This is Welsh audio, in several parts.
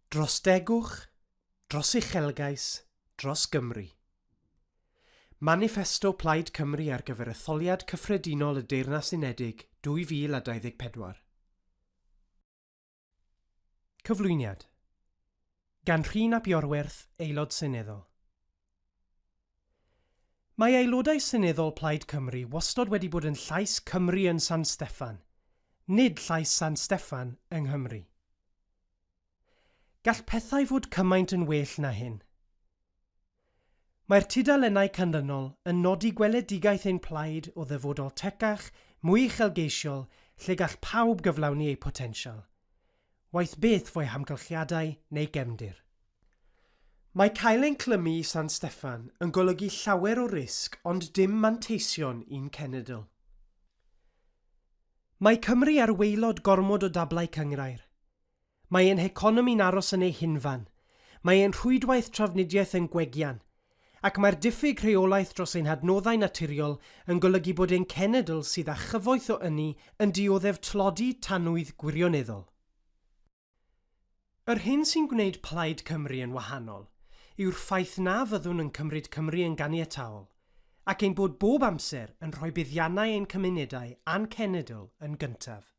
Dros degwch, dros uchelgais, dros Gymru. Maniffesto Plaid Cymru ar gyfer etholiad cyffredinol y Deyrnas Unedig 2024. Cyflwyniad Gan Rhun ap Iorwerth, Aelod Seneddol. Mae Aelodau Seneddol Plaid Cymru wastod wedi bod yn llais Cymru yn San Steffan, nid llais San Steffan yng Nghymru. Gall pethau fod cymaint yn well na hyn. Mae'r tudalennau canlynol yn nodi gweledigaeth ein plaid o ddyfodol tecach, mwy uchelgeisiol, lle gall pawb gyflawni eu potensial, waeth beth fo'u hamgylchiadau neu gefndir. Mae cael ein clymu i San Steffan yn golygu llawer o risg ond dim manteision i'n cenedl. Mae Cymru ar waelod gormod o dablau cynghrair. Mae ein heconomi'n aros yn ei hunfan, mae ein rhwydwaith trafnidiaeth yn gwegian, ac mae'r diffyg rheolaeth dros ein hadnoddau naturiol yn golygu bod ein cenedl sydd â chyfoeth o ynni yn dioddef tlodi tanwydd gwirioneddol. Yr hyn sy'n gwneud Plaid Cymru yn wahanol yw'r ffaith na fyddwn yn cymryd Cymru yn ganiataol, ac ein bod bob amser yn rhoi buddiannau ein cymunedau a'n cenedl yn gyntaf.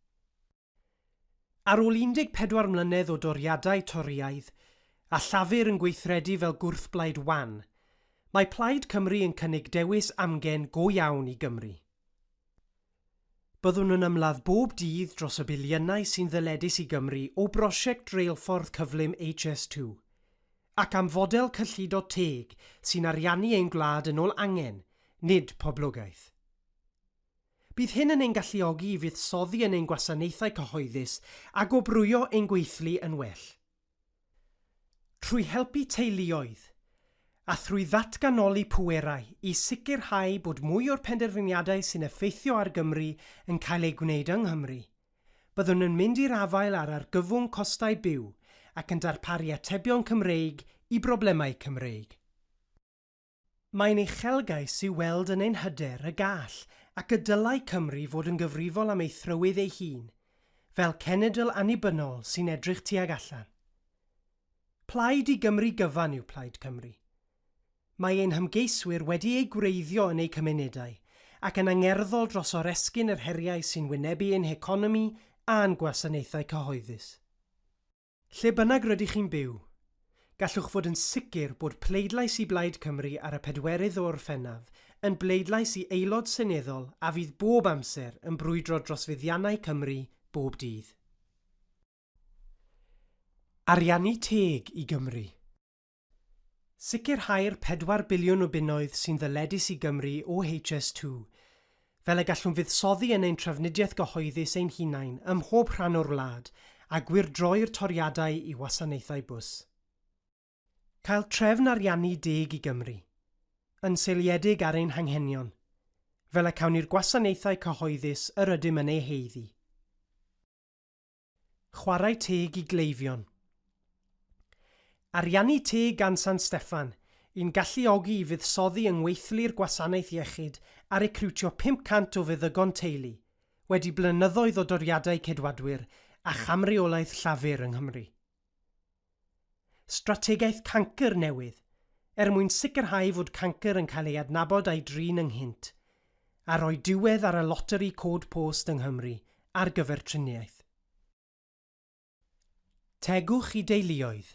Ar ôl 14 mlynedd o doriadau Torïaidd, a Llafur yn gweithredu fel gwrthblaid wan, mae Plaid Cymru yn cynnig dewis amgen go iawn i Gymru. Byddwn yn ymladd bob dydd dros y biliynau sy'n ddyledus i Gymru o brosiect reilffordd cyflym HS2, ac am fodel cyllido teg sy'n ariannu ein gwlad yn ôl angen, nid poblogaeth. Bydd hyn yn ein galluogi i fuddsoddi yn ein gwasanaethau cyhoeddus a gwobrwyo ein gweithlu yn well. Trwy helpu teuluoedd, a thrwy ddatganoli pwerau i sicrhau bod mwy o'r penderfyniadau sy'n effeithio ar Gymru yn cael eu gwneud yng Nghymru, byddwn yn mynd i'r afael â'r argyfwng costau byw ac yn darparu atebion Cymreig i broblemau Cymreig. Mae'n uchelgais i'w weld yn ein hyder y gall ac y dylai Cymru fod yn gyfrifol am ei thrywydd ei hun, fel cenedl annibynnol sy'n edrych tuag allan. Plaid i Gymru gyfan yw Plaid Cymru. Mae ein hymgeiswyr wedi eu gwreiddio yn eu cymunedau ac yn angerddol dros oresgyn yr heriau sy'n wynebu ein heconomi a'n gwasanaethau cyhoeddus. Lle bynnag rydych chi'n byw, gallwch fod yn sicr bod pleidlais i Blaid Cymru ar y pedwerydd o Orffennaf yn bleidlais i Aelod Seneddol a fydd bob amser yn brwydro dros fuddiannau Cymru bob dydd. Ariannu teg i Gymru. Sicrhau'r 4 biliwn o bunnoedd sy'n ddyledus i Gymru o HS2, fel y gallwn fuddsoddi yn ein trafnidiaeth gyhoeddus ein hunain ym mhob rhan o'r wlad a gwyrdroi'r toriadau i wasanaethau bws. Cael trefn ariannu deg i Gymru, yn seiliedig ar ein hanghenion, fel y cawn ni'r gwasanaethau cyhoeddus yr ydym yn eu haeddu. Chwarae teg i gleifion. Ariannu teg gan San Steffan, i'n galluogi i fuddsoddi yng ngweithlu'r gwasanaeth iechyd a recriwtio 500 o feddygon teulu, wedi blynyddoedd o doriadau Ceidwadwyr a chamreolaeth Llafur yng Nghymru. Strategaeth cancr newydd, er mwyn sicrhau fod cancr yn cael ei adnabod a'i drin ynghynt, a rhoi diwedd ar y loteri cod post yng Nghymru ar gyfer triniaeth. Tegwch i deuluoedd.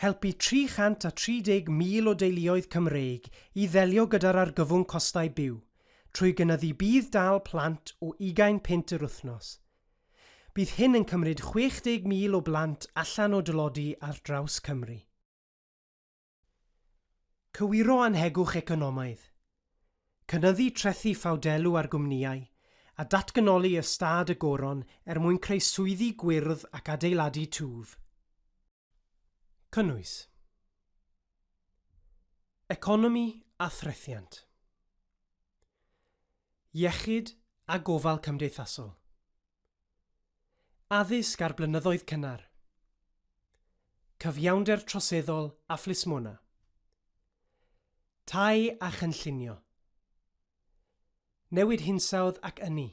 Helpu 330,000 o deuluoedd Cymreig i ddelio gyda'r argyfwng costau byw, trwy gynyddu budd-dal plant o ugain punt yr wythnos. Bydd hyn yn cymryd 60,000 o blant allan o dlodi ar draws Cymru. Cywiro annhegwch economaidd. Cynyddu trethi ffawdelw ar gwmnïau, a datganoli ystâd y Goron er mwyn creu swyddi gwyrdd ac adeiladu twf. Cynnwys. Economi a threthiant. Iechyd a gofal cymdeithasol. Addysg a'r blynyddoedd cynnar. Cyfiawnder troseddol a phlismona. Tai a chynllunio. Newid hinsawdd ac ynni.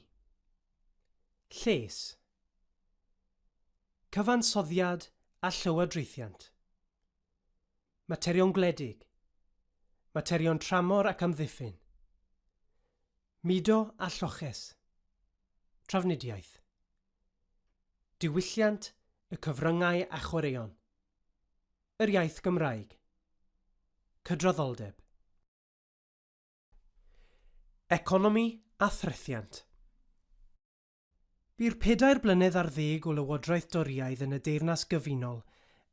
Lles. Cyfansoddiad a llywodraethiant. Materion gwledig. Materion tramor ac amddiffyn. Mudo a lloches. Trafnidiaeth. Diwylliant, y cyfryngau a chwaraeon. Yr iaith Gymraeg. Cydraddoldeb. Economi a threthiant. Bu'r pedair blynedd ar ddeg o lywodraeth Dorïaidd yn y Deyrnas Gyfunol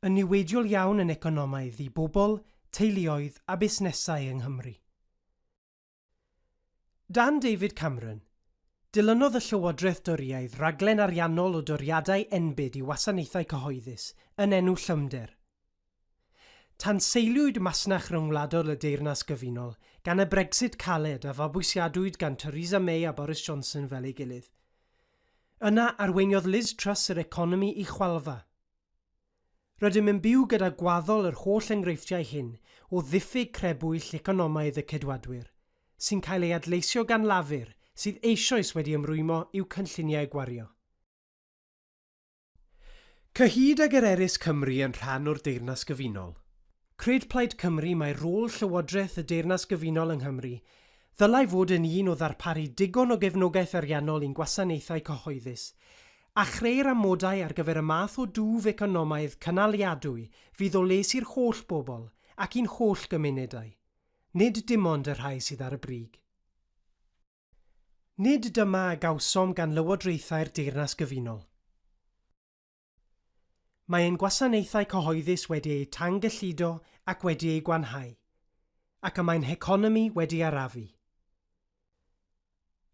yn niweidiol iawn yn economaidd i bobl, teuluoedd a busnesau yng Nghymru. Dan David Cameron, dilynodd y llywodraeth Dorïaidd raglen ariannol o doriadau enbyd i wasanaethau cyhoeddus yn enw llymder. Tanseiliwyd masnach ryngwladol y Deyrnas Gyfunol gan y Brexit caled a fabwysiadwyd gan Theresa May a Boris Johnson fel ei gilydd. Yna, arweiniodd Liz Truss yr economi i chwalfa. Rydym yn byw gyda gwaddol yr holl enghreifftiau hyn o ddiffyg crebwyll economaidd y Ceidwadwyr, sy'n cael ei adleisio gan Lafur sydd eisoes wedi ymrwymo i'w cynlluniau gwario. Cyhyd ag yr erys Cymru yn rhan o'r Deyrnas Gyfunol, cred Plaid Cymru mai rôl Llywodraeth y Deyrnas Gyfunol yng Nghymru ddylai fod yn un o ddarparu digon o gefnogaeth ariannol i'n gwasanaethau cyhoeddus a chreu'r amodau ar gyfer y math o dwf economaidd cynaliadwy fydd o les i'r holl bobl ac i'n holl gymunedau, nid dim ond y rhai sydd ar y brig. Nid dyma a gawsom gan lywodraethau'r Deyrnas Gyfunol. Mae ein gwasanaethau cyhoeddus wedi eu tangyllido ac wedi eu gwanhau, ac y mae'n heconomi wedi arafu.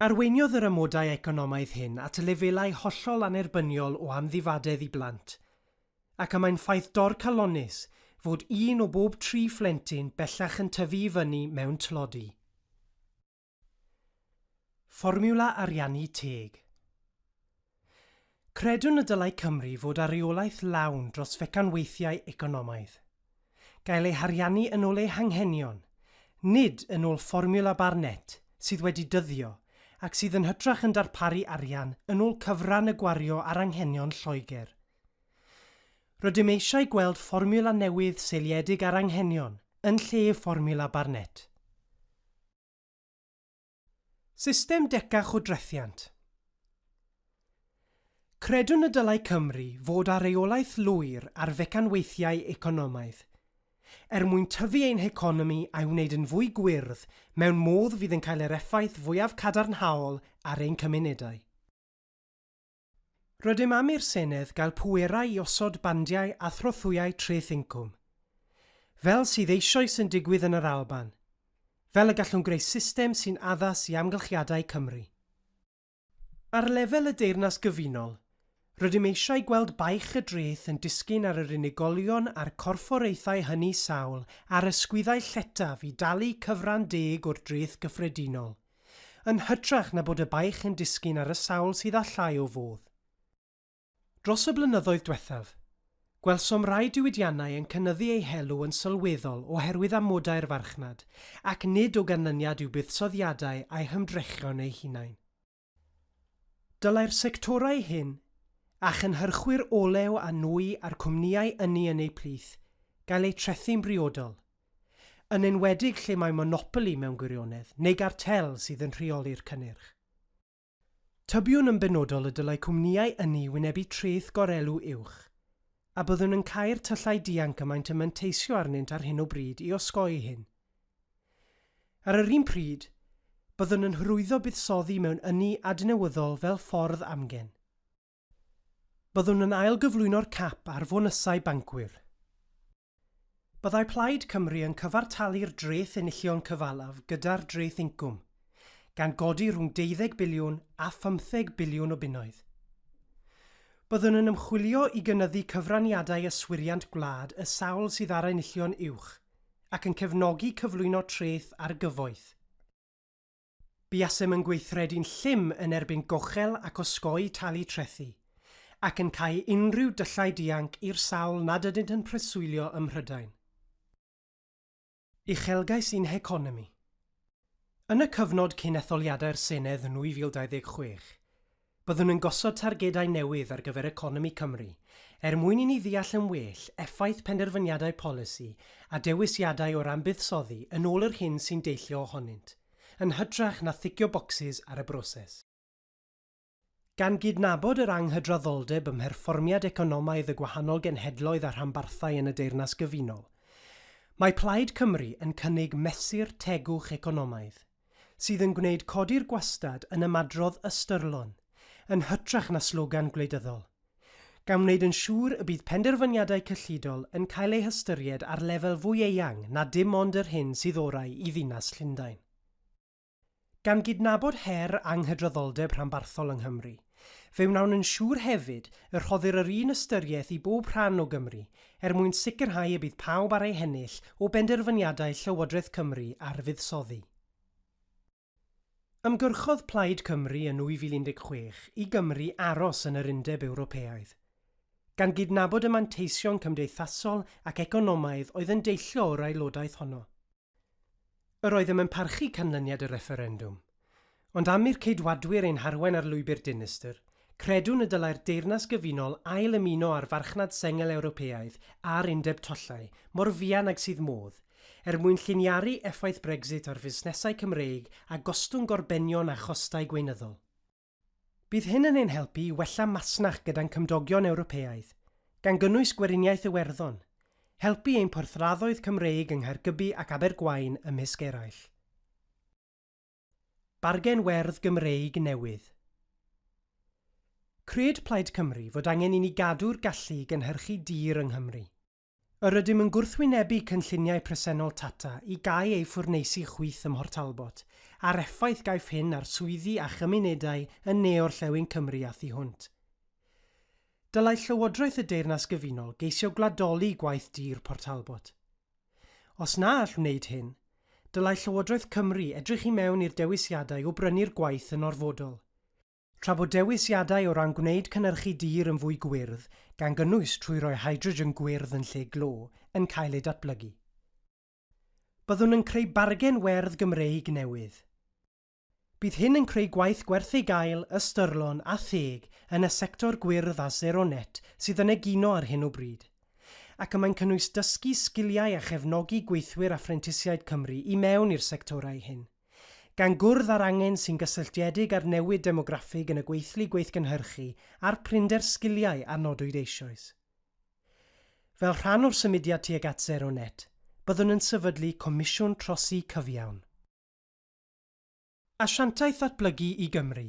Arweiniodd yr amodau economaidd hyn at lefelau hollol annerbyniol o amddifadedd i blant, ac y mae'n ffaith dorcalonnus fod un o bob tri phlentyn bellach yn tyfu i fyny mewn tlodi. Fformiwla ariannu teg. Credwn y dylai Cymru fod â rheolaeth lawn dros fecanweithiau economaidd, gael ei hariannu yn ôl ei hanghenion, nid yn ôl fformiwla Barnett sydd wedi dyddio ac sydd yn hytrach yn darparu arian yn ôl cyfran y gwario ar anghenion Lloegr. Rydym eisiau gweld fformiwla newydd seiliedig ar anghenion yn lle fformiwla Barnett. System decach o drethiant. Credwn y dylai Cymru fod â rheolaeth lwyr ar fecanweithiau economaidd, er mwyn tyfu ein heconomi a'i wneud yn fwy gwyrdd mewn modd fydd yn cael yr effaith fwyaf cadarnhaol ar ein cymunedau. Rydym am i'r Senedd gael pwerau i osod bandiau a throthwyau treth incwm, fel sydd eisoes yn digwydd yn yr Alban, fel y gallwn greu system sy'n addas i amgylchiadau Cymru. Ar lefel y Deyrnas Gyfunol, rydym eisiau gweld baich y dreth yn disgyn ar yr unigolion a'r corfforaethau hynny sawl a'r ysgwyddau lletaf i dalu cyfran deg o'r dreth gyffredinol. yn hytrach na bod y baich yn disgyn ar y sawl sydd â llai o fodd. Dros y blynyddoedd dwethaf, gwelsom rai diwydiannau yn cynyddu eu helw yn sylweddol oherwydd amodau'r farchnad ac nid o ganlyniad i'w buddsoddiadau a'u hymdrechion eu hunain. Dylai'r sectorau hyn, a chynhyrchwyr olew a nwy a'r cwmnïau ynni yn eu plith, gael eu trethu'n briodol, yn enwedig lle mae monopoli mewn gwirionedd neu gartel sydd yn rheoli'r cynnyrch. Tybiwn yn benodol y dylai cwmnïau ynni wynebu treth gorelw uwch, a byddwn yn cau'r tyllau dianc y maent yn manteisio arnynt ar hyn o bryd i osgoi hyn. Ar yr un pryd, byddwn yn hyrwyddo buddsoddi mewn ynni adnewyddol fel ffordd amgen. Byddwn yn ailgyflwyno'r cap ar fonysau bancwyr. Byddai Plaid Cymru yn cyfartalu'r dreth enillion cyfalaf gyda'r dreth incwm, gan godi rhwng deuddeg biliwn a phymtheg biliwn o bunnoedd. Byddwn yn ymchwilio i gynyddu cyfraniadau yswiriant gwlad y sawl sydd ar enillion uwch, ac yn cefnogi cyflwyno treth ar gyfoeth. Buasem yn gweithredu'n llym yn erbyn gochel ac osgoi talu trethi, ac yn cau unrhyw dyllau dianc i'r sawl nad ydynt yn preswylio ym Mhrydain. Uchelgais i'n heconomi. Yn y cyfnod cyn etholiadau'r Senedd yn 2026, Byddwn yn gosod targedau newydd ar gyfer economi Cymru, er mwyn i ni ddeall yn well effaith penderfyniadau polisi a dewisiadau o ran buddsoddi yn ôl yr hyn sy'n deillio ohonynt, yn hytrach na thicio bocsys ar y broses. Gan gydnabod yr anghydraddoldeb ym mherfformiad economaidd y gwahanol genhedloedd a rhanbarthau yn y Deyrnas Gyfunol, mae Plaid Cymru yn cynnig mesur tegwch economaidd. sydd yn gwneud codi'r gwastad yn ymadrodd ystyrlon, yn hytrach na slogan gwleidyddol, gan wneud yn siŵr y bydd penderfyniadau cyllidol yn cael eu hystyried ar lefel fwy eang na dim ond yr hyn sydd orau i ddinas Llundain. Gan gydnabod her anghydraddoldeb rhanbarthol yng Nghymru, fe wnawn yn siŵr hefyd y rhoddir yr un ystyriaeth i bob rhan o Gymru er mwyn sicrhau y bydd pawb ar eu hennill o benderfyniadau Llywodraeth Cymru ar fuddsoddi. Ymgyrchodd Plaid Cymru yn 2016 i Gymru aros yn yr Undeb Ewropeaidd, gan gydnabod y manteision cymdeithasol ac economaidd oedd yn deillio o'r aelodaeth honno. Yr oeddem yn parchu canlyniad y refferendwm. Ond am i'r Ceidwadwyr ein harwain ar lwybr dinistr, credwn y dylai'r Deyrnas Gyfunol ail-ymuno â'r farchnad sengl Ewropeaidd a'r Undeb Tollau mor fuan ag sydd modd, er mwyn lliniaru effaith Brexit ar fusnesau Cymreig a gostwng gorbenion a chostau gweinyddol. Bydd hyn yn ein helpu i wella masnach gyda'n cymdogion Ewropeaidd, gan gynnwys Gweriniaeth Iwerddon, helpu ein porthladdoedd Cymreig yng Nghaergybi ac Abergwaun ymysg eraill. Bargen Werdd Gymreig Newydd Cred Plaid Cymru fod angen i ni gadw'r gallu i gynhyrchu dur yng Nghymru. Yr ydym yn gwrthwynebu cynlluniau presennol Tata i gau ei ffwrneisi chwyth ym Mhort Talbot, a'r effaith gaiff hyn ar swyddi a chymunedau yn ne-orllewin Cymru a thu hwnt. Dylai Llywodraeth y Deyrnas Gyfunol geisio gwladoli gwaith dur Port Talbot. Os na all wneud hyn, dylai Llywodraeth Cymru edrych i mewn i'r dewisiadau o brynu'r gwaith yn orfodol. Tra bod dewisiadau o ran gwneud cynhyrchu dur yn fwy gwyrdd, gan gynnwys trwy roi hydrogen gwyrdd yn lle glo, yn cael eu datblygu. Byddwn yn creu bargen werdd Gymreig newydd. Bydd hyn yn creu gwaith gwerth ei gael, ystyrlon a theg yn y sector gwyrdd a sero net sydd yn egino ar hyn o bryd. Ac y mae'n cynnwys dysgu sgiliau a chefnogi gweithwyr a phrentisiaid Cymru i mewn i'r sectorau hyn. Gan gwrdd â'r angen sy'n gysylltiedig â'r newid demograffig yn y gweithlu gweithgynhyrchu a'r prinder sgiliau a nodwyd eisoes. Fel rhan o'r symudiad tuag at sero net, byddwn yn sefydlu Comisiwn Trosi Cyfiawn. Asiantaeth Ddatblygu i Gymru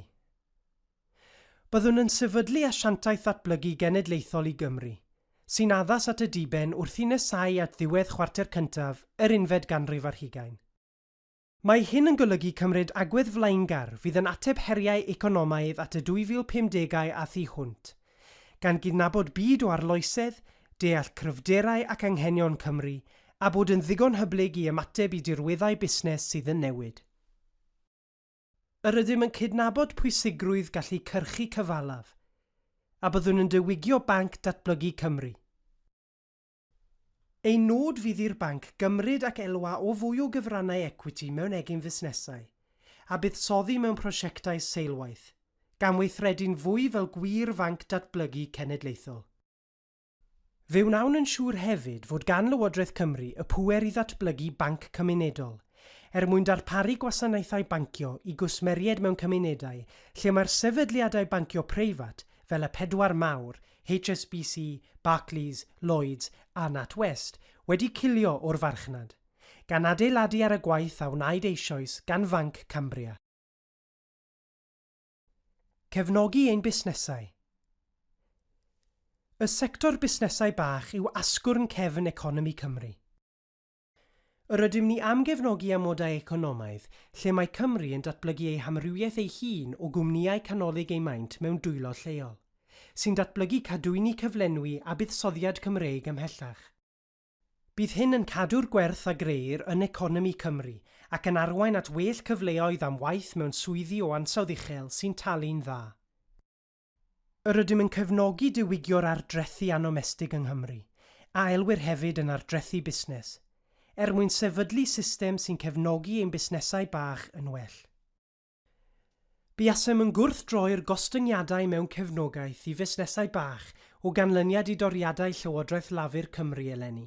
Byddwn yn sefydlu Asiantaeth Ddatblygu Genedlaethol i Gymru, sy'n addas at y diben wrth i nesáu at ddiwedd chwarter cyntaf yr unfed ganrif ar hugain. Mae hyn yn golygu cymryd agwedd flaengar fydd yn ateb heriau economaidd at y 2050au a thu hwnt, gan gydnabod byd o arloesedd, deall cryfderau ac anghenion Cymru, a bod yn ddigon hyblyg i ymateb i dirweddau busnes sydd yn newid. Yr ydym yn cydnabod pwysigrwydd gallu cyrchu cyfalaf, a byddwn yn diwygio Banc Datblygu Cymru. Ein nod fydd i'r banc gymryd ac elwa o fwy o gyfrannau ecwiti mewn egin fusnesau, a buddsoddi mewn prosiectau seilwaith, gan weithredu'n fwy fel gwir fanc datblygu cenedlaethol. Fe wnawn yn siŵr hefyd fod gan Lywodraeth Cymru y pŵer i ddatblygu banc cymunedol, er mwyn darparu gwasanaethau bancio i gwsmeriaid mewn cymunedau lle mae'r sefydliadau bancio preifat, fel y pedwar mawr, HSBC, Barclays, Lloyds a NatWest, wedi cilio o'r farchnad, gan adeiladu ar y gwaith a wnaed eisoes gan Fanc Cambria. Cefnogi ein busnesau. Y sector busnesau bach yw asgwrn cefn economi Cymru. Yr ydym ni am gefnogi amodau economaidd lle mae Cymru yn datblygu ei hamrywiaeth ei hun o gwmnïau canolig eu maint mewn dwylo lleol, sy'n datblygu cadwyni cyflenwi a buddsoddiad Cymreig ymhellach. Bydd hyn yn cadw'r gwerth a grëir yn economi Cymru ac yn arwain at well cyfleoedd am waith mewn swyddi o ansawdd uchel sy'n talu'n dda. Yr ydym yn cefnogi diwygio'r ardrethi annomestig yng Nghymru, a elwir hefyd yn ardrethi busnes, er mwyn sefydlu system sy'n cefnogi ein busnesau bach yn well. Buasem yn gwrthdroi'r gostyngiadau mewn cefnogaeth i fusnesau bach o ganlyniad i doriadau Llywodraeth Lafur Cymru eleni,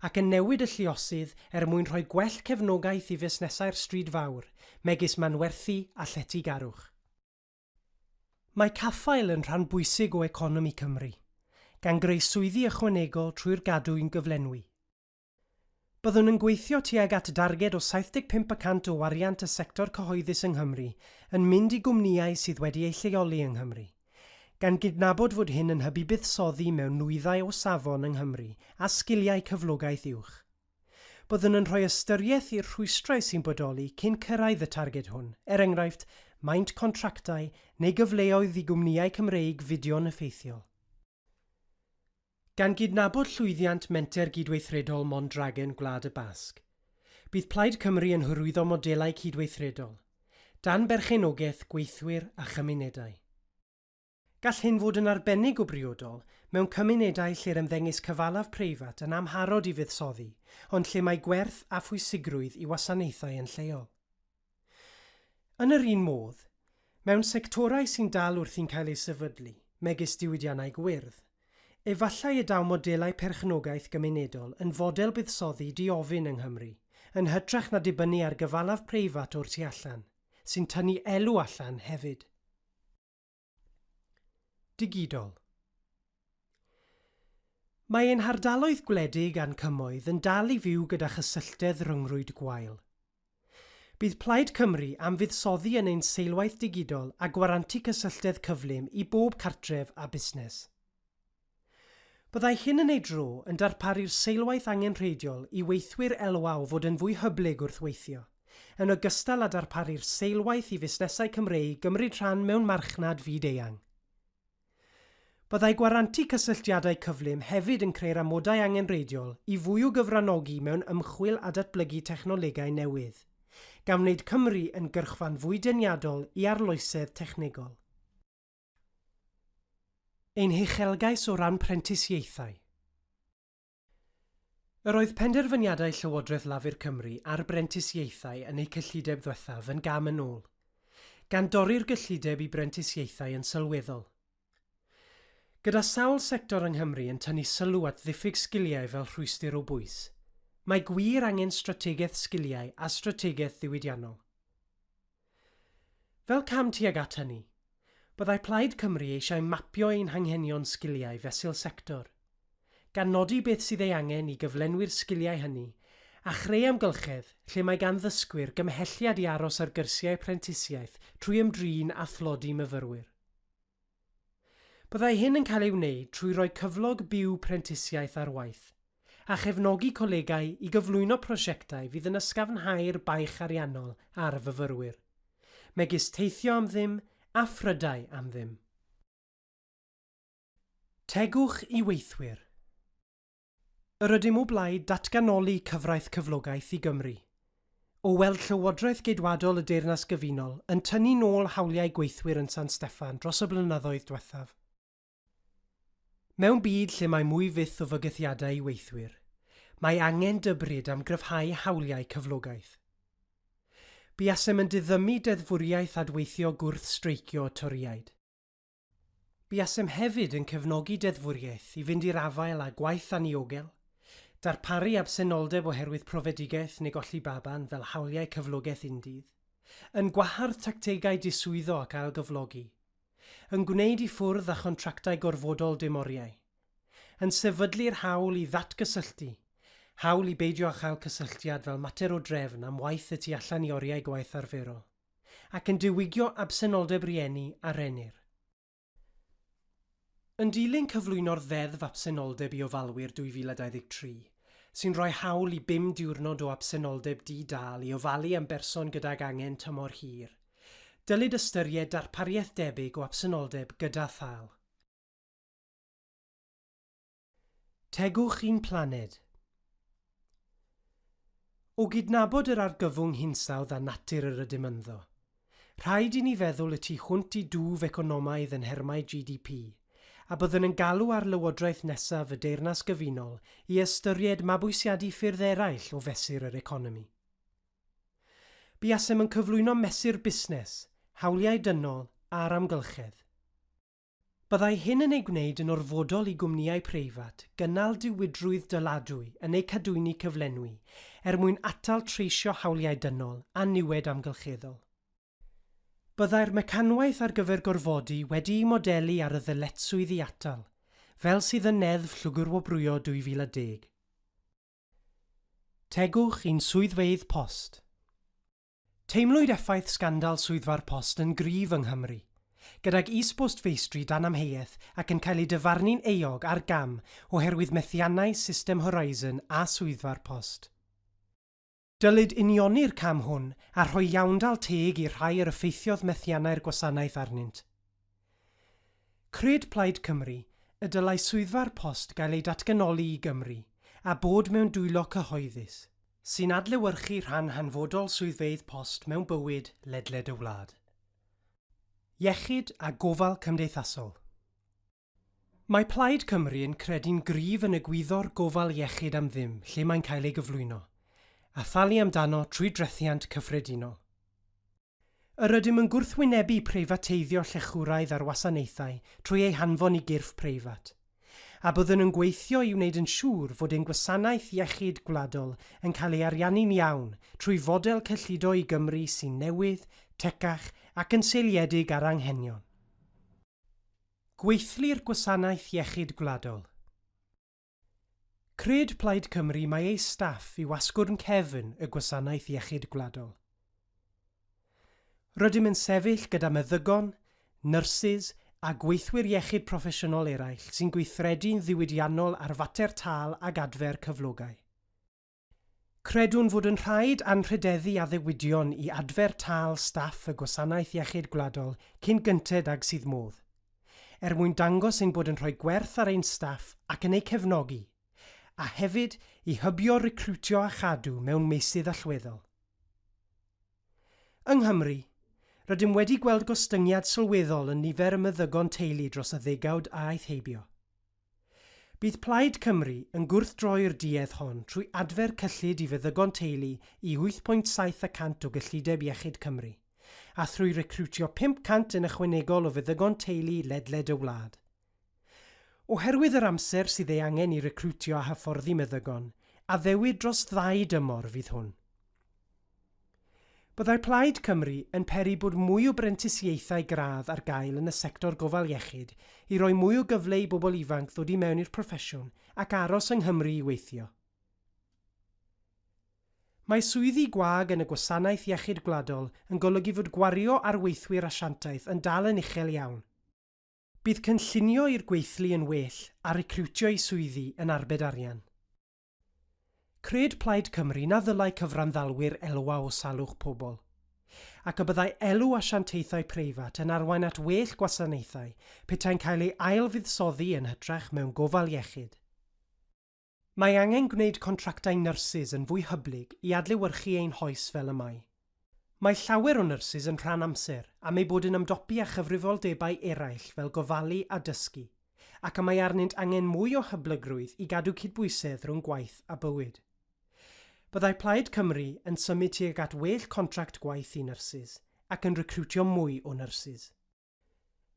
ac yn newid y lluosydd er mwyn rhoi gwell cefnogaeth i fusnesau'r stryd fawr, megis manwerthu a lletygarwch. Mae caffael yn rhan bwysig o economi Cymru, gan greu swyddi ychwanegol trwy'r gadwyn gyflenwi. Byddwn yn gweithio tuag at darged o 75 y cant o wariant y sector cyhoeddus yng Nghymru yn mynd i gwmnïau sydd wedi eu lleoli yng Nghymru, gan gydnabod fod hyn yn hybu buddsoddi mewn nwyddau o safon yng Nghymru a sgiliau cyflogaeth uwch. Byddwn yn rhoi ystyriaeth i'r rhwystrau sy'n bodoli cyn cyrraedd y targed hwn, er enghraifft, maint contractau neu gyfleoedd i gwmnïau Cymreig fudio'n effeithiol. Gan gydnabod llwyddiant menter gydweithredol Mondragon Gwlad y Basg, bydd Plaid Cymru yn hyrwyddo modelau cydweithredol, dan berchenogaeth gweithwyr a chymunedau. Gall hyn fod yn arbennig o briodol mewn cymunedau lle'r ymddengys cyfalaf preifat yn amharod i fuddsoddi, ond lle mae gwerth a phwysigrwydd i wasanaethau yn lleol. Yn yr un modd, mewn sectorau sy'n dal wrthi'n cael eu sefydlu, megis diwydiannau gwyrdd, efallai y daw modelau perchnogaeth gymunedol yn fodel buddsoddi diofyn yng Nghymru, yn hytrach na dibynnu ar gyfalaf preifat o'r tu allan, sy'n tynnu elw allan hefyd. Digidol. Mae ein hardaloedd gwledig a'n cymoedd yn dal i fyw gyda chysylltedd rhyngrwyd gwael. Bydd Plaid Cymru am fuddsoddi yn ein seilwaith digidol a gwarantu cysylltedd cyflym i bob cartref a busnes. Byddai hyn yn ei dro yn darparu'r seilwaith angenrheidiol i weithwyr elwa o fod yn fwy hyblyg wrth weithio, yn ogystal â darparu'r seilwaith i fusnesau Cymreig gymryd rhan mewn marchnad fyd-eang. Byddai gwarantu cysylltiadau cyflym hefyd yn creu'r amodau angenrheidiol i fwy o gyfranogi mewn ymchwil a datblygu technolegau newydd, gan wneud Cymru yn gyrchfan fwy deniadol i arloesedd technegol. Ein huchelgais o ran prentisiaethau. Yr oedd penderfyniadau Llywodraeth Lafur Cymru ar brentisiaethau yn eu cyllideb ddwethaf yn gam yn ôl, gan dorri'r gyllideb i brentisiaethau yn sylweddol. Gyda sawl sector yng Nghymru yn tynnu sylw at ddiffyg sgiliau fel rhwystr o bwys, mae gwir angen strategaeth sgiliau a strategaeth ddiwydiannol. Fel cam tuag at hynny, byddai Plaid Cymru eisiau mapio ein hanghenion sgiliau fesul sector, gan nodi beth sydd ei angen i gyflenwi'r sgiliau hynny a chreu amgylchedd lle mae gan ddysgwyr gymhelliad i aros ar gyrsiau prentisiaeth trwy ymdrin â thlodi myfyrwyr. Byddai hyn yn cael ei wneud trwy roi cyflog byw prentisiaeth ar waith, a chefnogi colegau i gyflwyno prosiectau fydd yn ysgafnhau'r baich ariannol ar fyfyrwyr, megis teithio am ddim a phrydau am ddim. Tegwch i weithwyr. Yr ydym o blaid datganoli cyfraith cyflogaeth i Gymru. O weld Llywodraeth Geidwadol y Deyrnas Gyfunol yn tynnu nôl hawliau gweithwyr yn San Steffan dros y blynyddoedd dwethaf. Mewn byd lle mae mwy fyth o fygythiadau i weithwyr, mae angen dybryd am gryfhau hawliau cyflogaeth. Buasem yn diddymu deddfwriaeth adweithio gwrth-streicio y Torïaid. Buasem hefyd yn cefnogi deddfwriaeth i fynd i'r afael â gwaith anniogel, darparu absenoldeb oherwydd profedigaeth neu golli baban fel hawliau cyflogaeth undydd, yn gwahardd tactegau diswyddo ac ailgyflogi, yn gwneud i ffwrdd â chontractau gorfodol dim oriau, yn sefydlu'r hawl i ddatgysylltu, hawl i beidio â chael cysylltiad fel mater o drefn am waith y tu allan i oriau gwaith arferol. ac yn diwygio absenoldeb rhieni a rennir. Yn dilyn cyflwyno'r Ddeddf Absenoldeb i Ofalwyr 2023, sy'n rhoi hawl i bum diwrnod o absenoldeb di-dâl i ofalu am berson gydag angen tymor hir, dylid ystyried darpariaeth debyg o absenoldeb gyda thâl. Tegwch i'n planed. O gydnabod yr argyfwng hinsawdd a natur yr ydym ynddo, rhaid i ni feddwl y tu hwnt i dwf economaidd yn nhermau GDP, a byddwn yn galw ar Lywodraeth nesaf y Deyrnas Gyfunol i ystyried mabwysiadu ffyrdd eraill o fesur yr economi. Buasem yn cyflwyno mesur busnes, hawliau dynol a'r amgylchedd. Byddai hyn yn ei gwneud yn orfodol i gwmnïau preifat gynnal diwydrwydd dyladwy yn eu cadwyni cyflenwi er mwyn atal treisio hawliau dynol a niwed amgylcheddol. Byddai'r mecanwaith ar gyfer gorfodi wedi'i modelu ar y ddyletswydd i atal, fel sydd yn Neddf Llwgrwobrwyo 2010. Tegwch i'n swyddfeydd post. Teimlwyd effaith sgandal Swyddfa'r Post yn gryf yng Nghymru, gydag is-bostfeistri dan amheuaeth ac yn cael eu dyfarnu'n euog ar gam oherwydd methiannau system Horizon a Swyddfa'r Post. Dylid unioni'r cam hwn a rhoi iawndal teg i'r rhai yr effeithiodd methiannau'r gwasanaeth arnynt. Cred Plaid Cymru y dylai Swyddfa'r Post gael ei datganoli i Gymru a bod mewn dwylo cyhoeddus. Sy'n adlewyrchu rhan hanfodol swyddfeydd post mewn bywyd ledled y wlad. Iechyd a gofal cymdeithasol. Mae Plaid Cymru yn credu'n gryf yn egwyddor gofal iechyd am ddim lle mae'n cael ei gyflwyno, a thalu amdano trwy drethiant cyffredinol. Yr ydym yn gwrthwynebu preifateiddio llechwraidd ar wasanaethau trwy eu hanfon i gyrff preifat, a byddwn yn gweithio i wneud yn siŵr fod ein gwasanaeth iechyd gwladol yn cael ei ariannu'n iawn trwy fodel cyllido i Gymru sy'n newydd, tecach ac yn seiliedig ar anghenion. Gweithlu'r gwasanaeth iechyd gwladol. Cred Plaid Cymru mai ei staff yw asgwrn cefn y Gwasanaeth Iechyd Gwladol. Rydym yn sefyll gyda meddygon, nyrsys a gweithwyr iechyd proffesiynol eraill sy'n gweithredu'n ddiwydiannol ar fater tâl ag adfer cyflogau. Credwn fod yn rhaid anrhydeddu addewidion i adfer tâl staff y Gwasanaeth Iechyd Gwladol cyn gynted ag sydd modd, er mwyn dangos ein bod yn rhoi gwerth ar ein staff ac yn eu cefnogi, a hefyd i hybio recriwtio a chadw mewn meysydd allweddol. Yng Nghymru, rydym wedi gweld gostyngiad sylweddol yn nifer y meddygon teulu dros y ddegawd a aeth heibio. Bydd Plaid Cymru yn gwrthdroi'r duedd hon trwy adfer cyllid i feddygon teulu i 8.7 y cant o gyllideb Iechyd Cymru, a thrwy recriwtio 500 yn ychwanegol o feddygon teulu ledled y wlad. Oherwydd yr amser sydd ei angen i recriwtio a hyfforddi meddygon, addewid dros ddau dymor fydd hwn. Byddai Plaid Cymru yn peri bod mwy o brentisiaethau gradd ar gael yn y sector gofal iechyd i roi mwy o gyfle i bobl ifanc ddod i mewn i'r proffesiwn ac aros yng Nghymru i weithio. Mae swyddi gwag yn y Gwasanaeth Iechyd Gwladol yn golygu fod gwario ar weithwyr asiantaeth yn dal yn uchel iawn. Bydd cynllunio i'r gweithlu yn well a recriwtio i swyddi yn arbed arian. Cred Plaid Cymru na ddylai cyfranddalwyr elwa o salwch pobl, ac y byddai elw asiantaethau preifat yn arwain at well gwasanaethau petai'n cael ei ail-fuddsoddi yn hytrach mewn gofal iechyd. Mae angen gwneud contractau nyrsys yn fwy hyblyg i adlewyrchu ein hoes fel y mae. Mae llawer o nyrsys yn rhan amser am eu bod yn ymdopi â chyfrifoldebau eraill fel gofalu a dysgu. ac y mae arnynt angen mwy o hyblygrwydd i gadw cydbwysedd rhwng gwaith a bywyd. Byddai Plaid Cymru yn symud tuag at well contract gwaith i nyrsys ac yn recriwtio mwy o nyrsys.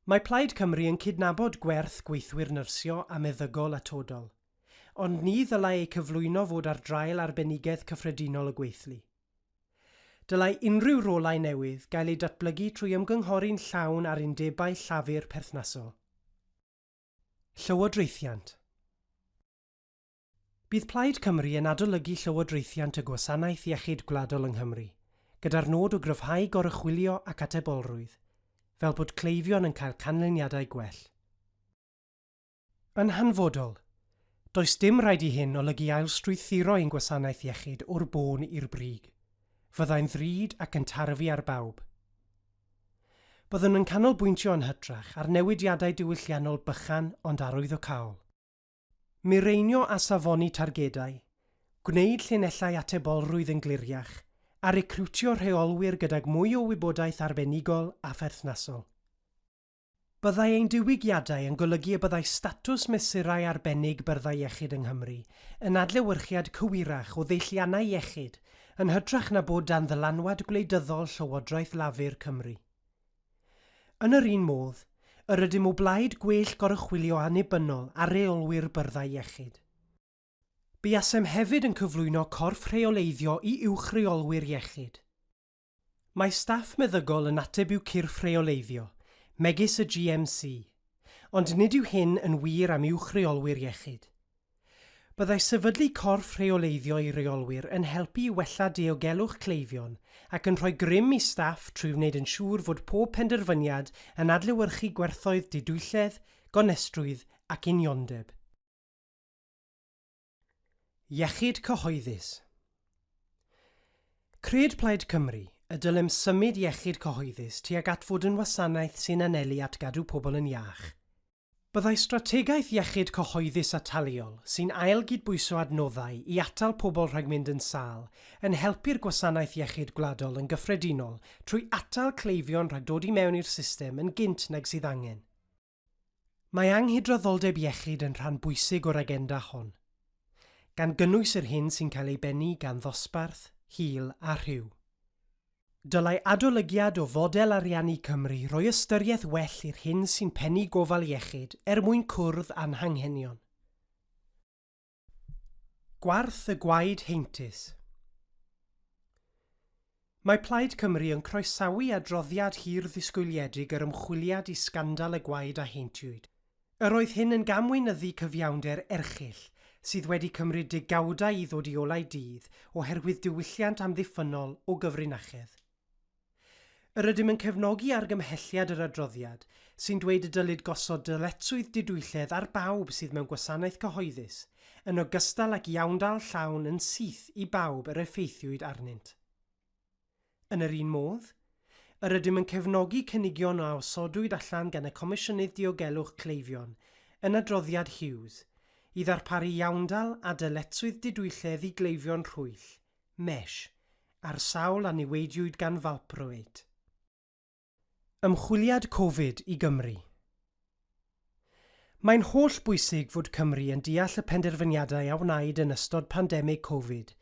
Mae Plaid Cymru yn cydnabod gwerth gweithwyr nyrsio a meddygol atodol, ond ni ddylai eu cyflwyno fod ar draul arbenigedd cyffredinol y gweithlu. Dylai unrhyw rolau newydd gael eu datblygu trwy ymgynghori'n llawn â'r undebau llafur perthnasol. Llywodraethiant Bydd Plaid Cymru yn adolygu llywodraethiant y Gwasanaeth Iechyd Gwladol yng Nghymru, gyda'r nod o gryfhau goruchwylio ac atebolrwydd, fel bod cleifion yn cael canlyniadau gwell. Yn hanfodol, does dim rhaid i hyn olygu ailstrwythuro ein gwasanaeth iechyd o'r bôn i'r brig. Fyddai'n ddrud ac yn tarfu ar bawb. Byddwn yn canolbwyntio yn hytrach ar newidiadau diwylliannol bychan ond arwyddocaol. Mireinio a safoni targedau, gwneud llinellau atebolrwydd yn gliriach, a recriwtio rheolwyr gydag mwy o wybodaeth arbenigol a pherthnasol. Byddai ein diwygiadau yn golygu y byddai statws mesurau arbennig Byrddau Iechyd yng Nghymru yn adlewyrchiad cywirach o ddeilliannau iechyd yn hytrach na bod dan ddylanwad gwleidyddol Llywodraeth Lafur Cymru. Yn yr un modd, yr ydym o blaid gwell goruchwylio annibynnol ar reolwyr byrddau iechyd. Buasem hefyd yn cyflwyno corff rheoleiddio i uwch reolwyr iechyd. Mae staff meddygol yn ateb i'w cyrff rheoleiddio, megis y GMC, ond nid yw hyn yn wir am uwch reolwyr iechyd. Byddai sefydlu corff rheoleiddio i reolwyr yn helpu i wella diogelwch cleifion ac yn rhoi grym i staff trwy wneud yn siŵr fod pob penderfyniad yn adlewyrchu gwerthoedd didwylledd, gonestrwydd ac uniondeb. Iechyd cyhoeddus. Cred Plaid Cymru y dylem symud iechyd cyhoeddus tuag at fod yn wasanaeth sy'n anelu at gadw pobl yn iach. Byddai strategaeth iechyd cyhoeddus ataliol sy'n ail-gydbwyso adnoddau i atal pobl rhag mynd yn sâl yn helpu'r Gwasanaeth Iechyd Gwladol yn gyffredinol trwy atal cleifion rhag dod i mewn i'r system yn gynt nag sydd angen. Mae anghydraddoldeb iechyd yn rhan bwysig o'r agenda hon, gan gynnwys yr hyn sy'n cael ei bennu gan ddosbarth, hil a rhyw. Dylai adolygiad o fodel ariannu Cymru roi ystyriaeth well i'r hyn sy'n pennu gofal iechyd er mwyn cwrdd â'n hanghenion. Gwarth y gwaed heintus. Mae Plaid Cymru yn croesawu adroddiad hir-ddisgwyliedig yr ymchwiliad i sgandal y gwaed a heintiwyd. Yr oedd hyn yn gam weinyddu cyfiawnder erchyll sydd wedi cymryd degawdau i ddod i olau dydd oherwydd diwylliant amddiffynnol o gyfrinachedd. Yr ydym yn cefnogi argymhelliad yr adroddiad sy'n dweud y dylid gosod dyletswydd didwylledd ar bawb sydd mewn gwasanaeth cyhoeddus, yn ogystal ag iawndal llawn yn syth i bawb yr effeithiwyd arnynt. Yn yr un modd, yr ydym yn cefnogi cynigion a osodwyd allan gan y Comisiynydd Diogelwch Cleifion yn adroddiad Hughes i ddarparu iawndal a dyletswydd didwylledd i gleifion rhwyll, mesh, a'r sawl a niweidiwyd gan valproate. Ymchwiliad Covid i Gymru Mae'n holl bwysig fod Cymru yn deall y penderfyniadau a wnaed yn ystod pandemig Covid,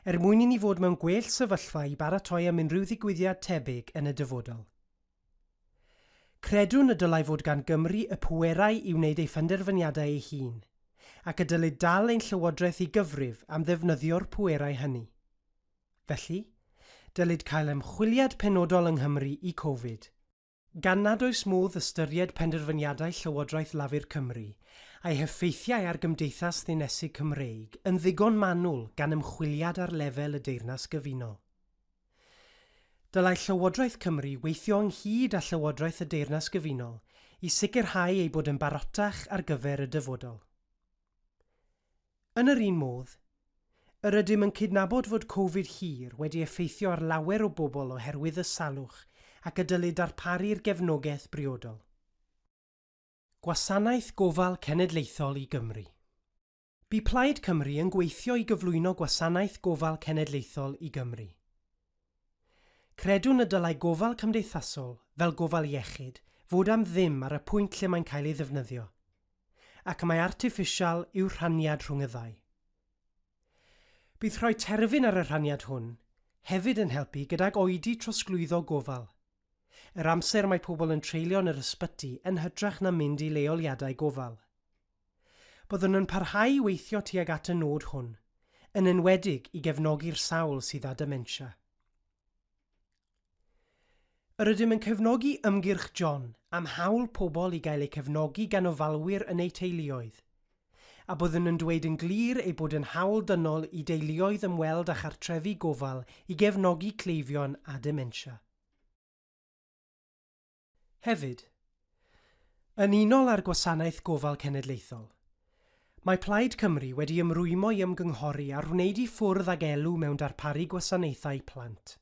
er mwyn i ni fod mewn gwell sefyllfa i baratoi am unrhyw ddigwyddiad tebyg yn y dyfodol. Credwn y dylai fod gan Gymru y pwerau i wneud ei phenderfyniadau ei hun, ac y dylid dal ein llywodraeth i gyfrif am ddefnyddio'r pwerau hynny. Felly, dylid cael ymchwiliad penodol yng Nghymru i Covid. Gan nad oes modd ystyried penderfyniadau Llywodraeth Lafur Cymru a'i heffeithiau ar gymdeithas ddinesig Cymreig yn ddigon manwl gan ymchwiliad ar lefel y Deyrnas Gyfunol. Dylai Llywodraeth Cymru weithio ynghyd â Llywodraeth y Deyrnas Gyfunol i sicrhau ei bod yn barotach ar gyfer y dyfodol. Yn yr un modd, yr ydym yn cydnabod fod Covid hir wedi effeithio ar lawer o bobl oherwydd y salwch ac y dylid darparu'r gefnogaeth briodol. Gwasanaeth Gofal Cenedlaethol i Gymru. Bu Plaid Cymru yn gweithio i gyflwyno Gwasanaeth Gofal Cenedlaethol i Gymru. Credwn y dylai gofal cymdeithasol, fel gofal iechyd, fod am ddim ar y pwynt lle mae'n cael ei ddefnyddio. Ac mai artiffisial yw'r rhaniad rhwng y ddau. Bydd rhoi terfyn ar y rhaniad hwn hefyd yn helpu gydag oedi trosglwyddo gofal, yr amser mae pobl yn treulio yn yr ysbyty yn hytrach na mynd i leoliadau gofal. Byddwn yn parhau i weithio tuag at y nod hwn, yn enwedig i gefnogi'r sawl sydd â dementia. Yr ydym yn cefnogi ymgyrch John am hawl pobl i gael eu cefnogi gan ofalwyr yn eu teuluoedd, a byddwn yn dweud yn glir ei bod yn hawl dynol i deuluoedd ymweld â chartrefi gofal i gefnogi cleifion â dementia. Hefyd, yn unol â'r Gwasanaeth Gofal Cenedlaethol, mae Plaid Cymru wedi ymrwymo i ymgynghori ar wneud i ffwrdd ag elw mewn darparu gwasanaethau plant.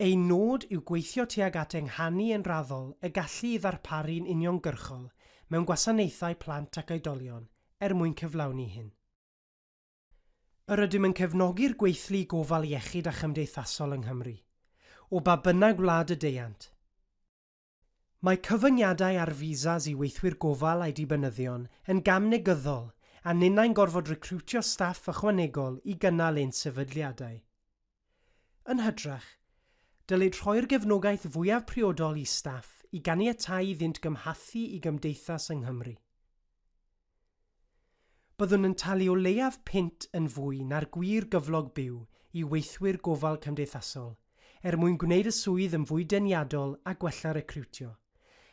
Ein nod yw gweithio tuag at enghanu yn raddol y gallu i ddarparu'n uniongyrchol mewn gwasanaethau plant ac oedolion er mwyn cyflawni hyn. Yr ydym yn cefnogi'r gweithlu gofal iechyd a chymdeithasol yng Nghymru, o ba bynnag wlad y deuant. Mae cyfyngiadau ar fisas i weithwyr gofal a'u dibynyddion yn gam negyddol a ninnau'n gorfod recriwtio staff ychwanegol i gynnal ein sefydliadau. Yn hytrach, dylid rhoi'r gefnogaeth fwyaf priodol i staff i ganiatáu iddynt gymhathu i gymdeithas yng Nghymru. Byddwn yn talu o leiaf punt yn fwy na'r gwir gyflog byw i weithwyr gofal cymdeithasol er mwyn gwneud y swydd yn fwy deniadol a gwella recriwtio,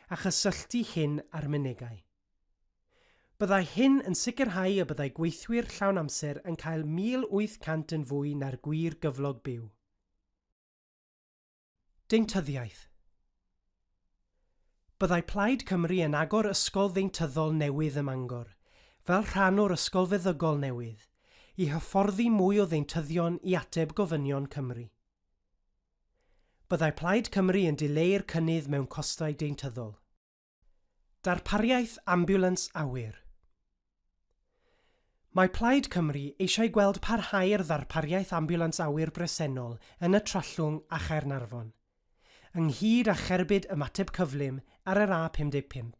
a chysylltu hyn â'r mynegai. Byddai hyn yn sicrhau y byddai gweithwyr llawn amser yn cael 1,800 yn fwy na'r gwir gyflog byw. Deintyddiaeth. Byddai Plaid Cymru yn agor ysgol ddeintyddol newydd ym Mangor, fel rhan o'r ysgol feddygol newydd, i hyfforddi mwy o ddeintyddion i ateb gofynion Cymru. Byddai Plaid Cymru yn dileu'r cynnydd mewn costau deintyddol. Darpariaeth ambiwlans awyr. Mae Plaid Cymru eisiau gweld parhau'r ddarpariaeth ambiwlans awyr bresennol yn y Trallwng a Chaernarfon, ynghyd â cherbyd ymateb cyflym ar yr A55.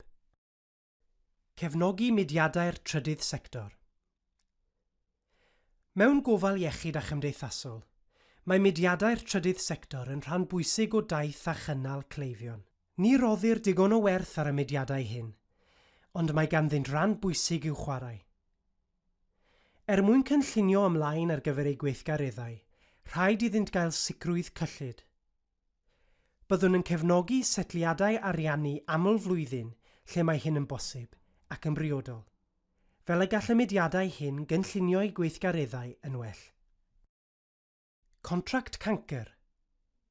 Cefnogi mudiadau'r trydydd sector. Mewn gofal iechyd a chymdeithasol, mae mudiadau'r trydydd sector yn rhan bwysig o daith a chynnal cleifion. Ni roddir digon o werth ar y mudiadau hyn, ond mae ganddynt ran bwysig i'w chwarae. Er mwyn cynllunio ymlaen ar gyfer eu gweithgareddau, rhaid iddynt gael sicrwydd cyllid. Byddwn yn cefnogi setliadau ariannu aml-flwyddyn lle mae hyn yn bosib ac yn briodol, fel y gall y mudiadau hyn gynllunio'u gweithgareddau yn well. Contract Cancr,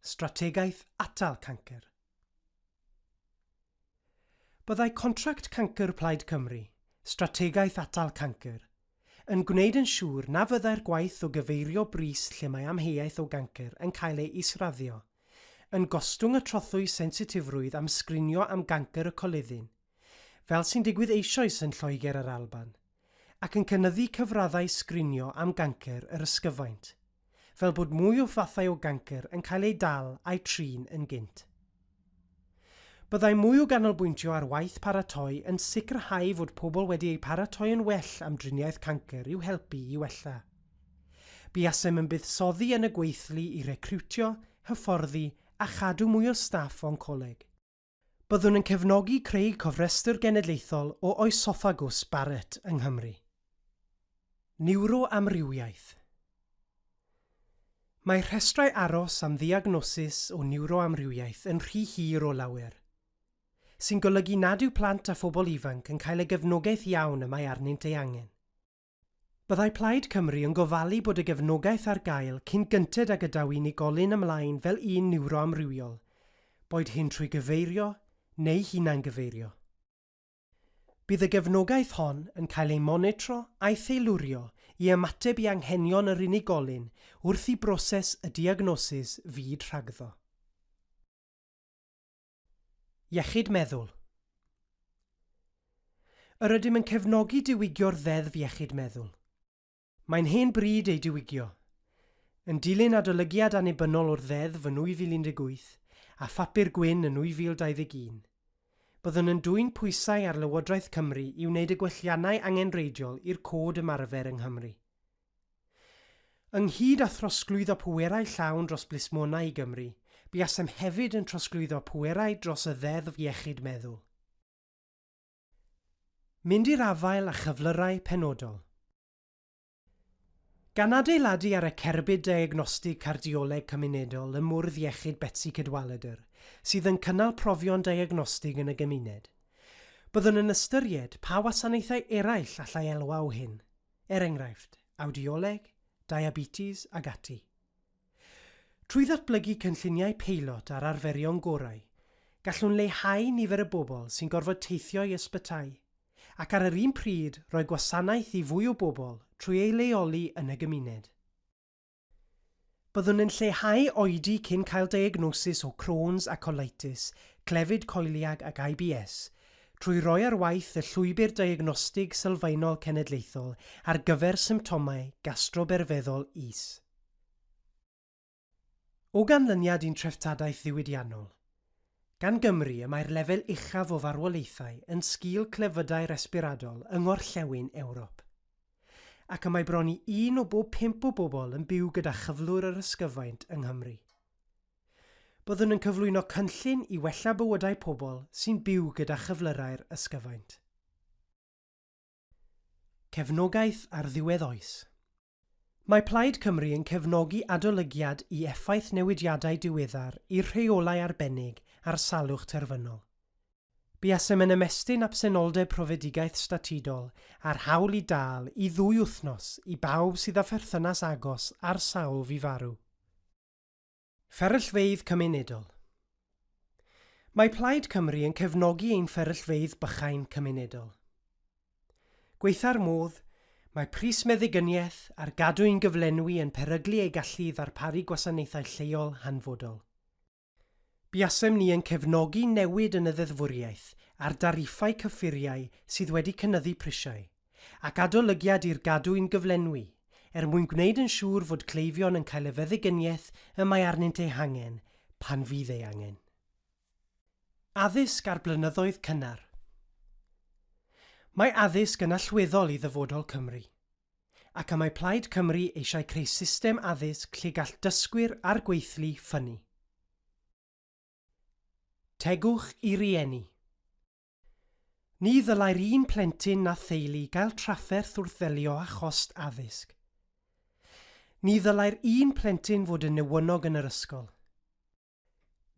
Strategaeth Atal Cancr. Byddai Contract Cancr Plaid Cymru, Strategaeth Atal Cancr, yn gwneud yn siŵr na fyddai'r gwaith o gyfeirio brys lle mae amheuaeth o gancr yn cael ei israddio, yn gostwng y trothwy sensitifrwydd am sgrinio am gancr y coluddyn, fel sy'n digwydd eisoes yn Lloegr a'r Alban. ac yn cynyddu cyfraddau sgrinio am gancr yr ysgyfaint, fel bod mwy o fathau o gancr yn cael eu dal a'u trin yn gynt. Byddai mwy o ganolbwyntio ar waith paratoi yn sicrhau fod pobl wedi eu paratoi yn well am driniaeth cancr i'w helpu i wella. Buasem yn buddsoddi yn y gweithlu i recriwtio, hyfforddi a chadw mwy o staff oncoleg. Byddwn yn cefnogi creu Cofrestr Genedlaethol o Oesoffagws Barrett yng Nghymru. Niwroamrywiaeth Mae rhestrau aros am ddiagnosis o niwroamrywiaeth yn rhy hir o lawer, sy'n golygu nad yw plant a phobl ifanc yn cael y gefnogaeth iawn y mae arnynt ei angen. Byddai Plaid Cymru yn gofalu bod y gefnogaeth ar gael cyn gynted ag y daw unigolyn ymlaen fel un niwroamrywiol, boed hyn trwy gyfeirio neu hunangyfeirio. Bydd y gefnogaeth hon yn cael ei monitro a'i theilwrio i ymateb i anghenion yr unigolyn wrth i broses y diagnosis fyd rhagddo. Iechyd meddwl. Yr ydym yn cefnogi diwygio'r Ddeddf Iechyd Meddwl. Mae'n hen bryd ei diwygio. Yn dilyn adolygiad annibynnol o'r Ddeddf yn 2018 a Phapur Gwyn yn 2021, byddwn yn dwyn pwysau ar Lywodraeth Cymru i wneud y gwelliannau angenrheidiol i'r Cod Ymarfer yng Nghymru. Ynghyd â throsglwyddo pwerau llawn dros blismona i Gymru, buasem hefyd yn trosglwyddo pwerau dros y Ddeddf Iechyd Meddwl. Mynd i'r afael â chyflyrau penodol. Gan adeiladu ar y cerbyd diagnostig cardioleg cymunedol ym Mwrdd Iechyd Betsi Cadwaladr, sydd yn cynnal profion diagnostig yn y gymuned, byddwn yn ystyried pa wasanaethau eraill allai elwa o hyn. er enghraifft, awdioleg, diabetes ag ati. Trwy ddatblygu cynlluniau peilot ar arferion gorau, gallwn leihau nifer y bobl sy'n gorfod teithio i ysbytai, ac ar yr un pryd roi gwasanaeth i fwy o bobl trwy ei leoli yn y gymuned. Byddwn yn lleihau oedi cyn cael diagnosis o Crohn's a colitis, clefyd coeliag ac IBS, trwy roi ar waith y llwybr diagnostig sylfaenol cenedlaethol ar gyfer symptomau gastroberfeddol is. O ganlyniad i'n treftadaeth ddiwydiannol, gan Gymru y mae'r lefel uchaf o farwolaethau yn sgil clefydau resbiradol yng ngorllewin Ewrop. Ac y mae bron i un o bob pump o bobl yn byw gyda chyflwr yr ysgyfaint yng Nghymru. Byddwn yn cyflwyno cynllun i wella bywydau pobl sy'n byw gyda chyflyrau'r ysgyfaint. Cefnogaeth ar ddiwedd oes. Mae Plaid Cymru yn cefnogi adolygiad i effaith newidiadau diweddar i'r rheolau arbennig ar salwch terfynol. Buasem yn ymestyn absenoldeb profedigaeth statudol a'r hawl i dâl i ddwy wythnos i bawb sydd â pherthynas agos â'r sawl fu farw. Fferyllfeydd cymunedol. Mae Plaid Cymru yn cefnogi ein fferyllfeydd bychain cymunedol. Gwaetha'r modd, mae pris meddigyniaeth a'r gadwyn gyflenwi yn peryglu eu gallu i ddarparu gwasanaethau lleol hanfodol. Buasem ni yn cefnogi newid yn y ddeddfwriaeth ar dariffau cyffuriau sydd wedi cynyddu prisiau, ac adolygiad i'r gadwyn gyflenwi, er mwyn gwneud yn siŵr fod cleifion yn cael y feddigyniaeth y mae arnynt ei hangen, pan fydd ei angen. Addysg a'r blynyddoedd cynnar. Mae addysg yn allweddol i ddyfodol Cymru. Ac y mae Plaid Cymru eisiau creu system addysg lle gall dysgwyr a'r gweithlu ffynnu. Tegwch i rieni. Ni ddylai'r un plentyn na theulu gael trafferth wrth ddelio â chost addysg. Ni ddylai'r un plentyn fod yn newynog yn yr ysgol.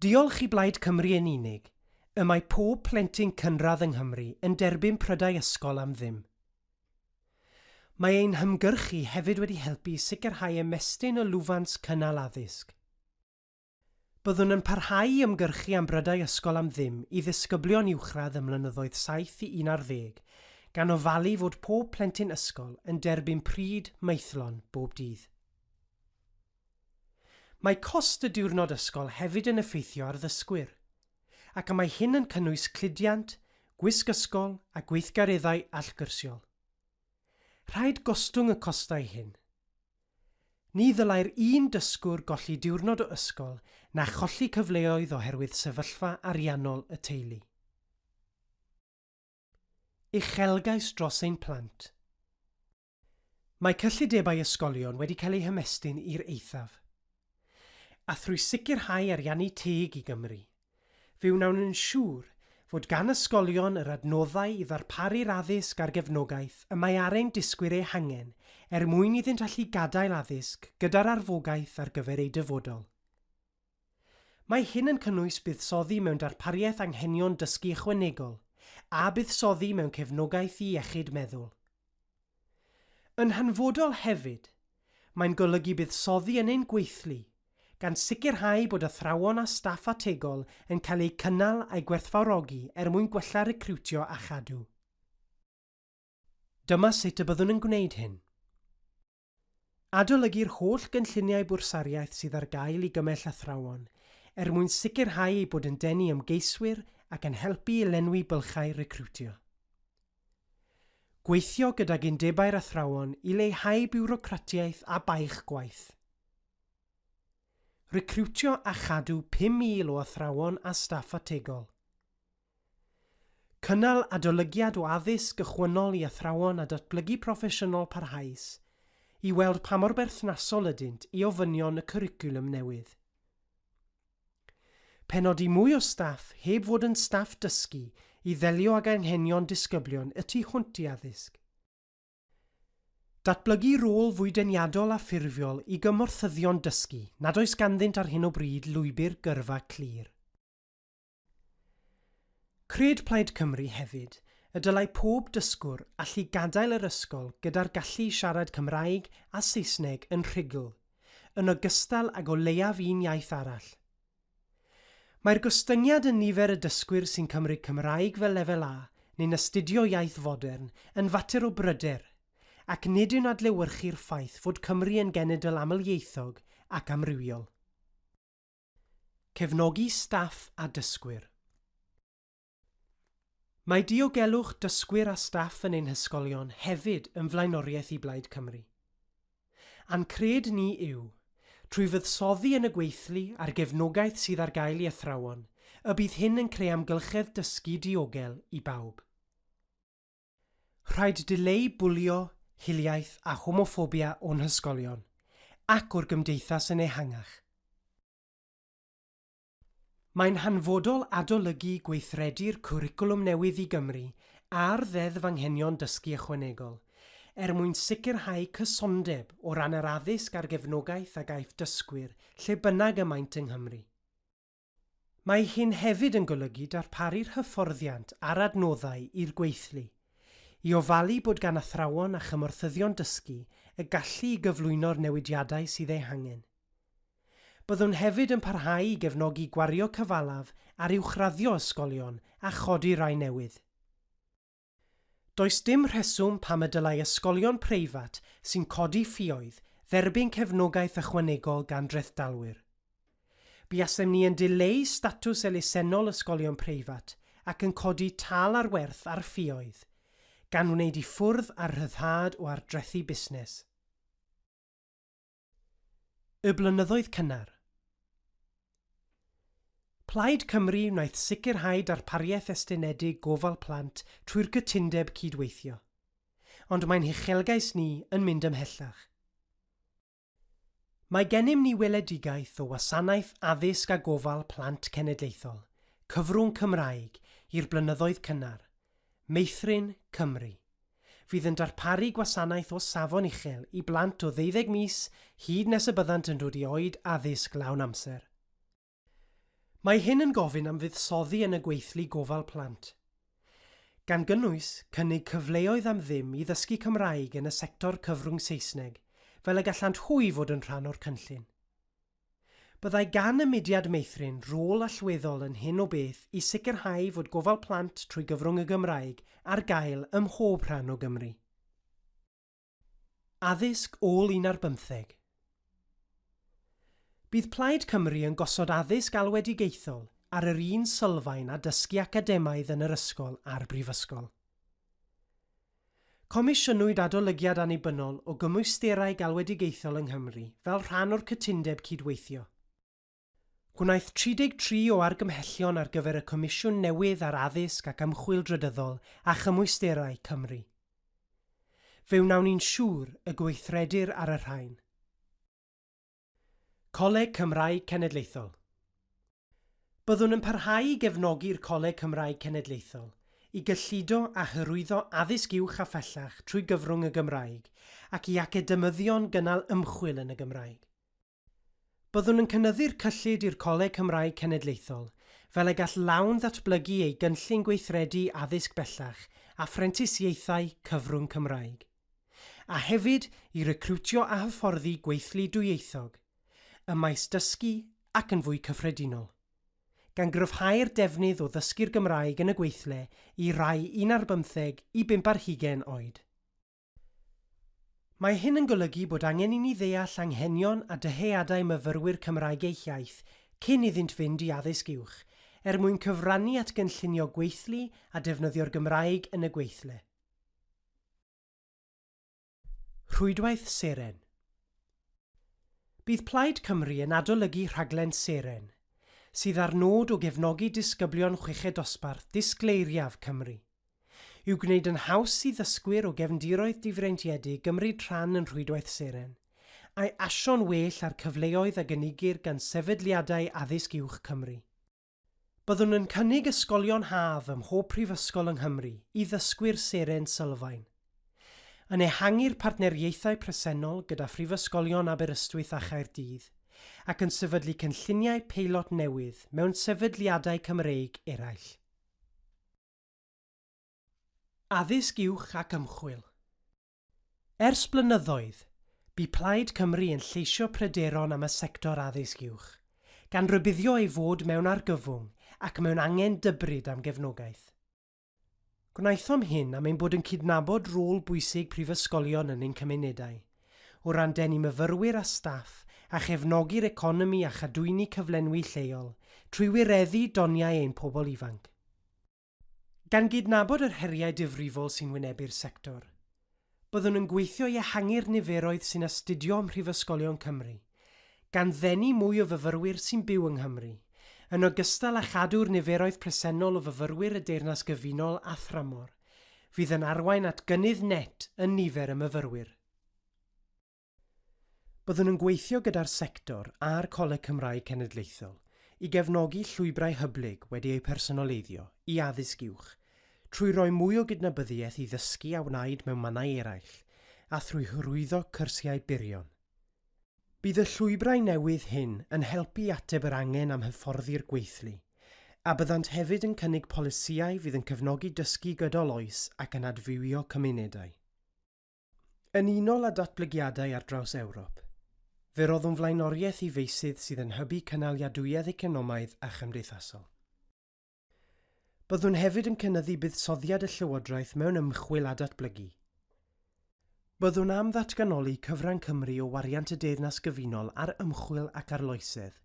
Diolch i Blaid Cymru yn unig, y mae pob plentyn cynradd yng Nghymru yn derbyn prydau ysgol am ddim. Mae ein hymgyrchu hefyd wedi helpu i sicrhau ymestyn y lwfans cynnal addysg. Byddwn yn parhau i ymgyrchu am brydau ysgol am ddim i ddisgyblion uwchradd ym mlynyddoedd 7 i 11, gan ofalu fod pob plentyn ysgol yn derbyn pryd maethlon bob dydd. Mae cost y diwrnod ysgol hefyd yn effeithio ar ddysgwyr, ac y mae hyn yn cynnwys cludiant, gwisg ysgol a gweithgareddau allgyrsiol. Rhaid gostwng y costau hyn. Ni ddylai'r un dysgwr golli diwrnod o ysgol na cholli cyfleoedd oherwydd sefyllfa ariannol y teulu. Uchelgais dros ein plant. Mae cyllidebau ysgolion wedi cael eu hymestyn i'r eithaf. A thrwy sicrhau ariannu teg i Gymru, fe wnawn yn siŵr fod gan ysgolion yr adnoddau i ddarparu'r addysg a'r gefnogaeth y mae ar ein disgwyr eu hangen er mwyn iddynt allu gadael addysg gyda'r arfogaeth ar gyfer eu dyfodol. Mae hyn yn cynnwys buddsoddi mewn darpariaeth anghenion dysgu ychwanegol a buddsoddi mewn cefnogaeth i iechyd meddwl. Yn hanfodol hefyd, mae'n golygu buddsoddi yn ein gweithlu, gan sicrhau bod athrawon a staff ategol yn cael eu cynnal a'u gwerthfawrogi er mwyn gwella recriwtio a chadw. Dyma sut y byddwn yn gwneud hyn. Adolygu'r holl gynlluniau bwrsariaeth sydd ar gael i gymell athrawon, er mwyn sicrhau eu bod yn denu ymgeiswyr ac yn helpu i lenwi bylchau recriwtio. Gweithio gydag undebau'r athrawon i leihau biwrocratiaeth a baich gwaith. Recriwtio a chadw 5,000 o athrawon a staff ategol. Cynnal adolygiad o addysg gychwynnol i athrawon a datblygu proffesiynol parhaus i weld pa mor berthnasol ydynt i ofynion y cwricwlwm newydd. Penodi mwy o staff heb fod yn staff dysgu i ddelio ag anghenion disgyblion y tu hwnt i addysg. Datblygu rôl fwy deniadol a ffurfiol i gymorthyddion dysgu nad oes ganddynt ar hyn o bryd lwybr gyrfa clir. Cred Plaid Cymru hefyd y dylai pob dysgwr allu gadael yr ysgol gyda'r gallu i siarad Cymraeg a Saesneg yn rhugl, yn ogystal ag o leiaf un iaith arall. Mae'r gostyngiad yn nifer y dysgwyr sy'n cymryd Cymraeg fel Lefel A neu'n astudio iaith fodern yn fater o bryder, ac nid yw'n adlewyrchu'r ffaith fod Cymru yn genedl amlieithog ac amrywiol. Cefnogi staff a dysgwyr. Mae diogelwch dysgwyr a staff yn ein hysgolion hefyd yn flaenoriaeth i Blaid Cymru. A'n cred ni yw, trwy fuddsoddi yn y gweithlu a'r gefnogaeth sydd ar gael i athrawon, y bydd hyn yn creu amgylchedd dysgu diogel i bawb. Rhaid dileu bwlio, hiliaeth a homoffobia o'n hysgolion, ac o'r gymdeithas yn ehangach. Mae'n hanfodol adolygu gweithredu'r cwricwlwm newydd i Gymru a'r Ddeddf Anghenion Dysgu Ychwanegol er mwyn sicrhau cysondeb o ran yr addysg a'r gefnogaeth a gaiff dysgwyr lle bynnag y maent yng Nghymru. Mae hyn hefyd yn golygu darparu'r hyfforddiant a'r adnoddau i'r gweithlu, i ofalu bod gan athrawon a chymorthyddion dysgu y gallu i gyflwyno'r newidiadau sydd eu hangen. Byddwn hefyd yn parhau i gefnogi gwario cyfalaf ar uwchraddio ysgolion a chodi rhai newydd. Does dim rheswm pam y dylai ysgolion preifat sy'n codi ffioedd dderbyn cefnogaeth ychwanegol gan drethdalwyr. Buasem ni yn dileu statws elusennol ysgolion preifat ac yn codi tâl ar werth ar ffioedd, gan wneud i ffwrdd â'r rhyddhad o ardrethi busnes. Y blynyddoedd cynnar. Plaid Cymru wnaeth sicrhau darpariaeth estynedig gofal plant trwy'r cytundeb cyd-weithio. Ond mae'n huchelgais ni yn mynd ymhellach. Mae gennym ni weledigaeth o wasanaeth addysg a gofal plant cenedlaethol, cyfrwng Cymraeg, i'r blynyddoedd cynnar, Meithrin Cymru. fydd yn darparu gwasanaeth o safon uchel i blant o ddeuddeg mis hyd nes y byddant yn dod i oed addysg lawn amser. Mae hyn yn gofyn am fuddsoddi yn y gweithlu gofal plant, gan gynnwys cynnig cyfleoedd am ddim i ddysgu Cymraeg yn y sector cyfrwng Saesneg fel y gallant hwy fod yn rhan o'r cynllun. Byddai gan y Mudiad Meithrin rôl allweddol yn hyn o beth i sicrhau fod gofal plant trwy gyfrwng y Gymraeg ar gael ym mhob rhan o Gymru. Addysg ôl un ar bymtheg. Bydd Plaid Cymru yn gosod addysg alwedigaethol ar yr un sylfaen â dysgu academaidd yn yr ysgol a'r brifysgol. Comisiynwyd adolygiad annibynnol o gymwysterau galwedigaethol yng Nghymru fel rhan o'r cytundeb cydweithio. Gwnaeth 33 o argymhellion ar gyfer y Comisiwn newydd ar Addysg ac Ymchwil Drydyddol a Chymwysterau Cymru. Fe wnawn ni'n siŵr y gweithredir ar y rhain. Coleg Cymraeg Cenedlaethol. Byddwn yn parhau i gefnogi'r Coleg Cymraeg Cenedlaethol i gyllido a hyrwyddo addysg uwch a phellach trwy gyfrwng y Gymraeg ac i academyddion gynnal ymchwil yn y Gymraeg. Byddwn yn cynyddu'r cyllid i'r Coleg Cymraeg Cenedlaethol fel y gall lawn ddatblygu ei gynllun gweithredu addysg bellach a phrentisiaethau cyfrwng Cymraeg. a hefyd i recriwtio a hyfforddi gweithlu dwyieithog, ym maes dysgu ac yn fwy cyffredinol, gan gryfhau'r defnydd o ddysgu'r Gymraeg yn y gweithle i rai un ar bymtheg i bump ar hugain oed. Mae hyn yn golygu bod angen i ni ddeall anghenion a dyheadau myfyrwyr Cymraeg eu hiaith cyn iddynt fynd i addysg uwch, er mwyn cyfrannu at gynllunio gweithlu a defnyddio'r Gymraeg yn y gweithle. Rhwydwaith Seren. Bydd Plaid Cymru yn adolygu rhaglen Seren, sydd â'r nod o gefnogi disgyblion chweched dosbarth disgleiriaf Cymru, i'w gwneud yn haws i ddysgwyr o gefndiroedd difreintiedig gymryd rhan yn Rhwydwaith Seren, a'i asio'n well â'r cyfleoedd a gynigir gan sefydliadau addysg uwch Cymru. Byddwn yn cynnig ysgolion haf ym mhob prifysgol yng Nghymru i ddysgwyr seren sylfaen. Yn ehangu'r partneriaethau presennol gyda phrifysgolion Aberystwyth a Chaerdydd, ac yn sefydlu cynlluniau peilot newydd mewn sefydliadau Cymreig eraill. Addysg uwch ac ymchwil. Ers blynyddoedd, bu Plaid Cymru yn lleisio pryderon am y sector addysg uwch, gan rybuddio ei fod mewn argyfwng ac mewn angen dybryd am gefnogaeth. Gwnaethom hyn am ein bod yn cydnabod rôl bwysig prifysgolion yn ein cymunedau, o ran denu myfyrwyr a staff a chefnogi'r economi a chadwyni cyflenwi lleol trwy wireddu doniau ein pobl ifanc. Gan gydnabod yr heriau difrifol sy'n wynebu'r sector, byddwn yn gweithio i ehangu'r niferoedd sy'n astudio ym mhrifysgolion Cymru, gan ddenu mwy o fyfyrwyr sy'n byw yng Nghymru, yn ogystal â chadw'r niferoedd presennol o fyfyrwyr y Deyrnas Gyfunol a thramor, fydd yn arwain at gynnydd net yn nifer y myfyrwyr. Byddwn yn gweithio gyda'r sector a'r Coleg Cymraeg Cenedlaethol i gefnogi llwybrau hyblyg wedi eu personoleiddio i addysg uwch, trwy roi mwy o gydnabyddiaeth i ddysgu a wnaed mewn mannau eraill, a thrwy hyrwyddo cyrsiau byrion. Bydd y llwybrau newydd hyn yn helpu i ateb yr angen am hyfforddi'r gweithlu, a byddant hefyd yn cynnig polisïau fydd yn cefnogi dysgu gydol oes ac yn adfywio cymunedau. Yn unol â datblygiadau ar draws Ewrop, fe roddwn flaenoriaeth i feysydd sydd yn hybu cynaliadwyedd economaidd a chymdeithasol. Byddwn hefyd yn cynyddu buddsoddiad y Llywodraeth mewn ymchwil a datblygu. Byddwn am ddatganoli cyfran Cymru o wariant y Deyrnas Gyfunol ar ymchwil ac arloesedd,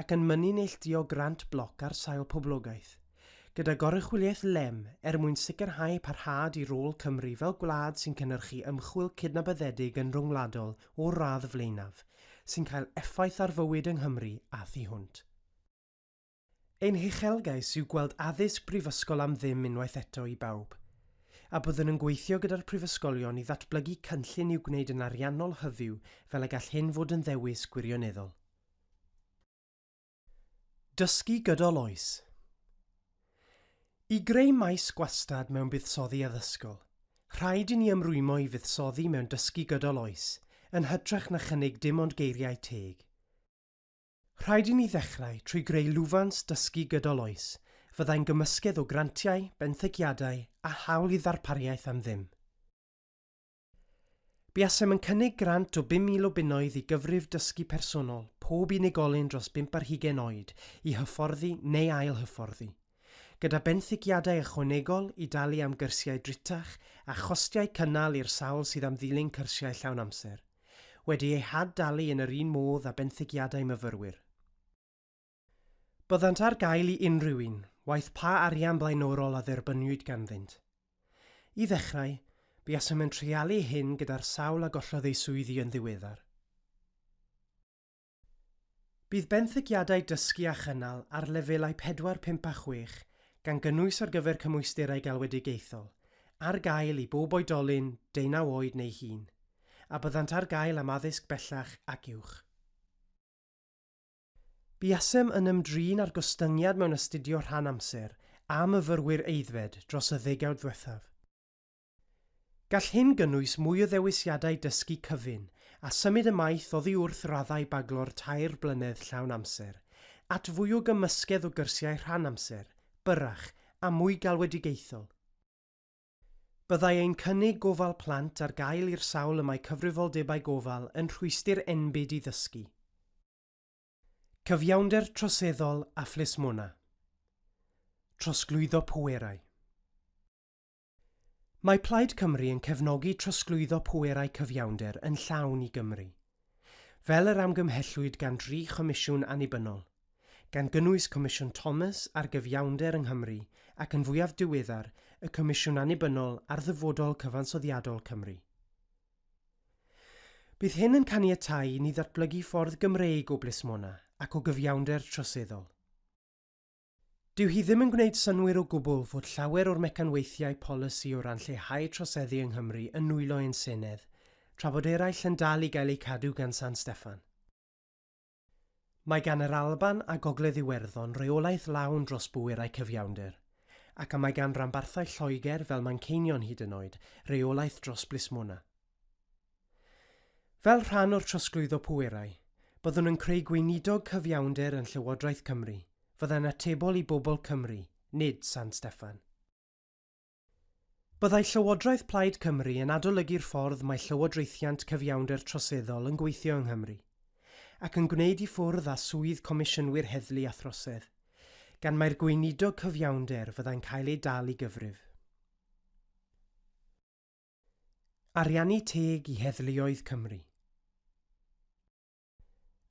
ac yn mynnu neilltuo grant bloc ar sail poblogaeth, gyda goruchwyliaeth lem er mwyn sicrhau parhad i rôl Cymru fel gwlad sy'n cynhyrchu ymchwil cydnabyddedig yn rhyngwladol o'r radd flaenaf, sy'n cael effaith ar fywyd yng Nghymru a thu hwnt. Ein huchelgais yw gweld addysg brifysgol am ddim unwaith eto i bawb, a byddwn yn gweithio gyda'r prifysgolion i ddatblygu cynllun i'w gwneud yn ariannol hyfyw fel y gall hyn fod yn ddewis gwirioneddol. Dysgu gydol oes. I greu maes gwastad mewn buddsoddi addysgol, rhaid i ni ymrwymo i fuddsoddi mewn dysgu gydol oes, yn hytrach na chynnig dim ond geiriau teg. Rhaid i ni ddechrau trwy greu lwfans dysgu gydol oes, fyddai'n gymysgedd o grantiau, benthyciadau a hawl i ddarpariaeth am ddim. Buasem yn cynnig grant o 5,000 o bunnoedd i gyfrif dysgu personol pob unigolyn dros bump ar hugain oed i hyfforddi neu ail-hyfforddi, gyda benthyciadau ychwanegol i dalu am gyrsiau drutach a chostiau cynnal i'r sawl sydd am ddilyn cyrsiau llawn amser, wedi eu had-dalu yn yr un modd â benthyciadau myfyrwyr. Byddant ar gael i unrhyw un, waeth pa arian blaenorol a dderbyniwyd ganddynt. I ddechrau, buasem yn treialu hyn gyda'r sawl a gollodd eu swyddi yn ddiweddar. Bydd benthyciadau dysgu a chynnal ar lefelau 4, 5 a 6, gan gynnwys ar gyfer cymwysterau galwedigaethol, ar gael i bob oedolyn deunaw oed neu hŷn, a byddant ar gael am addysg bellach ac uwch. Buasem yn ymdrin â'r gostyngiad mewn astudio rhan-amser a myfyrwyr aeddfed dros y ddegawd ddwethaf. Gall hyn gynnwys mwy o ddewisiadau dysgu cyfun a symud ymaith oddi wrth raddau baglor tair blynedd llawn amser at fwy o gymysgedd o gyrsiau rhan-amser, byrrach a mwy galwedigaethol. Byddai ein cynnig gofal plant ar gael i'r sawl y mae cyfrifoldebau gofal yn rhwystr enbyd i ddysgu. Cyfiawnder troseddol a phlismona. Trosglwyddo pwerau. Mae Plaid Cymru yn cefnogi trosglwyddo pwerau cyfiawnder yn llawn i Gymru. Fel yr amgymhellwyd gan dri chomisiwn annibynnol, gan gynnwys Comisiwn Thomas ar Gyfiawnder yng Nghymru ac yn fwyaf diweddar, y Comisiwn Annibynnol ar Ddyfodol Cyfansoddiadol Cymru. Bydd hyn yn caniatáu i ni ddatblygu ffordd Gymreig o blismona ac o gyfiawnder troseddol. Dyw hi ddim yn gwneud synnwyr o gwbl fod llawer o'r mecanweithiau polisi o ran lleihau troseddu yng Nghymru yn nwylo ein Senedd, tra bod eraill yn dal i gael eu cadw gan San Steffan. Mae gan yr Alban a Gogledd Iwerddon reolaeth lawn dros bwerau cyfiawnder, ac y mae gan ranbarthau Lloegr, fel Manceinion hyd yn oed, reolaeth dros blismona. Fel rhan o'r trosglwyddo pwerau, byddwn yn creu Gweinidog Cyfiawnder yn Llywodraeth Cymru, fyddai'n atebol i bobl Cymru, nid San Steffan. Byddai Llywodraeth Plaid Cymru yn adolygu'r ffordd mae llywodraethiant cyfiawnder troseddol yn gweithio yng Nghymru, ac yn gwneud i ffwrdd â swydd Comisiynwyr Heddlu a Throsedd, gan mai'r Gweinidog Cyfiawnder fyddai'n cael ei dal i gyfrif. Ariannu teg i heddluoedd Cymru.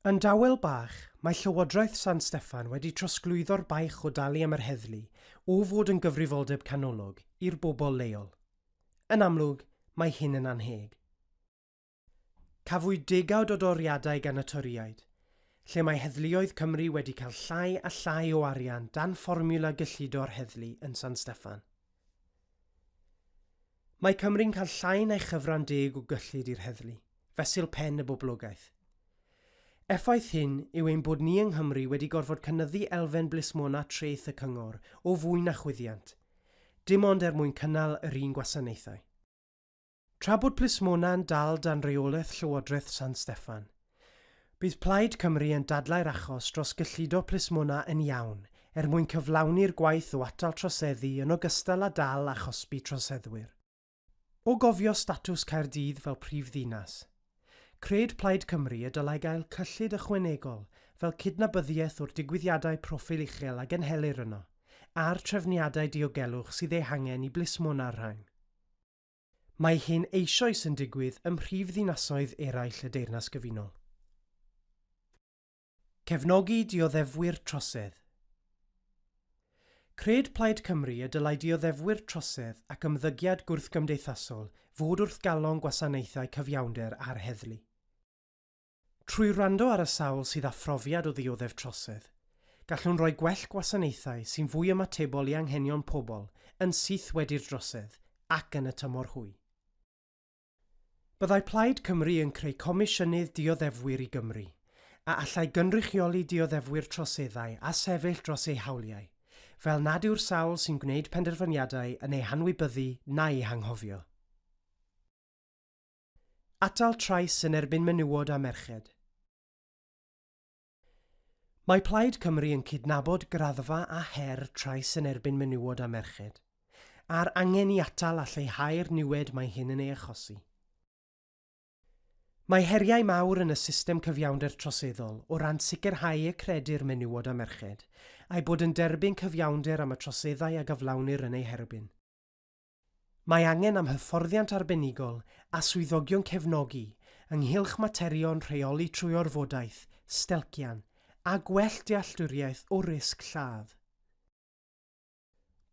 Yn dawel bach, mae Llywodraeth San Steffan wedi trosglwyddo'r baich o dalu am yr heddlu o fod yn gyfrifoldeb canolog i'r bobl leol. Yn amlwg, mae hyn yn annheg. Cafwyd degawd o doriadau gan y Torïaid, lle mae heddluoedd Cymru wedi cael llai a llai o arian dan fformiwla gyllido'r heddlu yn San Steffan. Mae Cymru'n cael llai na'i chyfran deg o gyllid i'r heddlu, fesul pen y boblogaeth. Effaith hyn yw ein bod ni yng Nghymru wedi gorfod cynyddu elfen blismona treth y cyngor o fwy na chwyddiant, dim ond er mwyn cynnal yr un gwasanaethau. Tra bod plismona'n dal dan reolaeth Llywodraeth San Steffan, bydd Plaid Cymru yn dadlau'r achos dros gyllido plismona yn iawn er mwyn cyflawni'r gwaith o atal troseddu yn ogystal â dal a chosbi troseddwyr. O gofio statws Caerdydd fel prif ddinas, cred Plaid Cymru y dylai gael cyllid ychwanegol fel cydnabyddiaeth o'r digwyddiadau proffil uchel a gynhelir yno, a'r trefniadau diogelwch sydd eu hangen i blismona'r rhain. Mae hyn eisoes yn digwydd ym mhrif ddinasoedd eraill y Deyrnas Gyfunol. Cefnogi dioddefwyr trosedd. Cred Plaid Cymru y dylai dioddefwyr trosedd ac ymddygiad gwrthgymdeithasol fod wrth galon gwasanaethau cyfiawnder a'r heddlu. Trwy wrando ar y sawl sydd â phrofiad o ddioddef trosedd, gallwn roi gwell gwasanaethau sy'n fwy ymatebol i anghenion pobl yn syth wedi'r drosedd ac yn y tymor hwy. Byddai Plaid Cymru yn creu Comisiynydd Dioddefwyr i Gymru, a allai gynrychioli dioddefwyr troseddau a sefyll dros eu hawliau, fel nad yw'r sawl sy'n gwneud penderfyniadau yn eu hanwybyddu na'u hanghofio. Atal trais yn erbyn menywod a merched. Mae Plaid Cymru yn cydnabod graddfa a her trais yn erbyn menywod a merched, a'r angen i atal a lleihau'r niwed mae hyn yn ei achosi. Mae heriau mawr yn y system cyfiawnder troseddol o ran sicrhau y credir menywod a merched, a'u bod yn derbyn cyfiawnder am y troseddau a gyflawnir yn eu herbyn. Mae angen am hyfforddiant arbenigol a swyddogion cefnogi ynghylch materion rheoli trwy orfodaeth, stelcian, a gwell dealltwriaeth o risg lladd.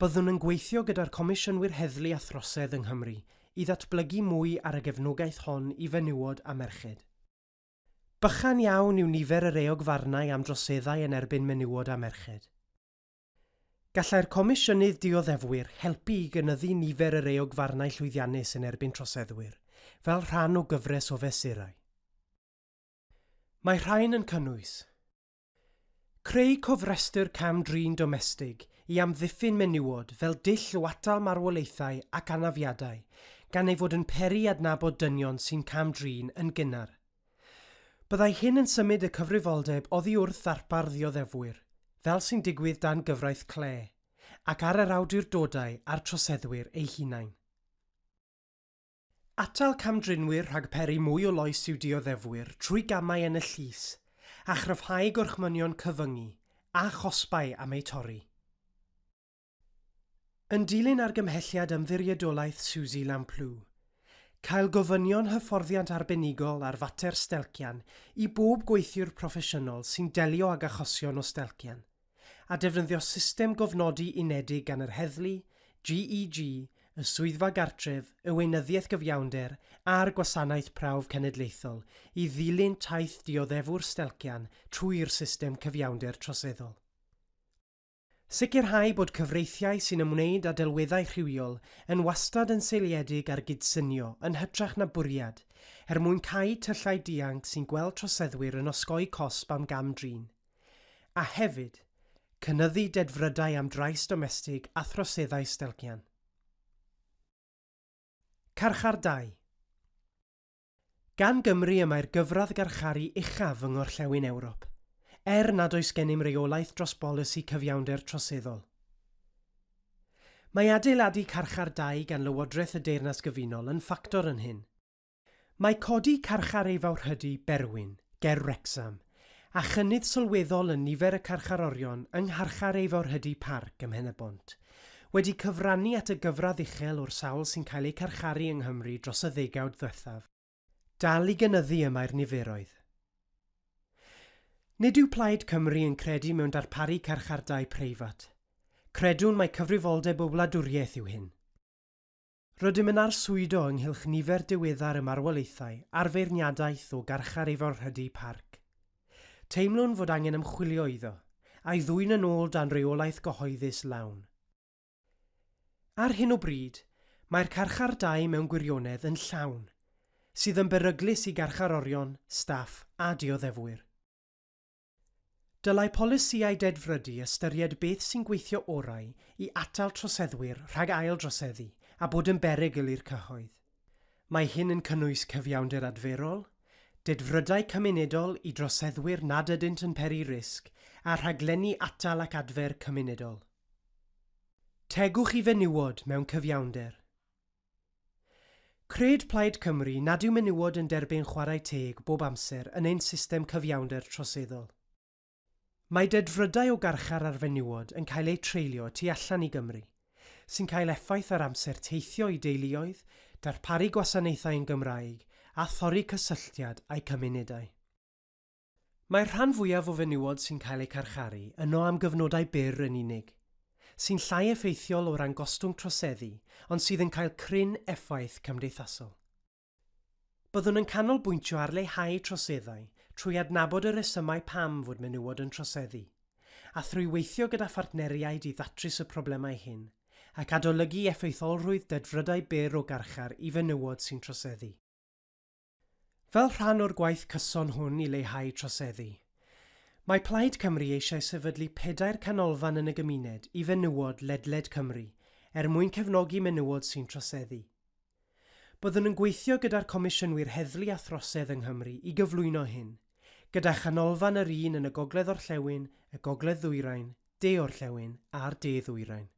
Byddwn yn gweithio gyda'r Comisiynwyr Heddlu a Throsedd yng Nghymru i ddatblygu mwy ar y gefnogaeth hon i fenywod a merched. Bychan iawn yw nifer yr euogfarnau am droseddau yn erbyn menywod a merched. Gallai'r Comisiynydd Dioddefwyr helpu i gynyddu nifer yr euogfarnau llwyddiannus yn erbyn troseddwyr, fel rhan o gyfres o fesurau. Mae rhain yn cynnwys. Creu cofrestr cam-drin domestig i amddiffyn menywod fel dull o atal marwolaethau ac anafiadau, gan ei fod yn peri adnabod dynion sy'n cam-drin yn gynnar. Byddai hyn yn symud y cyfrifoldeb oddi wrth ddarpar ddioddefwyr, fel sy'n digwydd dan gyfraith Clare, ac ar yr awdurdodau a'r troseddwyr eu hunain. Atal camdrinwyr rhag peri mwy o loes i'w dioddefwyr trwy gamau yn y llys, a chryfhau gorchmynion cyfyngu a chosbau am eu torri. Yn dilyn argymhelliad Ymddiriedolaeth Suzy Lamplugh, cael gofynion hyfforddiant arbenigol ar fater stelcian i bob gweithiwr proffesiynol sy'n delio ag achosion o stelcian, a defnyddio system gofnodi unedig gan yr heddlu, GEG, y Swyddfa Gartref, y Weinyddiaeth Gyfiawnder a'r Gwasanaeth Prawf Cenedlaethol i ddilyn taith dioddefwr stelcian trwy'r system cyfiawnder troseddol. Sicrhau bod cyfreithiau sy'n ymwneud â delweddau rhywiol yn wastad yn seiliedig ar gydsynio yn hytrach na bwriad, er mwyn cau tyllau dianc sy'n gweld troseddwyr yn osgoi cosb am gam-drin. A hefyd, cynyddu dedfrydau am drais domestig a throseddau stelcian. Carchardai. Gan Gymru y mae'r gyfradd garcharu uchaf yng Ngorllewin Ewrop, er nad oes gennym reolaeth dros bolisi cyfiawnder troseddol. Mae adeiladu carchardai gan Lywodraeth y Deyrnas Gyfunol yn ffactor yn hyn. Mae codi carchar ei fawrhydi Berwyn, ger Wrecsam, a chynnydd sylweddol yn nifer y carcharorion yng ngharchar ei fawrhydi Parc ym Mhen-y-bont, wedi cyfrannu at y gyfradd uchel o'r sawl sy'n cael eu carcharu yng Nghymru dros y ddegawd ddwethaf. Dal i gynyddu y mae'r niferoedd. Nid yw Plaid Cymru yn credu mewn darparu carchardai preifat. Credwn mai cyfrifoldeb y wladwriaeth yw hyn. Rydym yn arswydo ynghylch nifer diweddar y marwolaethau a'r feirniadaeth o garchar ei fawrhydi Parc. Teimlwn fod angen ymchwilio iddo, a'i ddwyn yn ôl dan reolaeth gyhoeddus lawn. Ar hyn o bryd, mae'r carchardai mewn gwirionedd yn llawn, sydd yn beryglus i garcharorion, staff a dioddefwyr. Dylai polisïau dedfrydu ystyried beth sy'n gweithio orau i atal troseddwyr rhag ail-droseddu a bod yn berygl i'r cyhoedd. Mae hyn yn cynnwys cyfiawnder adferol, dedfrydau cymunedol i droseddwyr nad ydynt yn peri risg a rhaglenni atal ac adfer cymunedol. Tegwch i fenywod mewn cyfiawnder. Cred Plaid Cymru nad yw menywod yn derbyn chwarae teg bob amser yn ein system cyfiawnder troseddol. Mae dedfrydau o garchar ar fenywod yn cael eu treulio y tu allan i Gymru, sy'n cael effaith ar amser teithio i deuluoedd, darparu gwasanaethau yn Gymraeg a thorri cysylltiad â'u cymunedau. Mae'r rhan fwyaf o fenywod sy'n cael eu carcharu yno am gyfnodau byr yn unig, sy'n llai effeithiol o ran gostwng troseddu ond sydd yn cael cryn effaith cymdeithasol. Byddwn yn canolbwyntio ar leihau troseddau trwy adnabod y rhesymau pam fod menywod yn troseddu, a thrwy weithio gyda phartneriaid i ddatrys y problemau hyn, ac adolygu effeithiolrwydd dedfrydau byr o garchar i fenywod sy'n troseddu. Fel rhan o'r gwaith cyson hwn i leihau troseddu, mae Plaid Cymru eisiau sefydlu pedair canolfan yn y gymuned i fenywod ledled Cymru er mwyn cefnogi menywod sy'n troseddu. Byddwn yn gweithio gyda'r Comisiynwyr Heddlu a Throsedd yng Nghymru i gyflwyno hyn, gyda chanolfan yr un yn y Gogledd-orllewin, y Gogledd-ddwyrain, De-orllewin a'r De-ddwyrain.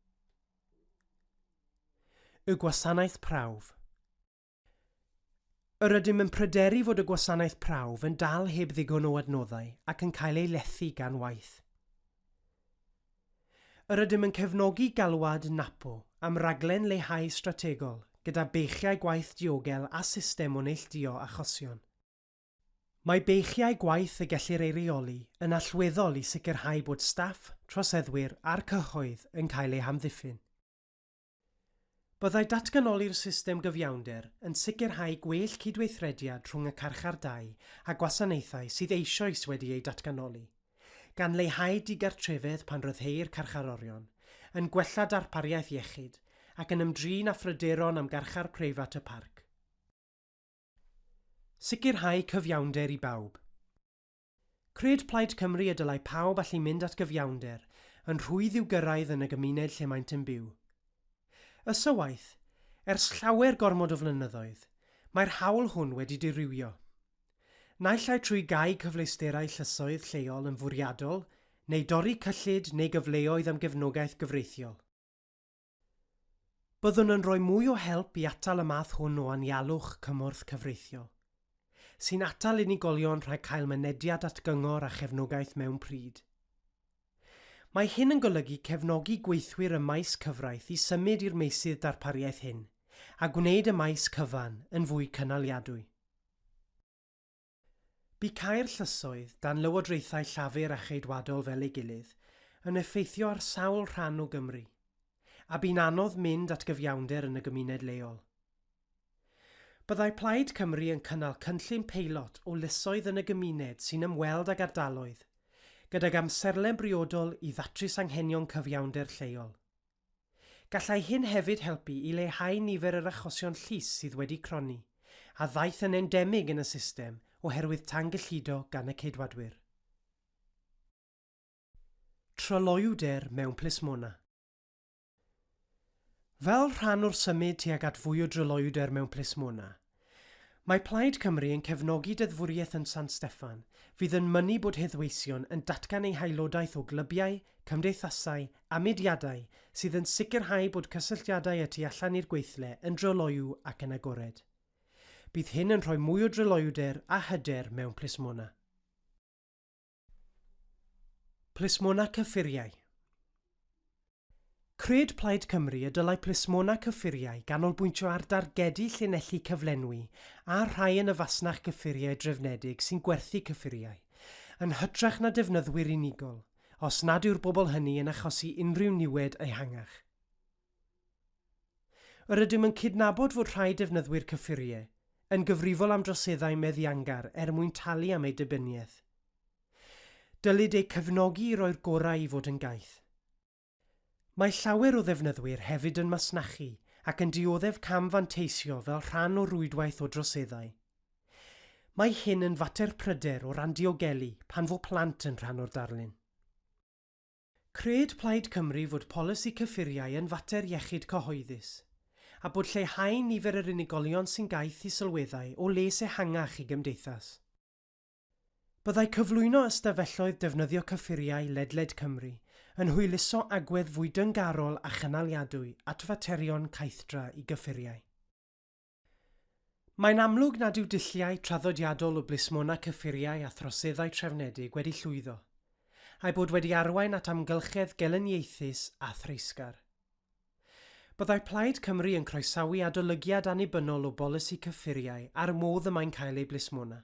Y Gwasanaeth Prawf. Yr ydym yn pryderu fod y gwasanaeth prawf yn dal heb ddigon o adnoddau ac yn cael ei lethu gan waith. Yr ydym yn cefnogi galwad NAPO am raglen leihau strategol gyda beichiau gwaith diogel a system o neilltuo achosion. Mae beichiau gwaith y gellir ei reoli yn allweddol i sicrhau bod staff, troseddwyr a'r cyhoedd yn cael eu hamddiffyn. Byddai datganoli'r system gyfiawnder yn sicrhau gwell cydweithrediad rhwng y carchardai a gwasanaethau sydd eisoes wedi eu datganoli, gan leihau digartrefedd pan ryddheir carcharorion, yn gwella darpariaeth iechyd, ac yn ymdrin â phryderon am garchar preifat y Parc. Sicrhau cyfiawnder i bawb. Cred Plaid Cymru y dylai pawb allu mynd at gyfiawnder yn rhwydd i'w gyrraedd yn y gymuned lle maent yn byw. Ysywaeth, ers llawer gormod o flynyddoedd, mae'r hawl hwn wedi dirywio. Naill ai trwy gau cyfleusterau llysoedd lleol yn fwriadol neu dorri cyllid neu gyfleoedd am gefnogaeth gyfreithiol. Byddwn yn rhoi mwy o help i atal y math hwn o anialwch cymorth cyfreithiol, sy'n atal unigolion rhag cael mynediad at gyngor a chefnogaeth mewn pryd. Mae hyn yn golygu cefnogi gweithwyr ym maes cyfraith i symud i'r meysydd darpariaeth hyn a gwneud y maes cyfan yn fwy cynaliadwy. Bu cau'r llysoedd, dan lywodraethau Llafur a Cheidwadol fel ei gilydd, yn effeithio ar sawl rhan o Gymru, a bu'n anodd mynd at gyfiawnder yn y gymuned leol. Byddai Plaid Cymru yn cynnal cynllun peilot o lysoedd yn y gymuned sy'n ymweld ag ardaloedd, gydag amserlen briodol i ddatrys anghenion cyfiawnder lleol. Gallai hyn hefyd helpu i leihau nifer yr achosion llys sydd wedi cronni, a ddaeth yn endemig yn y system oherwydd tangyllido gan y Ceidwadwyr. Tryloywder mewn plismona. Fel rhan o'r symud tuag at fwy o dryloywder mewn plismona, Mae Plaid Cymru yn cefnogi deddfwriaeth yn San Steffan fydd yn mynnu bod heddweision yn datgan eu haelodaeth o glybiau, cymdeithasau a mudiadau sydd yn sicrhau bod cysylltiadau y tu allan i'r gweithle yn dryloyw ac yn agored. Bydd hyn yn rhoi mwy o dryloywder a hyder mewn plismona. Plismona cyffuriau. Cred Plaid Cymru y dylai plismona cyffuriau ganolbwyntio ar dargedu llinelli cyflenwi a'r rhai yn y fasnach gyffuriau drefnedig sy'n gwerthu cyffuriau, yn hytrach na defnyddwyr unigol, os nad yw'r bobl hynny yn achosi unrhyw niwed ehangach. Yr ydym yn cydnabod fod rhai defnyddwyr cyffuriau yn gyfrifol am droseddau meddiangar er mwyn talu am eu dibyniaeth. Dylid eu cefnogi i roi'r gorau i fod yn gaeth. Mae llawer o ddefnyddwyr hefyd yn masnachu ac yn dioddef cam-fanteisio fel rhan o rwydwaith o droseddau. Mae hyn yn fater pryder o ran diogelu pan fo plant yn rhan o'r darlun. Cred Plaid Cymru fod polisi cyffuriau yn fater iechyd cyhoeddus, a bod lleihau nifer yr unigolion sy'n gaeth i sylweddau o les ehangach i gymdeithas. Byddai cyflwyno ystafelloedd defnyddio cyffuriau ledled Cymru yn hwyluso agwedd fwy dyngarol a chynaliadwy at faterion caethdra i gyffuriau. Mae'n amlwg nad yw dulliau traddodiadol o blismona cyffuriau a throseddau trefnedig wedi llwyddo, a'u bod wedi arwain at amgylchedd gelyniaethus a threisgar. Byddai Plaid Cymru yn croesawu adolygiad annibynnol o bolisi cyffuriau a'r modd y mae'n cael ei blismona.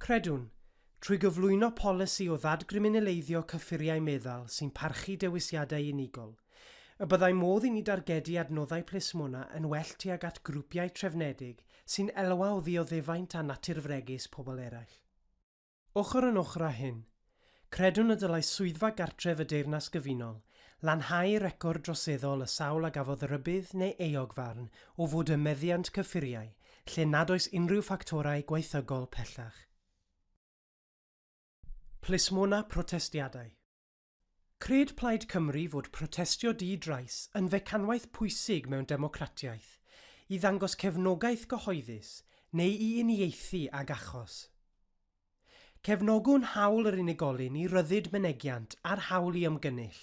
Credwn, trwy gyflwyno polisi o ddadgriminaleiddio cyffuriau meddal sy'n parchu dewisiadau unigol, y byddai modd i ni dargedu adnoddau plismona yn well tuag at grwpiau trefnedig sy'n elwa o ddioddefaint a natur fregus pobl eraill. Ochr yn ochr â hyn, credwn y dylai Swyddfa Gartref y Deyrnas Gyfunol lanhau record droseddol y sawl a gafodd rybudd neu euogfarn o fod ym meddiant cyffuriau lle nad oes unrhyw ffactorau gwaethygol pellach. Plismona protestiadau. Cred Plaid Cymru fod protestio di-drais yn fecanwaith pwysig mewn democratiaeth i ddangos cefnogaeth gyhoeddus neu i uniaethu ag achos. Cefnogwn hawl yr unigolyn i ryddid mynegiant a'r hawl i ymgynnull.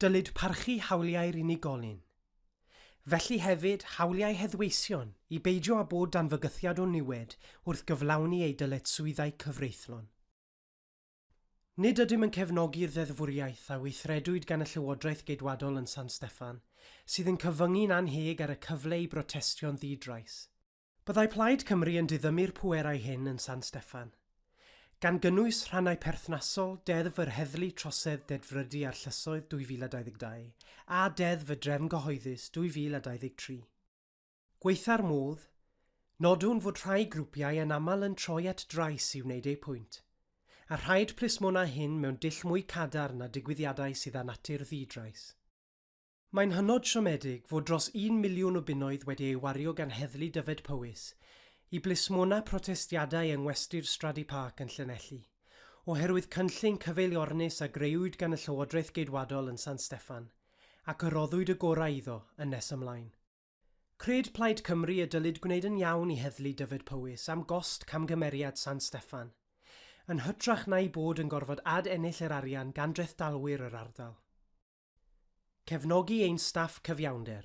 Dylid parchu hawliau'r unigolyn. Felly hefyd, hawliau heddweision i beidio â bod dan fygythiad o niwed wrth gyflawni eu dyletswyddau cyfreithlon. Nid ydym yn cefnogi'r ddeddfwriaeth a weithredwyd gan y Llywodraeth Geidwadol yn San Steffan, sydd yn cyfyngu'n annheg ar y cyfle i brotestio'n ddi-drais. Byddai Plaid Cymru yn diddymu'r pwerau hyn yn San Steffan, gan gynnwys rhannau perthnasol Deddf yr Heddlu Trosedd Dedfrydu a'r Llysoedd 2022 a Deddf y Drefn Gyhoeddus 2023. Gwaetha'r modd, nodwn fod rhai grwpiau yn aml yn troi at drais i wneud eu pwynt, a rhaid plismona hyn mewn dull mwy cadarn na digwyddiadau sydd â natur ddi-drais. Mae'n hynod siomedig fod dros un miliwn o bunnoedd wedi ei wario gan Heddlu Dyfed-Powys i blismona protestiadau yng Ngwesty'r Stradi Park yn Llanelli, oherwydd cynllun cyfeiliornus a grëwyd gan y Llywodraeth Geidwadol yn San Steffan, ac y roddwyd y gorau iddo yn nes ymlaen. Cred Plaid Cymru y dylid gwneud yn iawn i Heddlu Dyfed-Powys am gost camgymeriad San Steffan, yn hytrach na'u bod yn gorfod ad-ennill yr arian gan drethdalwyr yr ardal. Cefnogi ein staff cyfiawnder.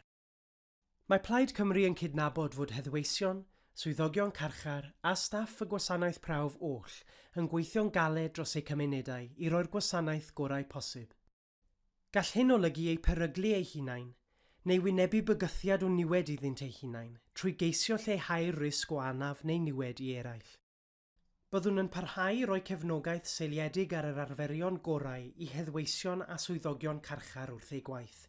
Mae Plaid Cymru yn cydnabod fod heddweision, swyddogion carchar a staff y gwasanaeth prawf oll yn gweithio'n galed dros eu cymunedau i roi'r gwasanaeth gorau posib. Gall hyn olygu eu peryglu eu hunain, neu wynebu bygythiad o niwed iddynt eu hunain, trwy geisio lleihau'r risg o anaf neu niwed i eraill. Byddwn yn parhau i roi cefnogaeth seiliedig ar yr arferion gorau i heddweision a swyddogion carchar wrth eu gwaith,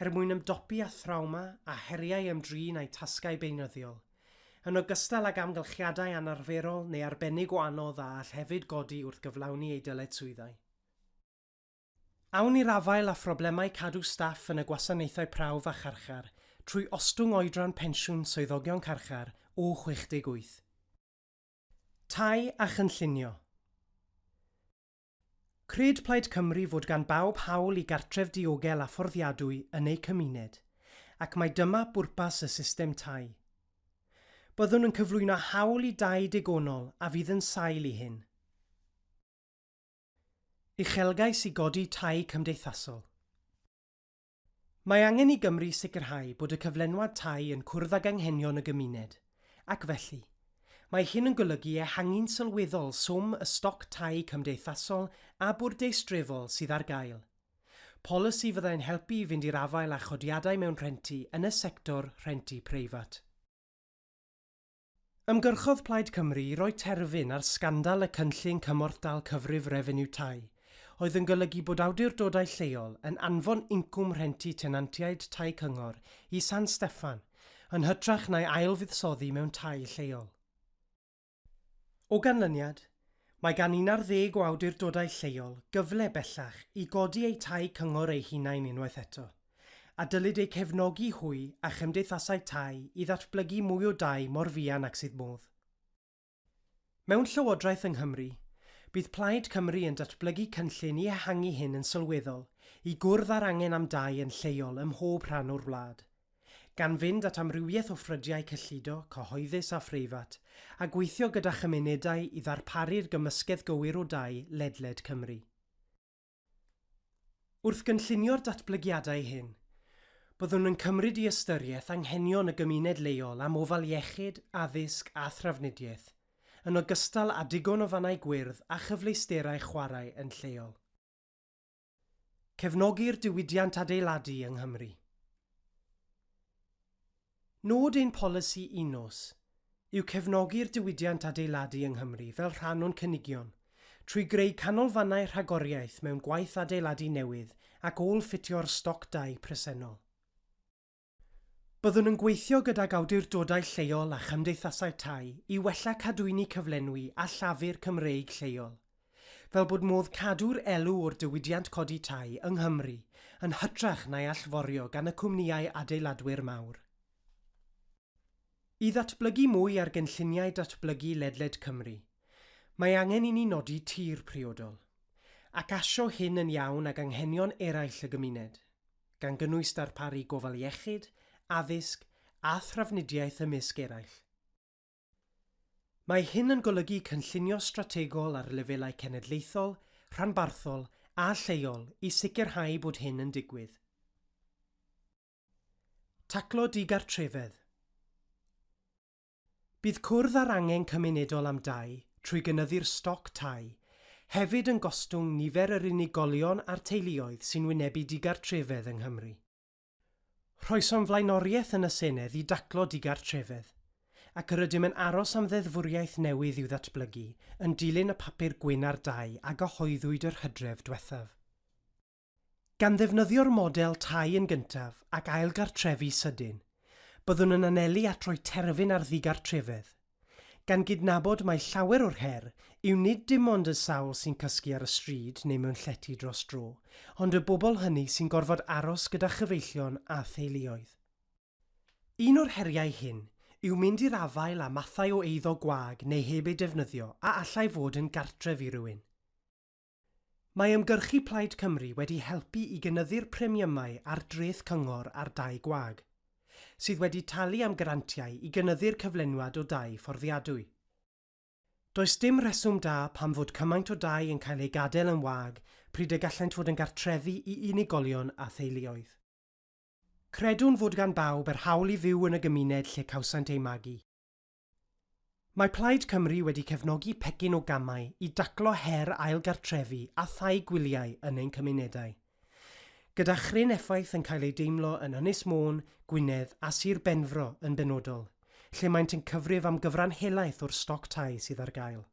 er mwyn ymdopi â thrawma a heriau ymdrin â'u tasgau beunyddiol, yn ogystal ag amgylchiadau anarferol neu arbennig o anodd a all hefyd godi wrth gyflawni eu dyletswyddau. Awn i'r afael â phroblemau cadw staff yn y gwasanaethau prawf a charchar trwy ostwng oedran pensiwn swyddogion carchar o 68. Tai a chynllunio. Cred Plaid Cymru fod gan bawb hawl i gartref diogel a fforddiadwy yn eu cymuned, ac mai dyma bwrpas y system tai. Byddwn yn cyflwyno hawl i dai digonol a fydd yn sail i hyn. Uchelgais i godi tai cymdeithasol. Mae angen i Gymru sicrhau bod y cyflenwad tai yn cwrdd ag anghenion y gymuned, ac felly, mae hyn yn golygu ehangu'n sylweddol swm y stoc tai cymdeithasol a bwrdeistrefol sydd ar gael. Polisi fyddai'n helpu i fynd i'r afael â chodiadau mewn rhenti yn y sector rhentu preifat. Ymgyrchodd Plaid Cymru i roi terfyn ar sgandal y cynllun cymorthdal cyfrif refeniw tai, oedd yn golygu bod awdurdodau lleol yn anfon incwm rhenti tenantiaid tai cyngor i San Steffan yn hytrach na'i ail-fuddsoddi mewn tai lleol. O ganlyniad, mae gan un ar ddeg o awdurdodau lleol gyfle bellach i godi eu tai cyngor eu hunain unwaith eto. a dylid eu cefnogi hwy a chymdeithasau tai i ddatblygu mwy o dai mor fuan ag sydd modd. Mewn llywodraeth yng Nghymru, bydd Plaid Cymru yn datblygu cynllun i ehangu hyn yn sylweddol i gwrdd â'r angen am dai yn lleol ym mhob rhan o'r wlad, gan fynd at amrywiaeth o ffrydiau cyllido, cyhoeddus a phreifat, a gweithio gyda chymunedau i ddarparu'r gymysgedd gywir o dai ledled Cymru. Wrth gynllunio'r datblygiadau hyn, byddwn yn cymryd i ystyriaeth anghenion y gymuned leol am ofal iechyd, addysg a thrafnidiaeth, yn ogystal â digon o fannau gwyrdd a chyfleusterau chwarae yn lleol. Cefnogi'r diwydiant adeiladu yng Nghymru. Nod ein polisi un-nos yw cefnogi'r diwydiant adeiladu yng Nghymru fel rhan o'n cynigion, trwy greu canolfannau rhagoriaeth mewn gwaith adeiladu newydd ac ôl-ffitio'r stoc dai presennol. Byddwn yn gweithio gydag awdurdodau lleol a chymdeithasau tai i wella cadwyni cyflenwi a llafur Cymreig lleol, fel bod modd cadw'r elw o'r diwydiant codi tai yng Nghymru yn hytrach na'i allforio gan y cwmnïau adeiladwyr mawr. I ddatblygu mwy ar gynlluniau datblygu ledled Cymru, mae angen i ni nodi tir priodol, ac asio hyn yn iawn ag anghenion eraill y gymuned, gan gynnwys darparu gofal iechyd, addysg a thrafnidiaeth ymysg eraill. Mae hyn yn golygu cynllunio strategol ar lefelau cenedlaethol, rhanbarthol a lleol i sicrhau bod hyn yn digwydd. Taclo digartrefedd. Bydd cwrdd â'r angen cymunedol am dai trwy gynyddu'r stoc tai hefyd yn gostwng nifer yr unigolion a'r teuluoedd sy'n wynebu digartrefedd yng Nghymru. Rhoesom flaenoriaeth yn y Senedd i daclo digartrefedd, ac yr ydym yn aros am ddeddfwriaeth newydd i'w ddatblygu yn dilyn y papur gwyn ar dai a gyhoeddwyd yr hydref dwethaf. Gan ddefnyddio'r model tai yn gyntaf ac ailgartrefu sydyn, byddwn yn anelu at roi terfyn ar ddigartrefedd, gan gydnabod mai llawer o'r her yw nid dim ond y sawl sy'n cysgu ar y stryd neu mewn llety dros dro, ond y bobl hynny sy'n gorfod aros gyda chyfeillion a theuluoedd. Un o'r heriau hyn yw mynd i'r afael â mathau o eiddo gwag neu heb eu defnyddio a allai fod yn gartref i rywun. Mae ymgyrchu Plaid Cymru wedi helpu i gynyddu'r premiymau ar dreth cyngor ar dai gwag, sydd wedi talu am grantiau i gynyddu'r cyflenwad o dai fforddiadwy. Does dim rheswm da pam fod cymaint o dai yn cael eu gadael yn wag pryd y gallent fod yn gartrefi i unigolion a theuluoedd. Credwn fod gan bawb yr hawl i fyw yn y gymuned lle cawsant eu magu. Mae Plaid Cymru wedi cefnogi pecyn o gamau i daclo her ail gartrefi a thai gwyliau yn ein cymunedau. Gyda chryn effaith yn cael ei deimlo yn Ynys Môn, Gwynedd a Sir Benfro yn benodol, lle maent yn cyfrif am gyfran helaeth o'r stoc tai sydd ar gael.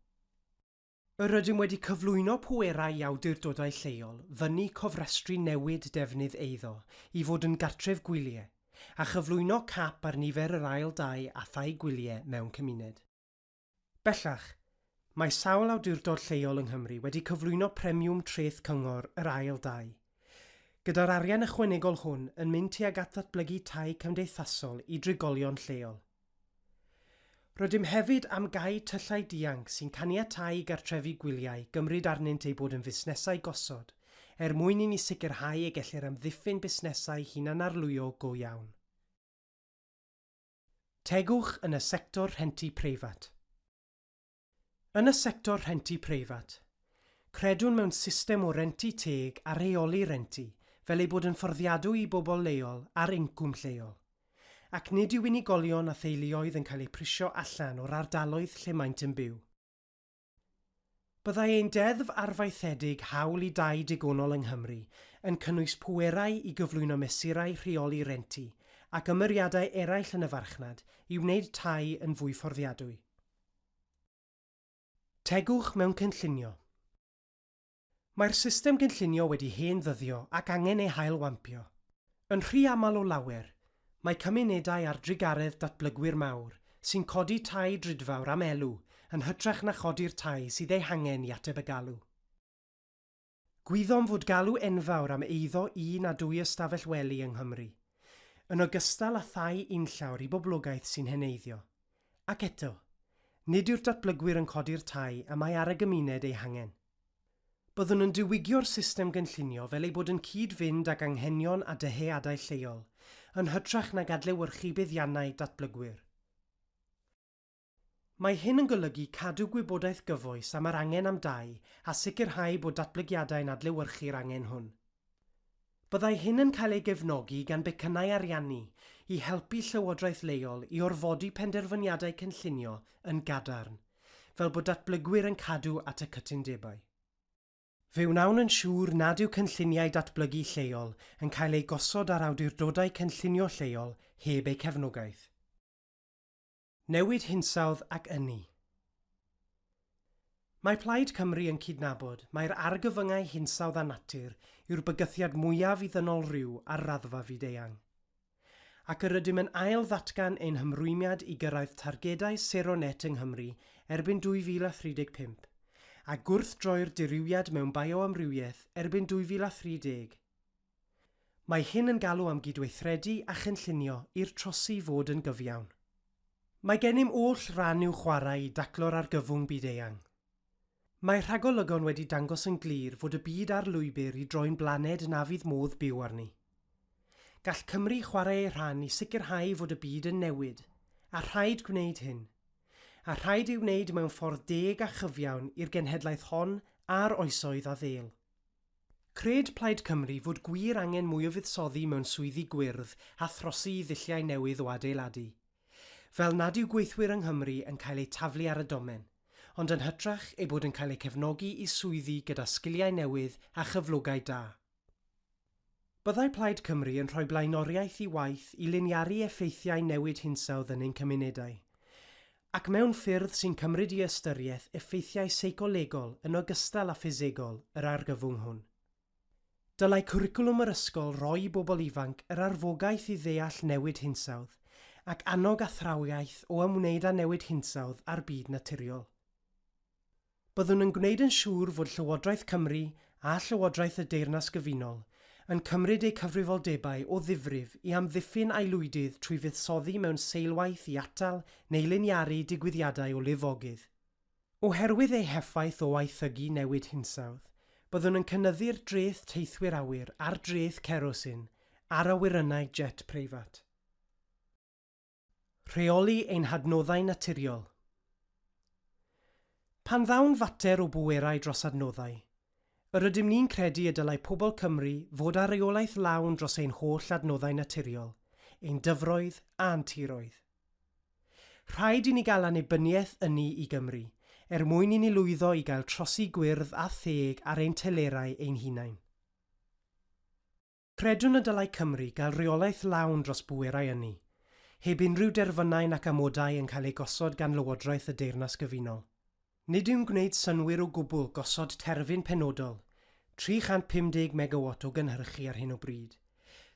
Yr ydym wedi cyflwyno pwerau i awdurdodau lleol fynnu cofrestru newid defnydd eiddo i fod yn gartref gwyliau, a chyflwyno cap ar nifer yr ail dai a thai gwyliau mewn cymuned. Bellach, mae sawl awdurdod lleol yng Nghymru wedi cyflwyno premiwm treth cyngor yr ail dai, gyda'r arian ychwanegol hwn yn mynd tuag at ddatblygu tai cymdeithasol i drigolion lleol. Rydym hefyd am gau tyllau dianc sy'n caniatáu i gartrefi gwyliau gymryd arnynt eu bod yn fusnesau gosod, er mwyn i ni sicrhau y gellir amddiffyn busnesau hunanarlwyo go iawn. Tegwch yn y sector rhentu preifat. Yn y sector rhentu preifat, credwn mewn system o rentu teg a rheoli renti fel ei bod yn fforddiadwy i bobl leol ar incwm lleol, ac nid yw unigolion a theuluoedd yn cael eu prisio allan o'r ardaloedd lle maent yn byw. Byddai ein deddf arfaethedig Hawl i Dai Digonol yng Nghymru yn cynnwys pwerau i gyflwyno mesurau rheoli renti ac ymyriadau eraill yn y farchnad i wneud tai yn fwy fforddiadwy. Tegwch mewn cynllunio. Mae'r system gynllunio wedi hen ddyddio ac angen ei hail-wampio. Yn rhy aml o lawer, mae cymunedau ar drugaredd datblygwyr mawr sy'n codi tai drudfawr am elw yn hytrach na chodi'r tai sydd eu hangen i ateb y galw. Gwyddom fod galw enfawr am eiddo un a dwy ystafell wely yng Nghymru, yn ogystal â thai unllawr i boblogaeth sy'n heneiddio. Ac eto, nid yw'r datblygwyr yn codi'r tai y mae ar y gymuned eu hangen. Byddwn yn diwygio'r system gynllunio fel ei bod yn cyd-fynd ag anghenion a dyheadau lleol, yn hytrach nag adlewyrchu buddiannau datblygwyr. Mae hyn yn golygu cadw gwybodaeth gyfoes am yr angen am dai a sicrhau bod datblygiadau'n adlewyrchu'r angen hwn. Byddai hyn yn cael ei gefnogi gan becynnau ariannu i helpu llywodraeth leol i orfodi penderfyniadau cynllunio yn gadarn, fel bod datblygwyr yn cadw at y cytundebau. Fe wnawn yn siŵr nad yw cynlluniau datblygu lleol yn cael eu gosod ar awdurdodau cynllunio lleol heb eu cefnogaeth. Newid hinsawdd ac ynni. Mae Plaid Cymru yn cydnabod mai'r argyfyngau hinsawdd a natur yw'r bygythiad mwyaf i ddynol ryw ar raddfa fyd-eang. Ac yr ydym yn ail-ddatgan ein hymrwymiad i gyrraedd targedau sero net yng Nghymru erbyn 2035, a gwrthdroi'r dirywiad mewn bioamrywiaeth erbyn 2030. Mae hyn yn galw am gydweithredu a chynllunio i'r trosi fod yn gyfiawn. Mae gennym oll ran i'w chwarae i daclo'r argyfwng byd-eang. Mae rhagolygon wedi dangos yn glir fod y byd ar lwybr i droi'n blaned na fydd modd byw arni. Gall Cymru chwarae ei rhan i sicrhau fod y byd yn newid, a rhaid gwneud hyn. A rhaid ei wneud mewn ffordd deg a chyfiawn i'r genhedlaeth hon a'r oesoedd a ddêl. Cred Plaid Cymru fod gwir angen mwy o fuddsoddi mewn swyddi gwyrdd a throsi i ddulliau newydd o adeiladu. Fel nad yw gweithwyr yng Nghymru yn cael eu taflu ar y domen, ond yn hytrach eu bod yn cael eu cefnogi i swyddi gyda sgiliau newydd a chyflogau da. Byddai Plaid Cymru yn rhoi blaenoriaeth i waith i liniaru effeithiau newid hinsawdd yn ein cymunedau, ac mewn ffyrdd sy'n cymryd i ystyriaeth effeithiau seicolegol yn ogystal â ffisegol yr argyfwng hwn. Dylai cwricwlwm yr ysgol roi i bobl ifanc yr arfogaeth i ddeall newid hinsawdd ac annog athrawiaeth o ymwneud â newid hinsawdd a'r byd naturiol. Byddwn yn gwneud yn siŵr fod Llywodraeth Cymru a Llywodraeth y Deyrnas Gyfunol yn cymryd eu cyfrifoldebau o ddifrif i amddiffyn aelwydydd trwy fuddsoddi mewn seilwaith i atal neu liniaru digwyddiadau o lifogydd. Oherwydd ei heffaith o waethygu newid hinsawdd, byddwn yn cynyddu'r dreth teithwyr awyr a'r dreth cerosin ar awyrennau jet preifat. Rheoli ein hadnoddau naturiol Pan ddaw'n fater o bwerau dros adnoddau, yr ydym ni'n credu y dylai pobl Cymru fod â rheolaeth lawn dros ein holl adnoddau naturiol, ein dyfroedd a'n tiroedd. Rhaid i ni gael annibyniaeth ynni i Gymru, er mwyn i ni lwyddo i gael trosi gwyrdd a theg ar ein telerau ein hunain. Credwn y dylai Cymru gael rheolaeth lawn dros bwerau ynni, heb unrhyw derfynau nac amodau yn cael eu gosod gan Lywodraeth y Deyrnas Gyfunol. Nid yw'n gwneud synnwyr o gwbl gosod terfyn penodol, 350 megawat o gynhyrchu ar hyn o bryd,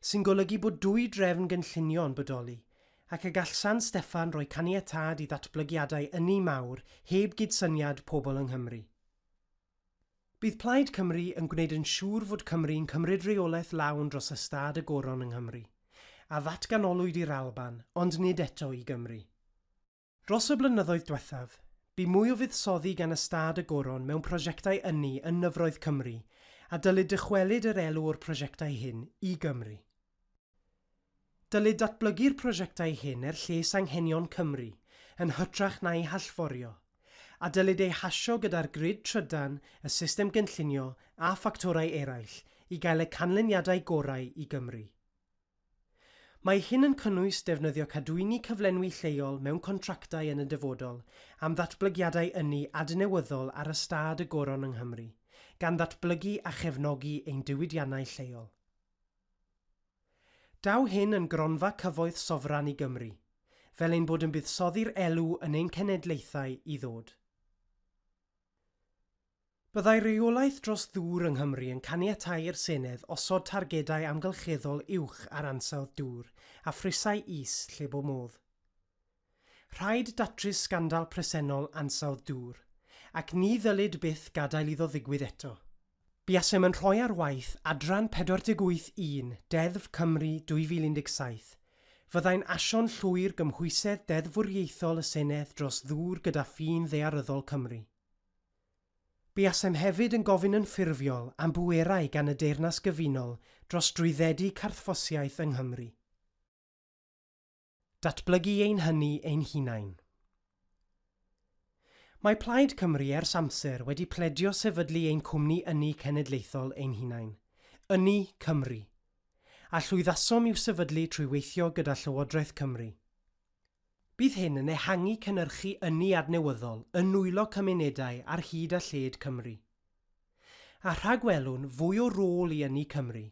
sy'n golygu bod dwy drefn gynllunio yn bodoli, ac y gall San Steffan roi caniatâd i ddatblygiadau ynni mawr heb gydsyniad pobl yng Nghymru. Bydd Plaid Cymru yn gwneud yn siŵr fod Cymru'n cymryd rheolaeth lawn dros ystâd y Goron yng Nghymru, a ddatganolwyd i'r Alban, ond nid eto i Gymru. Dros y blynyddoedd diwethaf, bu mwy o fuddsoddi gan Ystâd y Goron mewn prosiectau ynni yn nyfroedd Cymru, a dylid dychwelyd yr elw o'r prosiectau hyn i Gymru. Dylid datblygu'r prosiectau hyn er lles anghenion Cymru, yn hytrach na'u hallforio, a dylid eu hasio gyda'r grid trydan, y system gynllunio a ffactorau eraill i gael y canlyniadau gorau i Gymru. Mae hyn yn cynnwys defnyddio cadwyni cyflenwi lleol mewn contractau yn y dyfodol am ddatblygiadau ynni adnewyddol ar ystâd y Goron yng Nghymru, gan ddatblygu a chefnogi ein diwydiannau lleol. Daw hyn yn gronfa cyfoeth sofran i Gymru, fel ein bod yn buddsoddi'r elw yn ein cenedlaethau i ddod. Byddai rheolaeth dros ddŵr yng Nghymru yn caniatáu i'r Senedd osod targedau amgylcheddol uwch ar ansawdd dŵr a phrisau is lle bo modd. Rhaid datrys sgandal presennol ansawdd dŵr, ac ni ddylid byth gadael iddo ddigwydd eto. Buasem yn rhoi ar waith Adran 48 1 Deddf Cymru 2017, fyddai'n asio'n llwyr gymhwysedd deddfwriaethol y Senedd dros ddŵr gyda ffin ddaearyddol Cymru. Buasem hefyd yn gofyn yn ffurfiol am bwerau gan y Deyrnas Gyfunol dros drwyddedu carthffosiaeth yng Nghymru. Datblygu ein hynni ein hunain. Mae Plaid Cymru ers amser wedi pledio sefydlu ein cwmni ynni cenedlaethol ein hunain, Ynni Cymru, a llwyddasom i'w sefydlu trwy weithio gyda Llywodraeth Cymru. Bydd hyn yn ehangu cynhyrchu ynni adnewyddol yn nwylo cymunedau ar hyd a lled Cymru. A rhagwelwn fwy o rôl i Ynni Cymru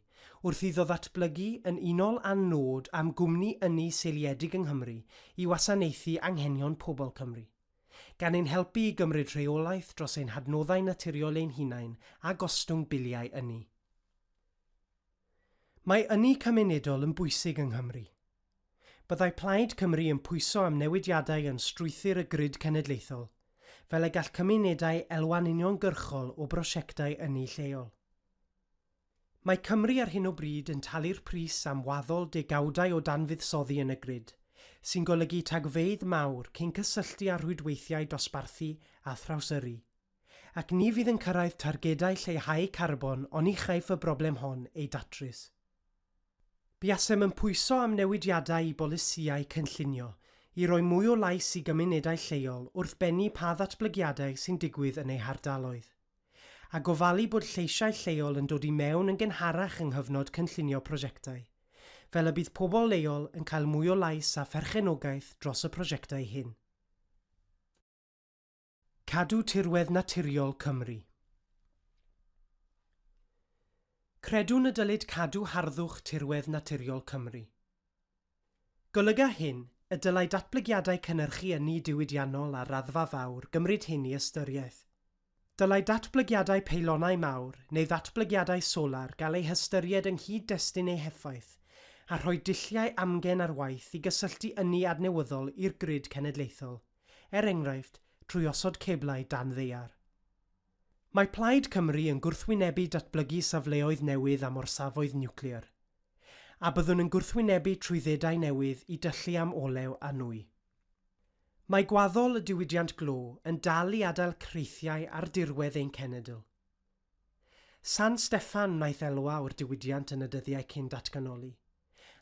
wrth iddo ddatblygu yn unol â'n nod am gwmni ynni seiliedig yng Nghymru i wasanaethu anghenion pobl Cymru, gan ein helpu i gymryd rheolaeth dros ein hadnoddau naturiol ein hunain a gostwng biliau ynni. Mae ynni cymunedol yn bwysig yng Nghymru. Byddai Plaid Cymru yn pwyso am newidiadau yn strwythur y Grid Cenedlaethol, fel y gall cymunedau elwa'n uniongyrchol o brosiectau ynni lleol. Mae Cymru ar hyn o bryd yn talu'r pris am waddol degawdau o danfuddsoddi yn y grid, sy'n golygu tagfeydd mawr cyn cysylltu â rhwydweithiau dosbarthu a thrawsyrru, ac ni fydd yn cyrraedd targedau lleihau carbon oni chaiff y broblem hon ei datrys. Buasem yn pwyso am newidiadau i bolisïau cynllunio i roi mwy o lais i gymunedau lleol wrth bennu pa ddatblygiadau sy'n digwydd yn eu hardaloedd, a gofalu bod lleisiau lleol yn dod i mewn yn gynharach yng nghyfnod cynllunio prosiectau, fel y bydd pobl leol yn cael mwy o lais a pherchenogaeth dros y prosiectau hyn. Cadw tirwedd naturiol Cymru. Credwn y dylid cadw harddwch tirwedd naturiol Cymru. Golyga hyn y dylai datblygiadau cynhyrchu ynni diwydiannol ar raddfa fawr gymryd hyn i ystyriaeth. Dylai datblygiadau peilonau mawr neu ddatblygiadau solar gael eu hystyried yng nghyd-destun eu heffaith a rhoi dulliau amgen ar waith i gysylltu ynni adnewyddol i'r grid cenedlaethol, er enghraifft, trwy osod ceblau dan ddaear. Mae Plaid Cymru yn gwrthwynebu datblygu safleoedd newydd am orsafoedd niwclear, a byddwn yn gwrthwynebu trwyddedau newydd i dyllu am olew a nwy. Mae gwaddol y diwydiant glo yn dal i adael creithiau ar dirwedd ein cenedl. San Steffan wnaeth elwa o'r diwydiant yn y dyddiau cyn datganoli,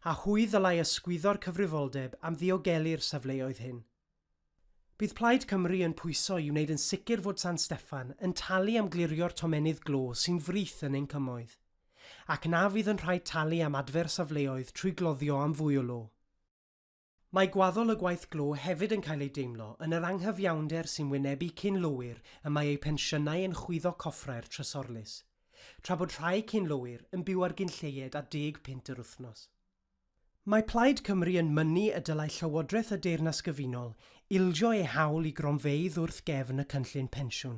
a hwy ddylai ysgwyddo'r cyfrifoldeb am ddiogelu'r safleoedd hyn. Bydd Plaid Cymru yn pwyso i wneud yn sicr fod San Steffan yn talu am glirio'r tomennydd glo sy'n frith yn ein cymoedd, ac na fydd yn rhaid talu am adfer safleoedd trwy gloddio am fwy o lo. Mae gwaddol y gwaith glo hefyd yn cael ei deimlo yn yr anghyfiawnder sy'n wynebu cyn-lowyr y mae eu pensiynau yn chwyddo coffrau'r Trysorlys, tra bod rhai cyn-lowyr yn byw ar gyn lleied â deg punt yr wythnos. Mae Plaid Cymru yn mynnu y dylai Llywodraeth y Deyrnas Gyfunol ildio ei hawl i gronfeydd wrth gefn y cynllun pensiwn.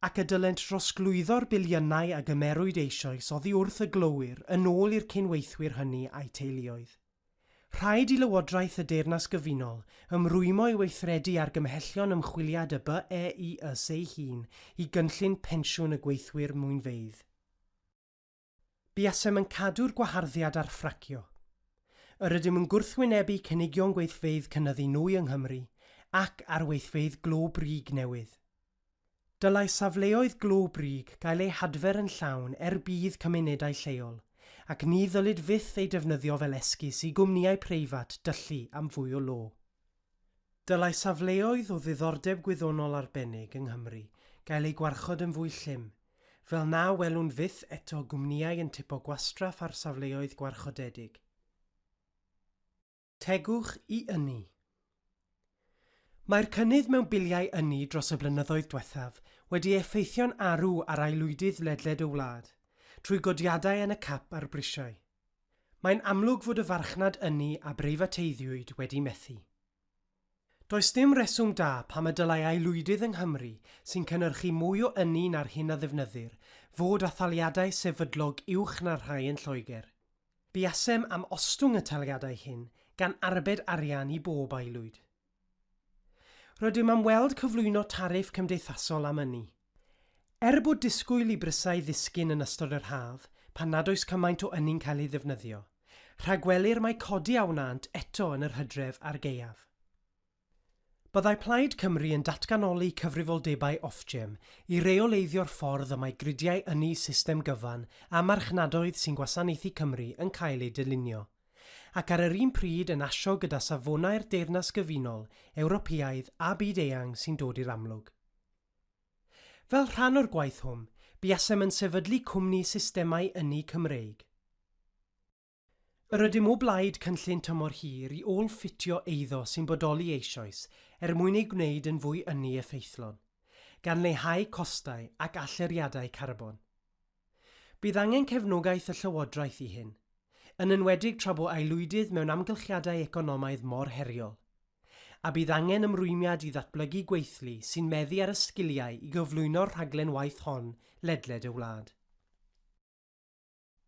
ac y dylent drosglwyddo'r biliynau a gymerwyd eisoes oddi wrth y glowyr yn ôl i'r cyn-weithwyr hynny a'u teuluoedd. Rhaid i Lywodraeth y Deyrnas Gyfunol ymrwymo i weithredu argymhellion ymchwiliad y BEIS ei hun i gynllun pensiwn y gweithwyr mwynfeydd. Buasem yn cadw'r gwaharddiad ar ffracio. Yr ydym yn gwrthwynebu cynigion gweithfeydd cynyddu nwy yng Nghymru ac ar weithfeydd glo brig newydd. Dylai safleoedd glo brig gael eu hadfer yn llawn er budd cymunedau lleol, ac ni ddylid fyth eu defnyddio fel esgus i gwmnïau preifat dyllu am fwy o lo. Dylai safleoedd o ddiddordeb gwyddonol arbennig yng Nghymru gael eu gwarchod yn fwy llym, fel na welwn fyth eto gwmnïau yn tipo gwastraff ar safleoedd gwarchodedig. Tegwch i ynni. Mae'r cynnydd mewn biliau ynni dros y blynyddoedd dwethaf wedi effeithio'n arw ar aelwydydd ledled y wlad, trwy godiadau yn y cap ar brisiau. Mae'n amlwg fod y farchnad ynni a breifateiddiwyd wedi methu. Does dim rheswm da pam y dylai aelwydydd yng Nghymru sy'n cynhyrchu mwy o ynni na'r hyn a ddefnyddir fod â thaliadau sefydlog uwch na'r rhai yn Lloegr. Buasem am ostwng y taliadau hyn gan arbed arian i bob aelwyd. Rydym am weld cyflwyno tariff cymdeithasol am ynni. Er bod disgwyl i brisau ddisgyn yn ystod yr haf, pan nad oes cymaint o ynni'n cael ei ddefnyddio, rhagwelir mai codi a wnânt eto yn yr hydref a'r gaeaf. Byddai Plaid Cymru yn datganoli cyfrifoldebau Ofgem i reoleiddio'r ffordd y mae gridiau ynni system gyfan a marchnadoedd sy'n gwasanaethu Cymru yn cael eu dylunio, ac ar yr un pryd yn asio gyda safonau'r Deyrnas Gyfunol, Ewropeaidd a byd-eang sy'n dod i'r amlwg. Fel rhan o'r gwaith hwn, buasem yn sefydlu cwmni systemau ynni Cymreig. Yr ydym o blaid cynllun tymor hir i ôl-ffitio eiddo sy'n bodoli eisoes er mwyn eu gwneud yn fwy ynni effeithlon, gan leihau costau ac allyriadau carbon. Bydd angen cefnogaeth y Llywodraeth i hyn, yn enwedig tra bo aelwydydd mewn amgylchiadau economaidd mor heriol. A bydd angen ymrwymiad i ddatblygu gweithlu sy'n meddu ar y sgiliau i gyflwyno'r rhaglen waith hon ledled y wlad.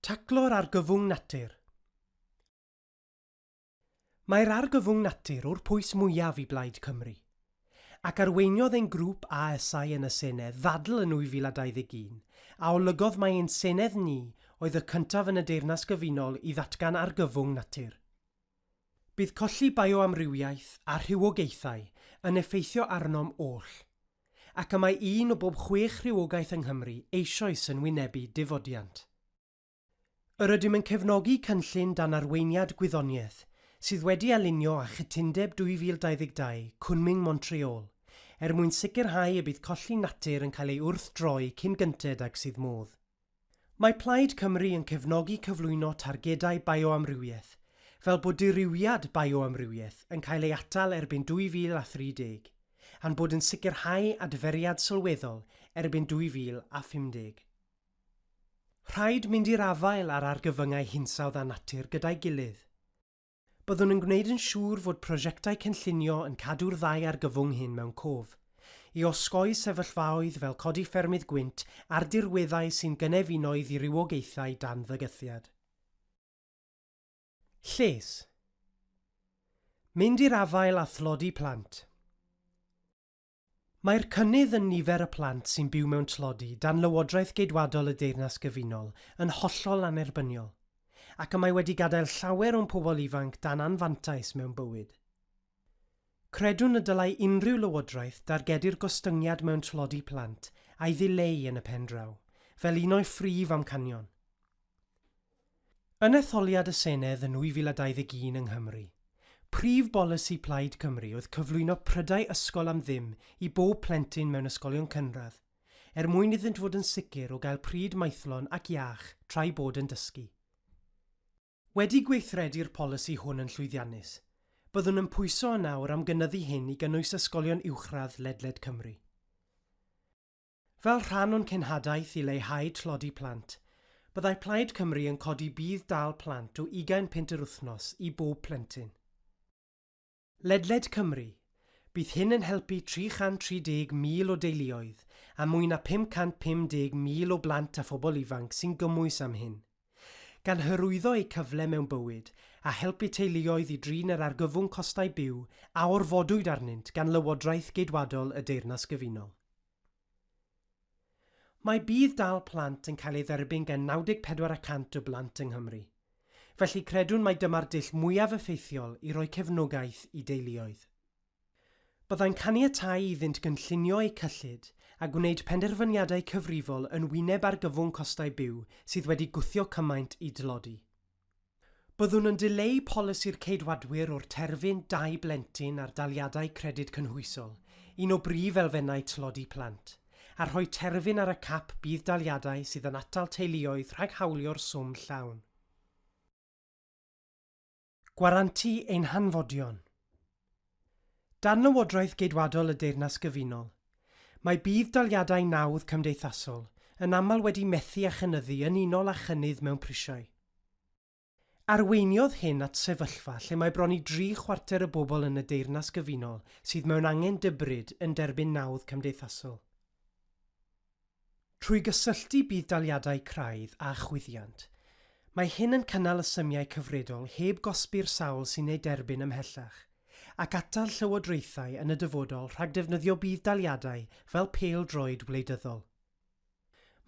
Taclo'r argyfwng natur. Mae'r argyfwng natur o'r pwys mwyaf i Blaid Cymru. Ac arweiniodd ein grŵp ASau yn y Senedd ddadl yn 2021 a olygodd mai ein Senedd ni oedd y cyntaf yn y Deyrnas Gyfunol i ddatgan argyfwng natur. Bydd colli bioamrywiaeth a rhywogaethau yn effeithio arnom oll, ac y mae un o bob chwech rhywogaeth yng Nghymru eisoes yn wynebu difodiant. Yr ydym yn cefnogi cynllun dan arweiniad gwyddoniaeth sydd wedi alinio â Chytundeb 2022 Kunming-Montreal er mwyn sicrhau y bydd colli natur yn cael ei wrthdroi cyn gynted ag sydd modd. Mae Plaid Cymru yn cefnogi cyflwyno targedau bioamrywiaeth, fel bod dirywiad bioamrywiaeth yn cael ei atal erbyn 2030, a'n bod yn sicrhau adferiad sylweddol erbyn 2050. Rhaid mynd i'r afael â'r argyfyngau hinsawdd a natur gyda'i gilydd. Byddwn yn gwneud yn siŵr fod prosiectau cynllunio yn cadw'r ddau argyfwng hyn mewn cof, i osgoi sefyllfaoedd fel codi ffermydd gwynt ar dirweddau sy'n gynefinoedd i rywogaethau dan fygythiad. Lles. Mynd i'r afael â thlodi plant. Mae'r cynnydd yn nifer y plant sy'n byw mewn tlodi dan Lywodraeth Geidwadol y Deyrnas Gyfunol yn hollol annerbyniol, ac y mae wedi gadael llawer o'n pobl ifanc dan anfantais mewn bywyd. Credwn y dylai unrhyw lywodraeth dargedu'r gostyngiad mewn tlodi plant a'i ddileu yn y pen draw, fel un o'i phrif amcanion. Yn etholiad y Senedd yn 2021 yng Nghymru, prif bolisi Plaid Cymru oedd cyflwyno prydau ysgol am ddim i bob plentyn mewn ysgolion cynradd, er mwyn iddynt fod yn sicr o gael pryd maethlon ac iach tra'u bod yn dysgu. Wedi gweithredu'r polisi hwn yn llwyddiannus, byddwn yn pwyso yn awr am gynyddu hyn i gynnwys ysgolion uwchradd ledled Cymru. Fel rhan o'n cenhadaeth i leihau tlodi plant, byddai Plaid Cymru yn codi budd-dal plant o ugain punt yr wythnos i bob plentyn. Ledled Cymru, bydd hyn yn helpu 330,000 o deuluoedd a mwy na 550,000 o blant a phobl ifanc sy'n gymwys am hyn, gan hyrwyddo eu cyfle mewn bywyd a helpu teuluoedd i drin yr argyfwng costau byw a orfodwyd arnynt gan Lywodraeth Geidwadol y Deyrnas Gyfunol. Mae budd-dal plant yn cael ei dderbyn gan 94 y cant o blant yng Nghymru. Felly credwn mai dyma'r dull mwyaf effeithiol i roi cefnogaeth i deuluoedd. Byddai'n caniatáu iddynt gynllunio eu cyllid a gwneud penderfyniadau cyfrifol yn wyneb argyfwng costau byw sydd wedi gwthio cymaint i dlodi. Byddwn yn dileu polisi'r Ceidwadwyr o'r terfyn dau blentyn ar daliadau Credyd Cynhwysol, un o brif elfennau tlodi plant, a rhoi terfyn ar y cap budd-daliadau sydd yn atal teuluoedd rhag hawlio'r swm llawn. Gwarantu ein hanfodion. Dan Lywodraeth Geidwadol y Deyrnas Gyfunol, mae budd-daliadau nawdd cymdeithasol yn aml wedi methu â chynyddu yn unol â chynnydd mewn prisiau. Arweiniodd hyn at sefyllfa lle mae bron i dri chwarter y bobl yn y Deyrnas Gyfunol sydd mewn angen dybryd yn derbyn nawdd cymdeithasol. Trwy gysylltu budd-daliadau craidd â chwyddiant, mae hyn yn cynnal y symiau cyfredol heb gosbi'r sawl sy'n eu derbyn ymhellach, ac atal llywodraethau yn y dyfodol rhag defnyddio budd-daliadau fel pêl-droed wleidyddol.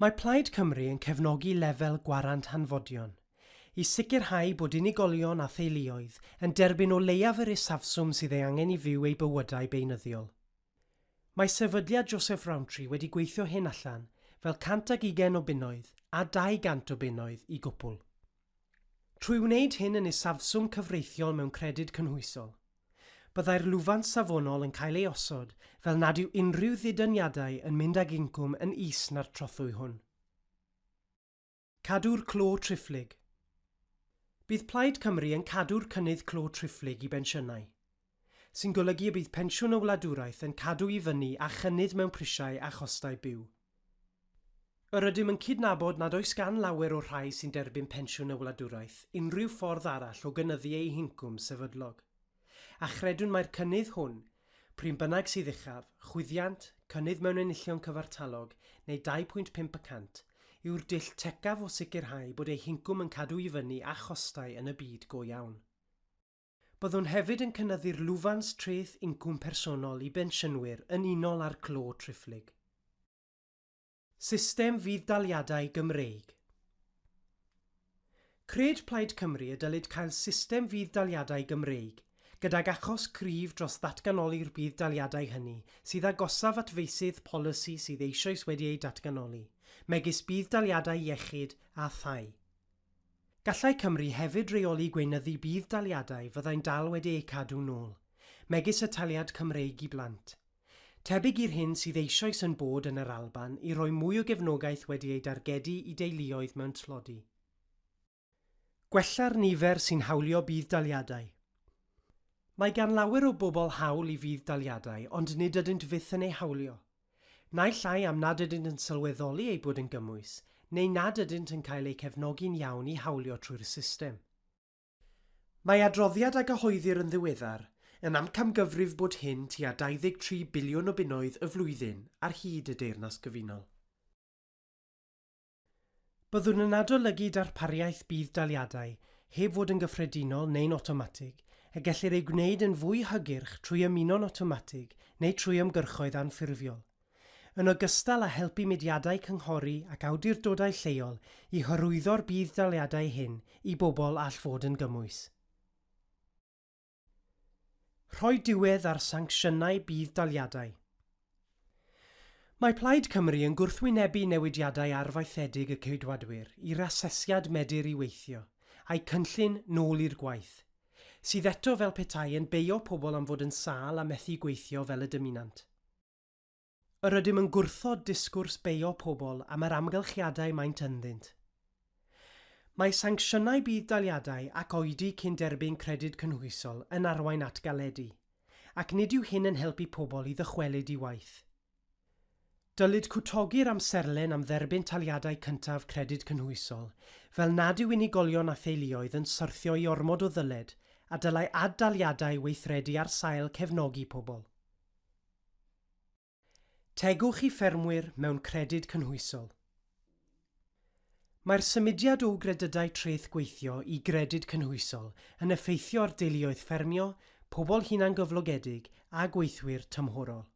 Mae Plaid Cymru yn cefnogi lefel gwarant hanfodion i sicrhau bod unigolion a theuluoedd yn derbyn o leiaf yr isafswm sydd ei angen i fyw eu bywydau beunyddiol. Mae Sefydliad Joseph Rowntree wedi gweithio hyn allan fel 120 o bunnoedd a 200 o bunnoedd i gwpl. Trwy wneud hyn yn isafswm cyfreithiol mewn credyd cynhwysol, byddai'r lwfans safonol yn cael ei osod fel nad yw unrhyw ddidyniadau yn mynd ag incwm yn is na'r trothwy hwn. Cadw'r clo triphlyg. Bydd Plaid Cymru yn cadw'r cynnydd clo triphlyg i bensiynau, sy'n golygu y bydd pensiwn y wladwraeth yn cadw i fyny â chynnydd mewn prisiau a chostau byw. Yr ydym yn cydnabod nad oes gan lawer o'r rhai sy'n derbyn pensiwn y wladwraeth unrhyw ffordd arall o gynyddu eu hincwm sefydlog. A chredwn mai'r cynnydd hwn, p'run bynnag sydd uchaf, chwyddiant, cynnydd mewn enillion cyfartalog, neu 2.5 y cant, yw'r dull tecaf o sicrhau bod eu hincwm yn cadw i fyny â chostau yn y byd go iawn. Byddwn hefyd yn cynyddu'r lwfans treth incwm personol i bensiynwyr yn unol â'r clo triphlyg. System fudd-daliadau Gymreig. Cred Plaid Cymru y dylid cael system fudd-daliadau Gymreig, gydag achos cryf dros ddatganoli'r budd-daliadau hynny sydd agosaf at feysydd polisi sydd eisoes wedi eu datganoli, megis budd-daliadau iechyd a thai. Gallai Cymru hefyd reoli gweinyddu budd-daliadau fyddai'n dal wedi eu cadw nôl, megis y taliad Cymreig i blant. Tebyg i'r hyn sydd eisoes yn bod yn yr Alban i roi mwy o gefnogaeth wedi ei dargedu i deuluoedd mewn tlodi. Gwella'r nifer sy'n hawlio budd-daliadau. Mae gan lawer o bobl hawl i fudd-daliadau ond nid ydynt fyth yn eu hawlio. Naill ai am nad ydynt yn sylweddoli eu bod yn gymwys, neu nad ydynt yn cael eu cefnogi'n iawn i hawlio trwy'r system. Mae adroddiad a gyhoeddir yn ddiweddar yn amcangyfrif bod hyn tua 23 biliwn o bunnoedd y flwyddyn ar hyd y Deyrnas Gyfunol. Byddwn yn adolygu darpariaeth budd-daliadau heb fod yn gyffredinol neu'n awtomatig, y gellir ei gwneud yn fwy hygyrch trwy ymuno'n awtomatig neu trwy ymgyrchoedd anffurfiol. Yn ogystal â helpu mudiadau cynghori ac awdurdodau lleol i hyrwyddo'r budd-daliadau hyn i bobl all fod yn gymwys. Rhoi diwedd ar sancsiynau budd-daliadau. Mae Plaid Cymru yn gwrthwynebu newidiadau arfaethedig y Ceidwadwyr i'r asesiad Medur i Weithio, a'u cynllun Nôl i'r Gwaith, sydd eto fel petai yn beio pobl am fod yn sâl a methu gweithio fel y dymunant. Yr ydym yn gwrthod disgwrs beio pobl am yr amgylchiadau maent ynddynt. Mae sancsiynau budd-daliadau ac oedi cyn derbyn Credyd Cynhwysol yn arwain at galedi, ac nid yw hyn yn helpu pobl i ddychwelyd i waith. Dylid cwtogi'r amserlen am dderbyn taliadau cyntaf Credyd Cynhwysol fel nad yw unigolion a theuluoedd yn syrthio i ormod o ddyled a dylai ad-daliadau weithredu ar sail cefnogi pobl. Tegwch i ffermwyr mewn Credyd Cynhwysol. Mae'r symudiad o gredydau treth gweithio i Gredyd Cynhwysol yn effeithio ar deuluoedd ffermio, pobl hunangyflogedig a gweithwyr tymhorol.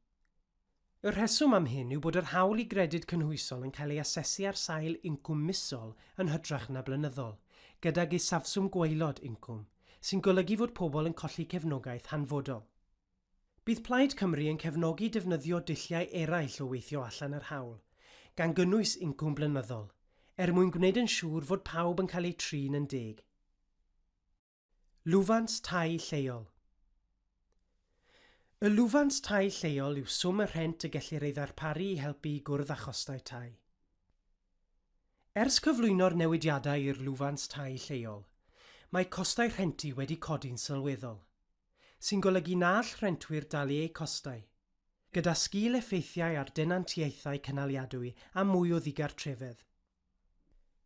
Y rheswm am hyn yw bod yr hawl i Gredyd Cynhwysol yn cael ei asesu ar sail incwm misol yn hytrach na blynyddol, gydag isafswm gwaelod incwm, sy'n golygu fod pobl yn colli cefnogaeth hanfodol. Bydd Plaid Cymru yn cefnogi defnyddio dulliau eraill o weithio allan yr hawl, gan gynnwys incwm blynyddol, er mwyn gwneud yn siŵr fod pawb yn cael eu trin yn deg. Lwfans tai lleol Y lwfans tai lleol yw swm y rhent y gellir ei ddarparu i helpu i gwrdd â chostau tai. Ers cyflwyno'r newidiadau i'r lwfans tai lleol, mae costau rhentu wedi codi'n sylweddol. sy'n golygu na all rhentwyr dalu eu costau, gyda sgil-effeithiau ar denantiaethau cynaliadwy a mwy o ddigartrefedd.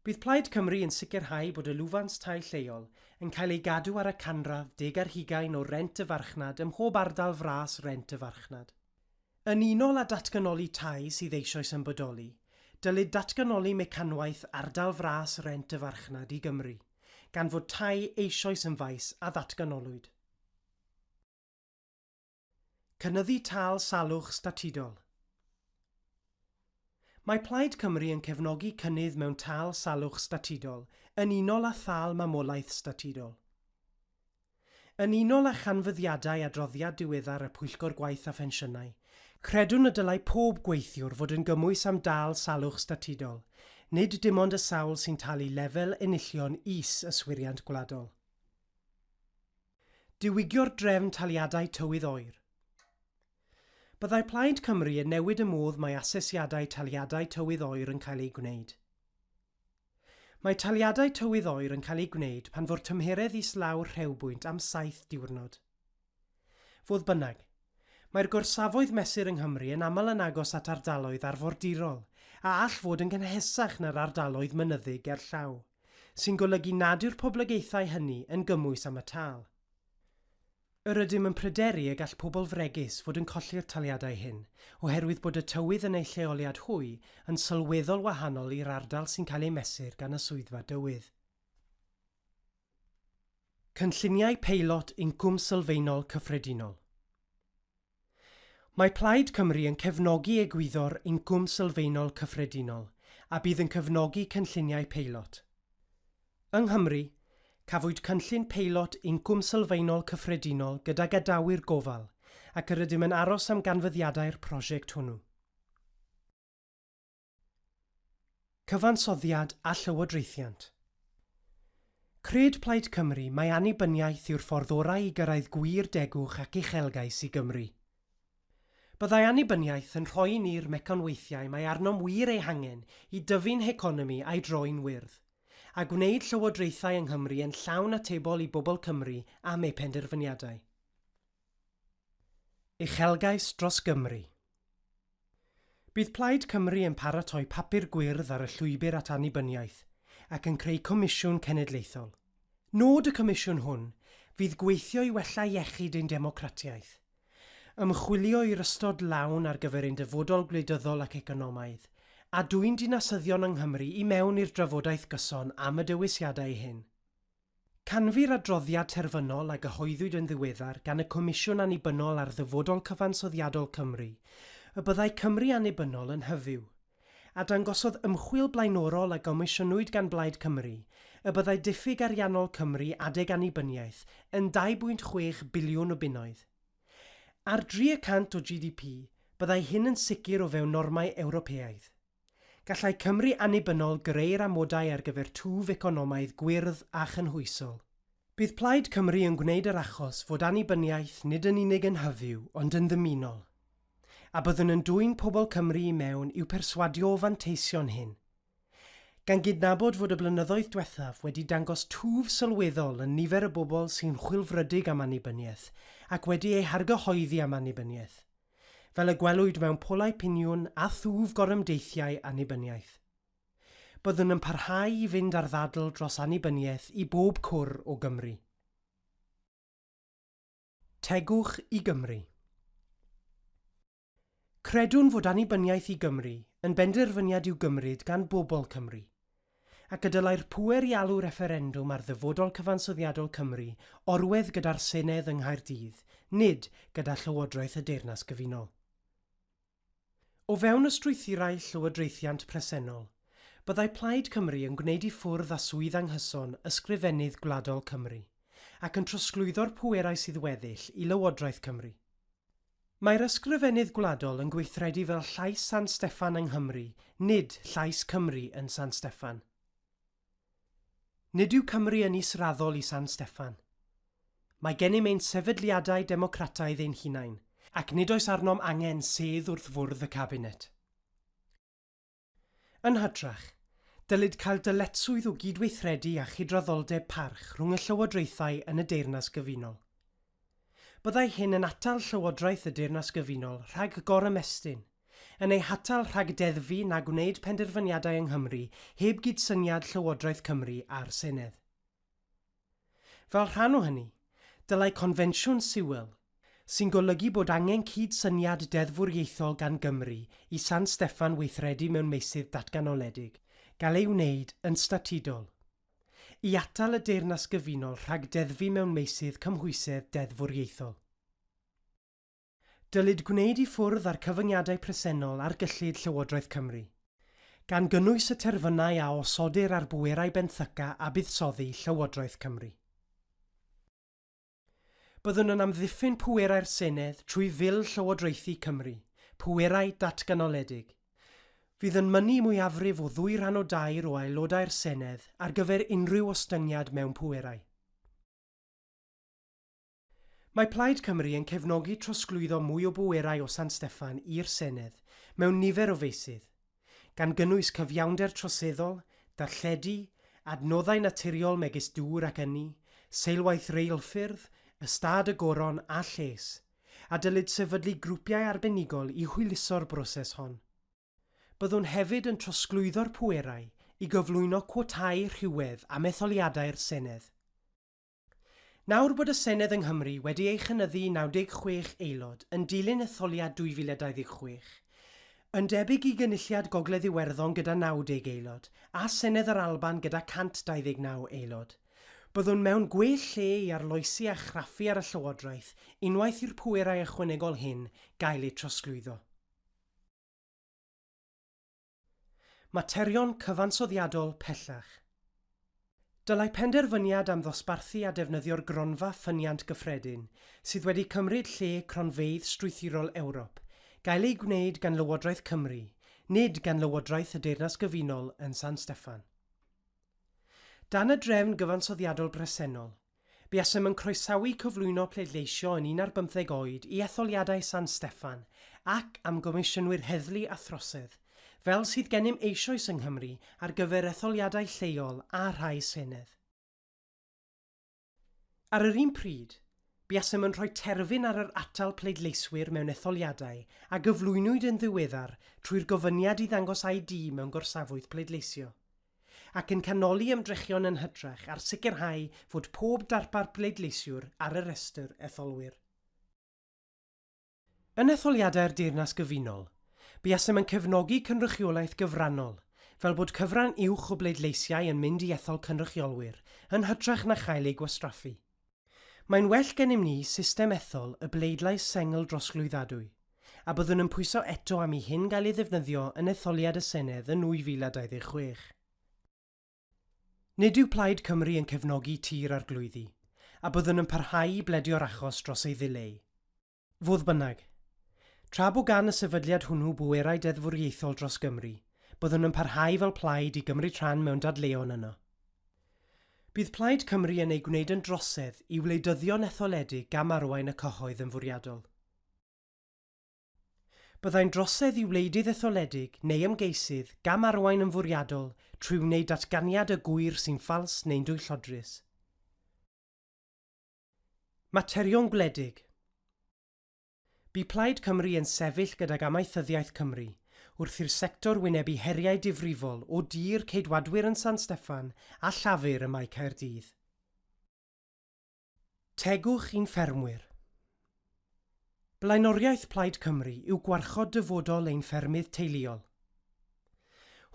Bydd Plaid Cymru yn sicrhau bod y lwfans tai lleol yn cael ei gadw ar y canradd deg ar hugain o rent y farchnad ym mhob ardal fras rent y farchnad. Yn unol â datganoli tai sydd eisoes yn bodoli, dylid datganoli mecanwaith ardal fras rent y farchnad i Gymru. gan fod tai eisoes yn faes a ddatganolwyd. Cynyddu tâl salwch statudol. Mae Plaid Cymru yn cefnogi cynnydd mewn tâl salwch statudol yn unol â thâl mamolaeth statudol. Yn unol â chanfyddiadau adroddiad diweddar y Pwyllgor Gwaith a Phensiynau, credwn y dylai pob gweithiwr fod yn gymwys am dâl salwch statudol, nid dim ond y sawl sy'n talu lefel enillion is Yswiriant Gwladol. Diwygio'r drefn taliadau tywydd oer. Byddai Plaid Cymru yn newid y modd mae asesiadau taliadau tywydd oer yn cael eu gwneud. Mae taliadau tywydd oer yn cael eu gwneud pan fo'r tymheredd islaw'r rhewbwynt am saith diwrnod. Fodd bynnag, mae'r gorsafoedd mesur yng Nghymru yn aml yn agos at ardaloedd arfordirol a all fod yn gynhesach na'r ardaloedd mynyddig gerllaw. sy'n golygu nad yw'r poblogaethau hynny yn gymwys am y tâl. Yr ydym yn pryderu y gall pobl fregus fod yn colli'r taliadau hyn oherwydd bod y tywydd yn eu lleoliad hwy yn sylweddol wahanol i'r ardal sy'n cael ei mesur gan y Swyddfa Dywydd. Cynlluniau peilot incwm sylfaenol cyffredinol. Mae Plaid Cymru yn cefnogi egwyddor incwm sylfaenol cyffredinol a bydd yn cefnogi cynlluniau peilot. Yng Nghymru, cafwyd cynllun peilot incwm sylfaenol cyffredinol gyda gadawyr gofal ac yr ydym yn aros am ganfyddiadau'r prosiect hwnnw. Cyfansoddiad a llywodraethiant. Cred Plaid Cymru mai annibyniaeth yw'r ffordd orau i gyrraedd gwir degwch ac uchelgais i Gymru. Byddai annibyniaeth yn rhoi i ni'r mecanweithiau mae arnom wir eu hangen i dyfu'n heconomi a'i droi'n wyrdd, a gwneud llywodraethau yng Nghymru yn llawn atebol i bobl Cymru am eu penderfyniadau. Uchelgais dros Gymru. Bydd Plaid Cymru yn paratoi papur gwyrdd ar y llwybr at annibyniaeth ac yn creu Comisiwn Cenedlaethol. Nod y Comisiwn hwn fydd gweithio i wella iechyd ein democratiaeth, ymchwilio i'r ystod lawn ar gyfer ein dyfodol gwleidyddol ac economaidd, a dwyn dinasyddion yng Nghymru i mewn i'r drafodaeth gyson am y dewisiadau hyn. Canfu'r adroddiad terfynol a gyhoeddwyd yn ddiweddar gan y Comisiwn Annibynnol ar Ddyfodol Cyfansoddiadol Cymru y byddai Cymru annibynnol yn hyfyw, a dangosodd ymchwil blaenorol a gomisiynwyd gan Blaid Cymru y byddai diffyg ariannol Cymru adeg annibyniaeth yn 2.6 biliwn o bunnoedd. Ar dri y cant o GDP, byddai hyn yn sicr o fewn normau Ewropeaidd. Gallai Cymru annibynnol greu'r amodau ar gyfer twf economaidd gwyrdd a chynhwysol. Bydd Plaid Cymru yn gwneud yr achos fod annibyniaeth nid yn unig yn hyfyw ond yn ddymunol. A byddwn yn dwyn pobl Cymru i mewn i'w perswadio o fanteision hyn. Gan gydnabod fod y blynyddoedd dwethaf wedi dangos twf sylweddol yn nifer y bobl sy'n chwilfrydig am annibyniaeth ac wedi eu hargyhoeddi am annibyniaeth. fel y gwelwyd mewn polau piniwn a thwf gorymdeithiau annibyniaeth. Byddwn yn parhau i fynd â'r ddadl dros annibyniaeth i bob cwr o Gymru. Tegwch i Gymru. Credwn fod annibyniaeth i Gymru yn benderfyniad i'w gymryd gan bobl Cymru. ac y dylai'r pŵer i alw refferendwm ar ddyfodol cyfansoddiadol Cymru orwedd gyda'r Senedd yng Nghaerdydd, nid gyda Llywodraeth y Deyrnas Gyfunol. O fewn y strwythurau llywodraethiant presennol, byddai Plaid Cymru yn gwneud i ffwrdd â swydd anghyson Ysgrifennydd Gwladol Cymru, ac yn trosglwyddo'r pwerau sydd weddill i Lywodraeth Cymru. Mae'r Ysgrifennydd Gwladol yn gweithredu fel llais San Steffan yng Nghymru, nid llais Cymru yn San Steffan. Nid yw Cymru yn israddol i San Steffan. Mae gennym ein sefydliadau democrataidd ein hunain, ac nid oes arnom angen sedd wrth fwrdd y Cabinet. Yn hytrach, dylid cael dyletswydd o gydweithredu a chydraddoldeb parch rhwng y llywodraethau yn y Deyrnas Gyfunol. Byddai hyn yn atal Llywodraeth y Deyrnas Gyfunol rhag gorymestyn, yn ei hatal rhag deddfu na gwneud penderfyniadau yng Nghymru heb gydsyniad Llywodraeth Cymru a'r Senedd. Fel rhan o hynny, dylai Confensiwn Sewel, sy'n golygu bod angen cyd-syniad deddfwriaethol gan Gymru i San Steffan weithredu mewn meysydd datganoledig, gael ei wneud yn statudol, i atal y Deyrnas Gyfunol rhag deddfu mewn meysydd cymhwysedd deddfwriaethol. Dylid gwneud i ffwrdd â'r cyfyngiadau presennol ar gyllid Llywodraeth Cymru. gan gynnwys y terfynau a osodir ar bwerau benthyca a buddsoddi Llywodraeth Cymru. Byddwn yn amddiffyn pwerau'r Senedd trwy Fil Llywodraethu Cymru, Pwerau Datganoledig, fydd yn mynnu mwyafrif o ddwy ran o dair o Aelodau'r Senedd ar gyfer unrhyw ostyngiad mewn pwerau. Mae Plaid Cymru yn cefnogi trosglwyddo mwy o bwerau o San Steffan i'r Senedd mewn nifer o feysydd, gan gynnwys cyfiawnder troseddol, darlledu, adnoddau naturiol megis dŵr ac ynni, seilwaith reilffyrdd, ystâd y goron a lles, a dylid sefydlu grwpiau arbenigol i hwyluso'r broses hon. Byddwn hefyd yn trosglwyddo'r pwerau i gyflwyno cwotâu rhywedd am etholiadau'r Senedd. Nawr bod y Senedd yng Nghymru wedi ei chynyddu i 96 aelod yn dilyn etholiad 2026, yn debyg i Gynulliad Gogledd Iwerddon gyda 90 aelod a Senedd yr Alban gyda 129 aelod, byddwn mewn gwell lle i arloesi a chraffu ar y Llywodraeth unwaith i'r pwerau ychwanegol hyn gael eu trosglwyddo. Materion cyfansoddiadol pellach. Dylai penderfyniad am ddosbarthu a defnyddio'r Gronfa Ffyniant Gyffredin, sydd wedi cymryd lle cronfeydd strwythurol Ewrop, gael ei gwneud gan Lywodraeth Cymru, nid gan Lywodraeth y Deyrnas Gyfunol yn San Steffan. Dan y drefn gyfansoddiadol bresennol, Buasem yn croesawu cyflwyno pleidleisio yn un ar bymtheg oed i etholiadau San Steffan ac am Gomisiynwyr Heddlu a Throsedd, fel sydd gennym eisoes yng Nghymru ar gyfer etholiadau lleol a rhai Senedd. Ar yr un pryd, buasem yn rhoi terfyn ar yr atal pleidleiswyr mewn etholiadau a gyflwynwyd yn ddiweddar trwy'r gofyniad i ddangos ID mewn gorsafoedd pleidleisio. ac yn canoli ymdrechion yn hytrach ar sicrhau fod pob darpar bleidleisiwr ar y rhestr etholwyr. Yn etholiadau'r Deyrnas Gyfunol, buasem yn cefnogi cynrychiolaeth gyfrannol, fel bod cyfran uwch o bleidleisiau yn mynd i ethol cynrychiolwyr, yn hytrach na chael eu gwastraffu. Mae'n well gennym ni system ethol y bleidlais sengl drosglwyddadwy, a byddwn yn pwyso eto am i hyn gael ei ddefnyddio yn etholiad y Senedd yn 2026. Nid yw Plaid Cymru yn cefnogi Tŷ'r Arglwyddi, a byddwn yn parhau i bledio'r achos dros ei ddileu. Fodd bynnag, tra bo gan y sefydliad hwnnw bwerau deddfwriaethol dros Gymru, byddwn yn parhau fel plaid i gymryd rhan mewn dadleuon yno. Bydd Plaid Cymru yn ei gwneud yn drosedd i wleidyddion etholedig gam-arwain y cyhoedd yn fwriadol. Byddai'n drosedd i wleidydd etholedig neu ymgeisydd gam-arwain yn fwriadol trwy wneud datganiad y gŵyr sy'n ffals neu'n dwyllodrus. Materion gwledig. Bu Plaid Cymru yn sefyll gydag amaethyddiaeth Cymru wrth i'r sector wynebu heriau difrifol o dir Ceidwadwyr yn San Steffan a Llafur ym Mae Caerdydd. Tegwch i'n ffermwyr. Blaenoriaeth Plaid Cymru yw gwarchod dyfodol ein ffermydd teuluol.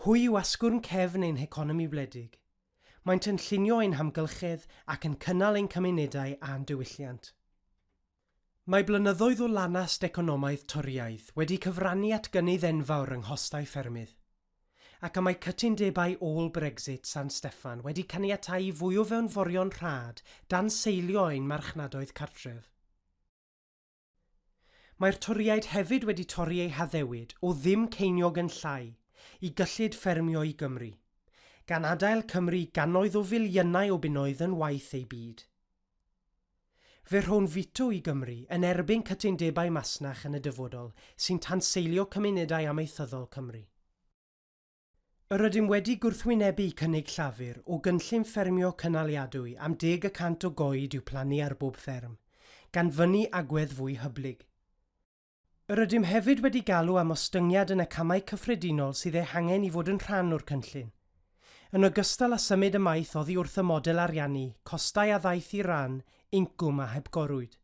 Hwy yw asgwrn cefn ein heconomi wledig. Maent yn llunio ein hamgylchedd ac yn cynnal ein cymunedau a'n diwylliant. Mae blynyddoedd o lanast economaidd Torïaidd wedi cyfrannu at gynnydd enfawr yng nghostau ffermydd. Ac y mae cytundebau ôl-Brexit San Steffan wedi caniatáu i fwy o fewnforion rhad danseilio ein marchnadoedd cartref. Mae'r Torïaid hefyd wedi torri eu haddewid o ddim ceiniog yn llai i gyllid ffermio i Gymru, gan adael Cymru gannoedd o filiynau o bunnoedd yn waeth ei byd. Fe rhown fito i Gymru yn erbyn cytundebau masnach yn y dyfodol sy'n tanseilio cymunedau amaethyddol Cymru. Yr ydym wedi gwrthwynebu cynnig Llafur o gynllun ffermio cynaliadwy am deg y cant o goed i'w plannu ar bob fferm, gan fynnu agwedd fwy hyblyg. Yr ydym hefyd wedi galw am ostyngiad yn y camau cyffredinol sydd eu hangen i fod yn rhan o'r cynllun. Yn ogystal â symud ymaith oddi wrth y model ariannu costau a ddaeth i ran incwm a hepgorwyd,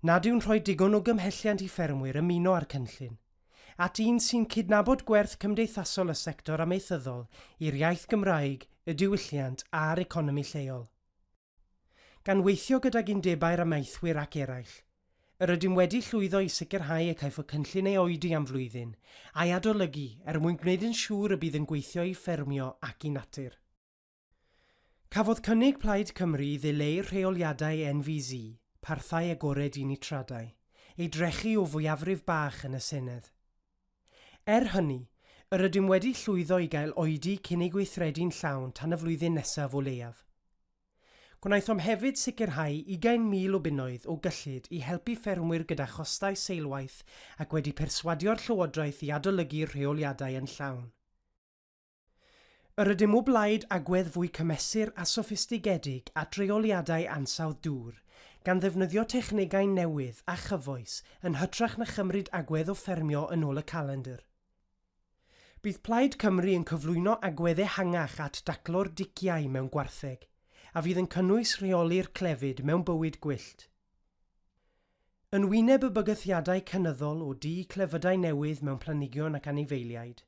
nad yw'n rhoi digon o gymhelliant i ffermwyr ymuno â'r cynllun. at un sy'n cydnabod gwerth cymdeithasol y sector amaethyddol i'r iaith Gymraeg, y diwylliant a'r economi lleol. Gan weithio gydag undebau'r amaethwyr ac eraill, Yr ydym wedi llwyddo i sicrhau y caiff y cynllun ei oedi am flwyddyn, a'i adolygu er mwyn gwneud yn siŵr y bydd yn gweithio i ffermio ac i natur. Cafodd cynnig Plaid Cymru i ddileu rheoliadau NVZ, parthau agored i nitradau, ei drechu o fwyafrif bach yn y Senedd. Er hynny, yr ydym wedi llwyddo i gael oedi cyn ei gweithredu'n llawn tan y flwyddyn nesaf o leiaf. Gwnaethom hefyd sicrhau 20,000 o bunnoedd o gyllid i helpu ffermwyr gyda chostau seilwaith ac wedi perswadio'r Llywodraeth i adolygu'r rheoliadau yn llawn. Yr ydym o blaid agwedd fwy cymesur a soffistigedig at reoliadau ansawdd dŵr, gan ddefnyddio technegau newydd a chyfoes yn hytrach na chymryd agwedd o ffermio yn ôl y calendr. Bydd Plaid Cymru yn cyflwyno agwedd ehangach at daclo'r diciâu mewn gwartheg, a fydd yn cynnwys rheoli'r clefyd mewn bywyd gwyllt. Yn wyneb y bygythiadau cynyddol o du clefydau newydd mewn planhigion ac anifeiliaid,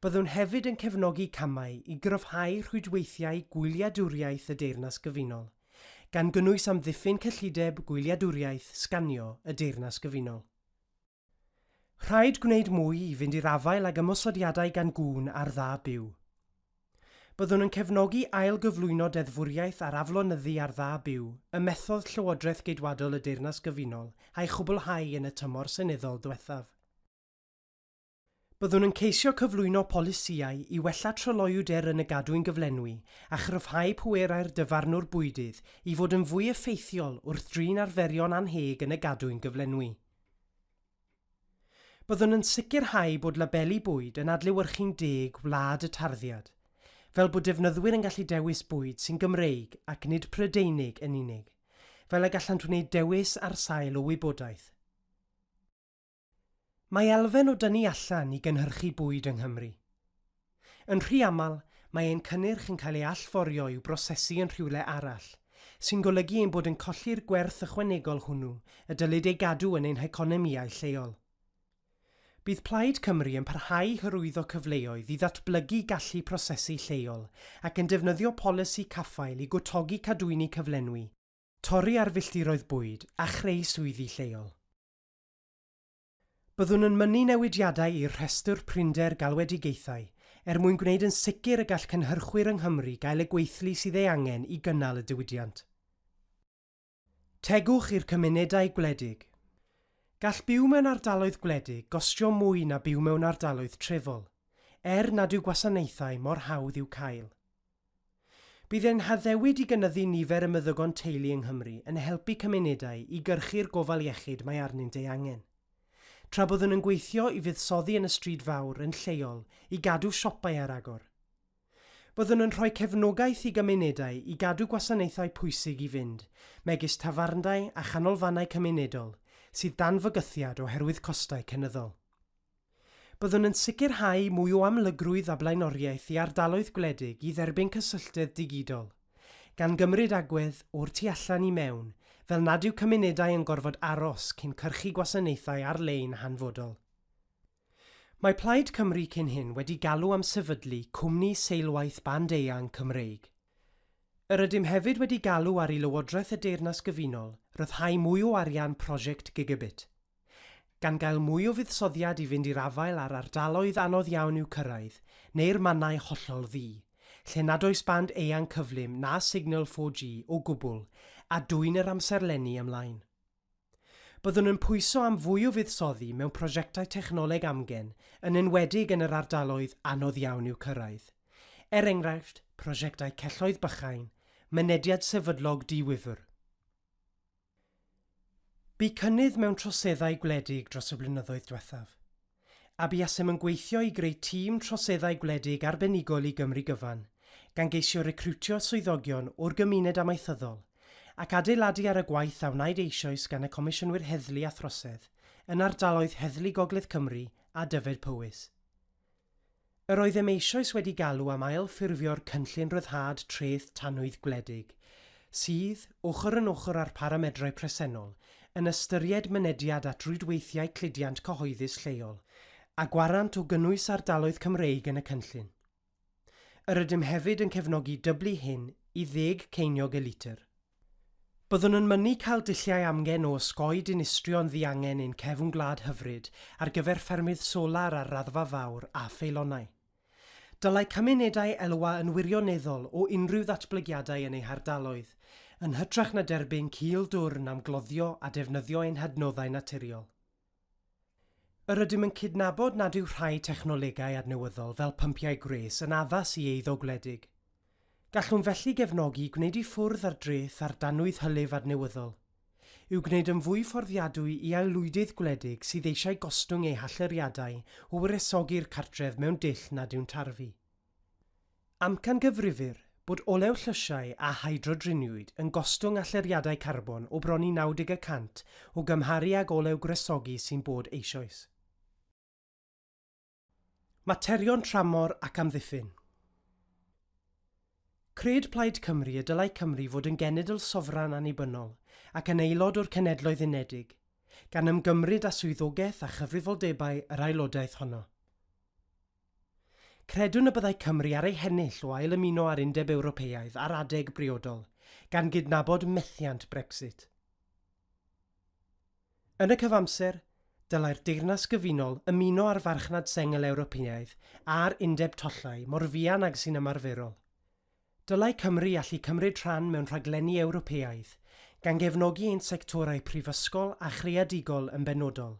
byddwn hefyd yn cefnogi camau i gryfhau rhwydweithiau gwyliadwriaeth y Deyrnas Gyfunol, gan gynnwys amddiffyn cyllideb gwyliadwriaeth sganio y Deyrnas Gyfunol. Rhaid gwneud mwy i fynd i'r afael ag ymosodiadau gan gŵn ar dda byw. Byddwn yn cefnogi ail-gyflwyno deddfwriaeth ar aflonyddu ar dda byw y methodd Llywodraeth Geidwadol y Deyrnas Gyfunol a'i chwblhau yn y tymor seneddol ddiwethaf. Byddwn yn ceisio cyflwyno polisïau i wella tryloywder yn y gadwyn gyflenwi a chryfhau pwerau'r dyfarnwr bwydydd i fod yn fwy effeithiol wrth drin arferion annheg yn y gadwyn gyflenwi. Byddwn yn sicrhau bod labeli bwyd yn adlewyrchu'n deg wlad y tarddiad, fel bod defnyddwyr yn gallu dewis bwyd sy'n Gymreig ac nid Prydeinig yn unig, fel y gallant wneud dewis ar sail o wybodaeth. Mae elfen o dynnu allan i gynhyrchu bwyd yng Nghymru. Yn rhy aml, mae ein cynnyrch yn cael ei allforio i'w brosesu yn rhywle arall, sy'n golygu ein bod yn colli'r gwerth ychwanegol hwnnw y dylid ei gadw yn ein heconomïau lleol. Bydd Plaid Cymru yn parhau i hyrwyddo cyfleoedd i ddatblygu gallu prosesu lleol ac yn defnyddio polisi caffael i gwtogi cadwyni cyflenwi, torri ar filltiroedd bwyd a chreu swyddi lleol. Byddwn yn mynnu newidiadau i'r rhestr prinder galwedigaethau er mwyn gwneud yn sicr y gall cynhyrchwyr yng Nghymru gael y gweithlu sydd ei angen i gynnal y diwydiant. Tegwch i'r cymunedau gwledig. Gall byw mewn ardaloedd gwledig gostio mwy na byw mewn ardaloedd trefol, er nad yw gwasanaethau mor hawdd i'w cael. Bydd ein haddewid i gynyddu nifer y meddygon teulu yng Nghymru yn helpu cymunedau i gyrchu'r gofal iechyd mae arnynt ei angen. Tra byddwn yn gweithio i fuddsoddi yn y stryd fawr yn lleol i gadw siopau ar agor. Byddwn yn rhoi cefnogaeth i gymunedau i gadw gwasanaethau pwysig i fynd, megis tafarndai a chanolfannau cymunedol, sydd dan fygythiad oherwydd costau cynyddol. Byddwn yn sicrhau mwy o amlygrwydd a blaenoriaeth i ardaloedd gwledig i dderbyn cysylltedd digidol, gan gymryd agwedd o'r tu allan i mewn fel nad yw cymunedau yn gorfod aros cyn cyrchu gwasanaethau ar-lein hanfodol. Mae Plaid Cymru cyn hyn wedi galw am sefydlu cwmni seilwaith band eang Cymreig. Yr ydym hefyd wedi galw ar i Lywodraeth y Deyrnas Gyfunol ryddhau mwy o arian Prosiect Gigabit. gan gael mwy o fuddsoddiad i fynd i'r afael â'r ardaloedd anodd iawn i'w cyrraedd, neu'r mannau hollol ddu, lle nad oes band eang cyflym na signal 4G o gwbl, a dwyn yr amserlenni ymlaen. Byddwn yn pwyso am fwy o fuddsoddi mewn prosiectau technoleg amgen, yn enwedig yn yr ardaloedd anodd iawn i'w cyrraedd. Er enghraifft, prosiectau celloedd bychain, mynediad sefydlog di-wifr. Bu cynnydd mewn troseddau gwledig dros y blynyddoedd diwethaf, a buasem yn gweithio i greu tîm troseddau gwledig arbenigol i Gymru gyfan, gan geisio recriwtio swyddogion o'r gymuned amaethyddol, ac adeiladu ar y gwaith a wnaed eisoes gan y Comisiynwyr Heddlu a Throsedd yn ardaloedd Heddlu Gogledd Cymru a Dyfed Powys. Yr oeddem eisoes wedi galw am ail-ffurfio'r Cynllun Rhyddhad Treth Tanwydd Gwledig, sydd, ochr yn ochr â'r paramedrau presennol, yn ystyried mynediad at rwydweithiau cludiant cyhoeddus lleol, a gwarant o gynnwys ardaloedd Cymreig yn y cynllun. Yr ydym hefyd yn cefnogi dyblu hyn i ddeg ceiniog y litr. Byddwn yn mynnu cael dulliau amgen o osgoi dinistrio'n ddiangen ein cefn gwlad hyfryd ar gyfer ffermydd solar ar raddfa fawr a pheilonau. Dylai cymunedau elwa yn wirioneddol o unrhyw ddatblygiadau yn eu hardaloedd, yn hytrach na derbyn cul dwrn am gloddio a defnyddio ein hadnoddau naturiol. Yr ydym yn cydnabod nad yw rhai technolegau adnewyddol fel pympiau gwres yn addas i eiddo gwledig. Gallwn felly gefnogi gwneud i ffwrdd â'r dreth ar danwydd hylif adnewyddol, i'w gwneud yn fwy fforddiadwy i aelwydydd gwledig sydd eisiau gostwng eu hallyriadau o wresogi'r cartref mewn dull nad yw'n tarfu. Amcangyfrifir bod olew llysiau a hydrodriniwyd yn gostwng allyriadau carbon o bron i 90 y cant o gymharu ag olew gwresogi sy'n bod eisoes. Materion tramor ac amddiffyn. Cred Plaid Cymru y dylai Cymru fod yn genedl sofran annibynnol ac yn aelod o'r Cenhedloedd Unedig, gan ymgymryd â swyddogaeth a chyfrifoldebau yr aelodaeth honno. Credwn y byddai Cymru ar ei hennill o ailymuno â'r Undeb Ewropeaidd ar adeg briodol, gan gydnabod methiant Brexit. Yn y cyfamser, dylai'r Deyrnas Gyfunol ymuno â'r Farchnad Sengl Ewropeaidd a'r Undeb Tollau mor fuan ag sy'n ymarferol. Dylai Cymru allu cymryd rhan mewn rhaglenni Ewropeaidd, gan gefnogi ein sectorau prifysgol a chreadigol yn benodol.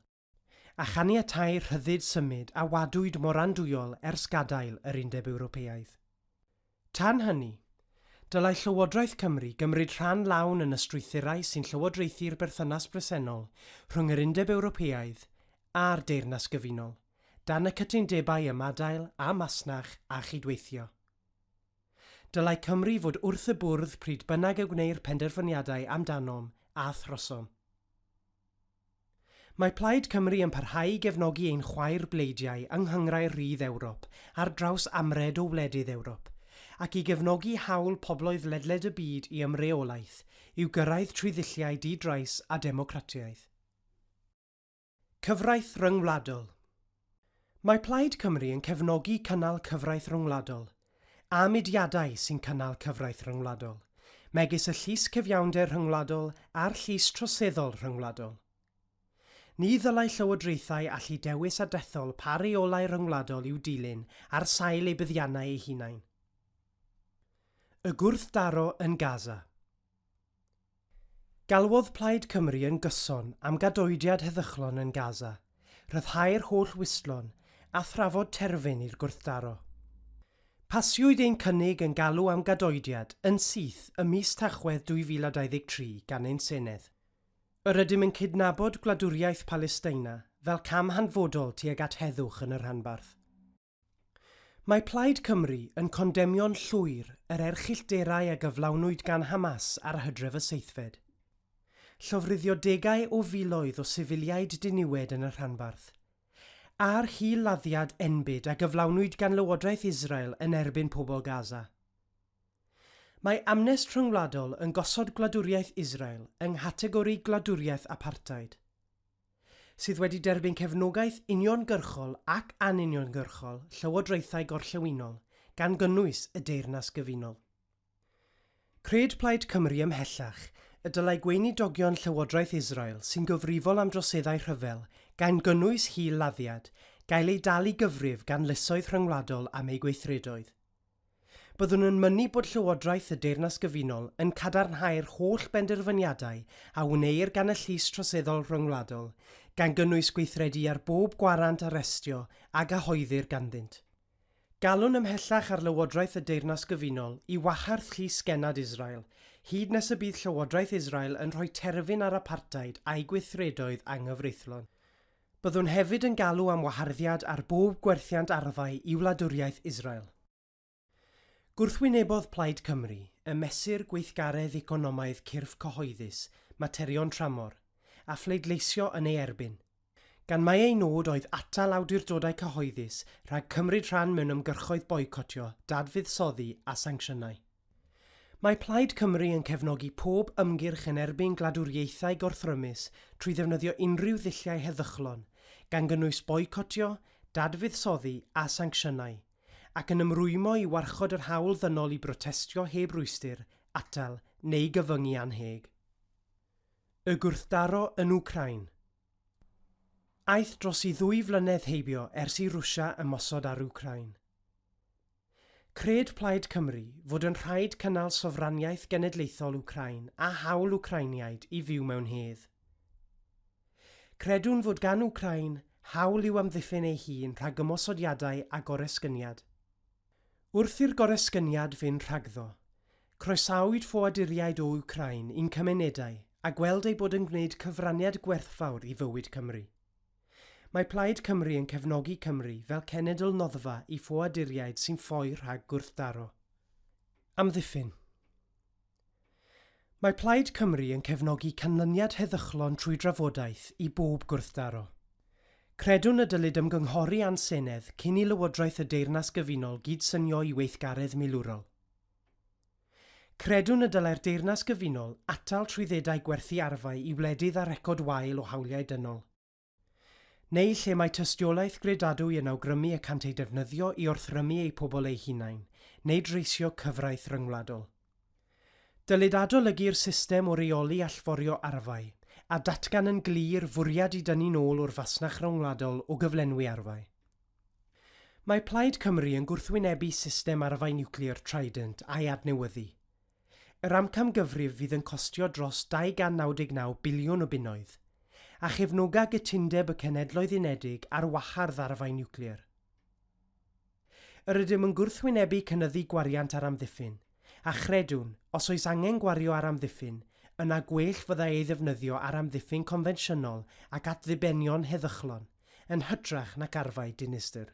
a chaniatáu rhyddid symud a wadwyd mor andwyol ers gadael yr Undeb Ewropeaidd. Tan hynny, dylai Llywodraeth Cymru gymryd rhan lawn yn y strwythurau sy'n llywodraethu'r berthynas bresennol rhwng yr Undeb Ewropeaidd a'r Deyrnas Gyfunol, dan y cytundebau ymadael a masnach a chydweithio. Dylai Cymru fod wrth y bwrdd pryd bynnag y gwneir penderfyniadau amdanom a throsom. Mae Plaid Cymru yn parhau i gefnogi ein chwaer bleidiau yng Nghynghrair Rydd Ewrop ar draws amred o wledydd Ewrop, ac i gefnogi hawl pobloedd ledled y byd i ymreolaeth, i'w gyrraedd trwy ddulliau di-drais a democratiaeth. Cyfraith ryngwladol Mae Plaid Cymru yn cefnogi cynnal cyfraith ryngwladol, a mudiadau sy'n cynnal cyfraith ryngwladol, megis y Llys Cyfiawnder Rhyngwladol a'r Llys Troseddol Rhyngwladol. Ni ddylai llywodraethau allu dewis a dethol pa reolau rhyngwladol i'w dilyn ar sail eu buddiannau eu hunain. Y gwrthdaro yn Gaza. Galwodd Plaid Cymru yn gyson am gadoediad heddychlon yn Gaza, rhyddhau'r holl wystlon, a thrafod terfyn i'r gwrthdaro. Pasiwyd ein cynnig yn galw am gadoediad yn syth ym mis Tachwedd 2023 gan ein Senedd. Yr ydym yn cydnabod gwladwriaeth Palesteina fel cam hanfodol tuag at heddwch yn y rhanbarth. Mae Plaid Cymru yn condemio'n llwyr yr erchyllterau a gyflawnwyd gan Hamas ar Hydref y seithfed. Llofruddio degau o filoedd o sifiliaid diniwed yn y rhanbarth. A'r hil-laddiad enbyd a gyflawnwyd gan lywodraeth Israel yn erbyn pobl Gaza. Mae Amnest Rhyngwladol yn gosod gwladwriaeth Israel yng nghategori gwladwriaeth apartheid. sydd wedi derbyn cefnogaeth uniongyrchol ac anuniongyrchol llywodraethau gorllewinol, gan gynnwys y Deyrnas Gyfunol. Cred Plaid Cymru ymhellach y dylai gweinidogion Llywodraeth Israel sy'n gyfrifol am droseddau rhyfel, gan gynnwys hil-laddiad, gael eu dal i gyfrif gan lysoedd rhyngwladol am eu gweithredoedd. Byddwn yn mynnu bod Llywodraeth y Deyrnas Gyfunol yn cadarnhau'r holl benderfyniadau a wneir gan y Llys Troseddol Rhyngwladol, gan gynnwys gweithredu ar bob gwarant arestio a gyhoeddir ganddynt. Galwn ymhellach ar Lywodraeth y Deyrnas Gyfunol i wahardd Llys Gennad Israel, hyd nes y bydd Llywodraeth Israel yn rhoi terfyn ar apartheid a'i gweithredoedd anghyfreithlon. Byddwn hefyd yn galw am waharddiad ar bob gwerthiant arfau i wladwriaeth Israel. Gwrthwynebodd Plaid Cymru y mesur gweithgaredd economaidd cyrff cyhoeddus, materion tramor, a phleidleisio yn ei erbyn, gan mai ei nod oedd atal awdurdodau cyhoeddus rhag cymryd rhan mewn ymgyrchoedd boicotio, dadfuddsoddi a sancsiynau. Mae Plaid Cymru yn cefnogi pob ymgyrch yn erbyn gwladwriaethau gorthrymus trwy ddefnyddio unrhyw ddulliau heddychlon, gan gynnwys boicotio, dadfuddsoddi a sancsiynau, ac yn ymrwymo i warchod yr hawl ddynol i brotestio heb rwystr, atal, neu gyfyngu annheg. Y gwrthdaro yn Wcráin. Aeth dros i ddwy flynedd heibio ers i Rwsia ymosod ar Wcráin. Cred Plaid Cymru fod yn rhaid cynnal sofraniaeth genedlaethol Wcráin a hawl Wcrainiaid i fyw mewn hedd. Credwn fod gan Wcráin hawl i'w amddiffyn ei hun rhag ymosodiadau a goresgyniad. Wrth i'r goresgyniad fynd rhagddo, croesawyd ffoaduriaid o Wcráin i'n cymunedau a gweld eu bod yn gwneud cyfraniad gwerthfawr i fywyd Cymru. Mae Plaid Cymru yn cefnogi Cymru fel cenedl noddfa i ffoaduriaid sy'n ffoi rhag gwrthdaro. Amddiffyn. Mae Plaid Cymru yn cefnogi canlyniad heddychlon trwy drafodaeth i bob gwrthdaro. Credwn y dylid ymgynghori â'n Senedd cyn i Lywodraeth y Deyrnas Gyfunol gydsynio i weithgaredd milwrol. Credwn y dylai'r Deyrnas Gyfunol atal trwyddedau gwerthu arfau i wledydd â record wael o hawliau dynol, neu lle mae tystiolaeth gredadwy yn awgrymu y cant eu defnyddio i orthrymu eu pobl eu hunain neu dreisio cyfraith ryngwladol. Dylid adolygu'r system o reoli allforio arfau a datgan yn glir fwriad i dynnu'n ôl o'r fasnach ryngwladol o gyflenwi arfau. Mae Plaid Cymru yn gwrthwynebu system arfau niwclear Trident a'i adnewyddu. Yr amcamgyfrif fydd yn costio dros 299 biliwn o bunnoedd, a chefnoga gytundeb y Cenhedloedd Unedig ar wahardd arfau niwclear. Yr ydym yn gwrthwynebu cynyddu gwariant ar amddiffyn, A chredwn, os oes angen gwario ar amddiffyn, yna gwell fyddai ei ddefnyddio ar amddiffyn confensiynol ac at ddibenion heddychlon, yn hytrach nac arfau dinistr.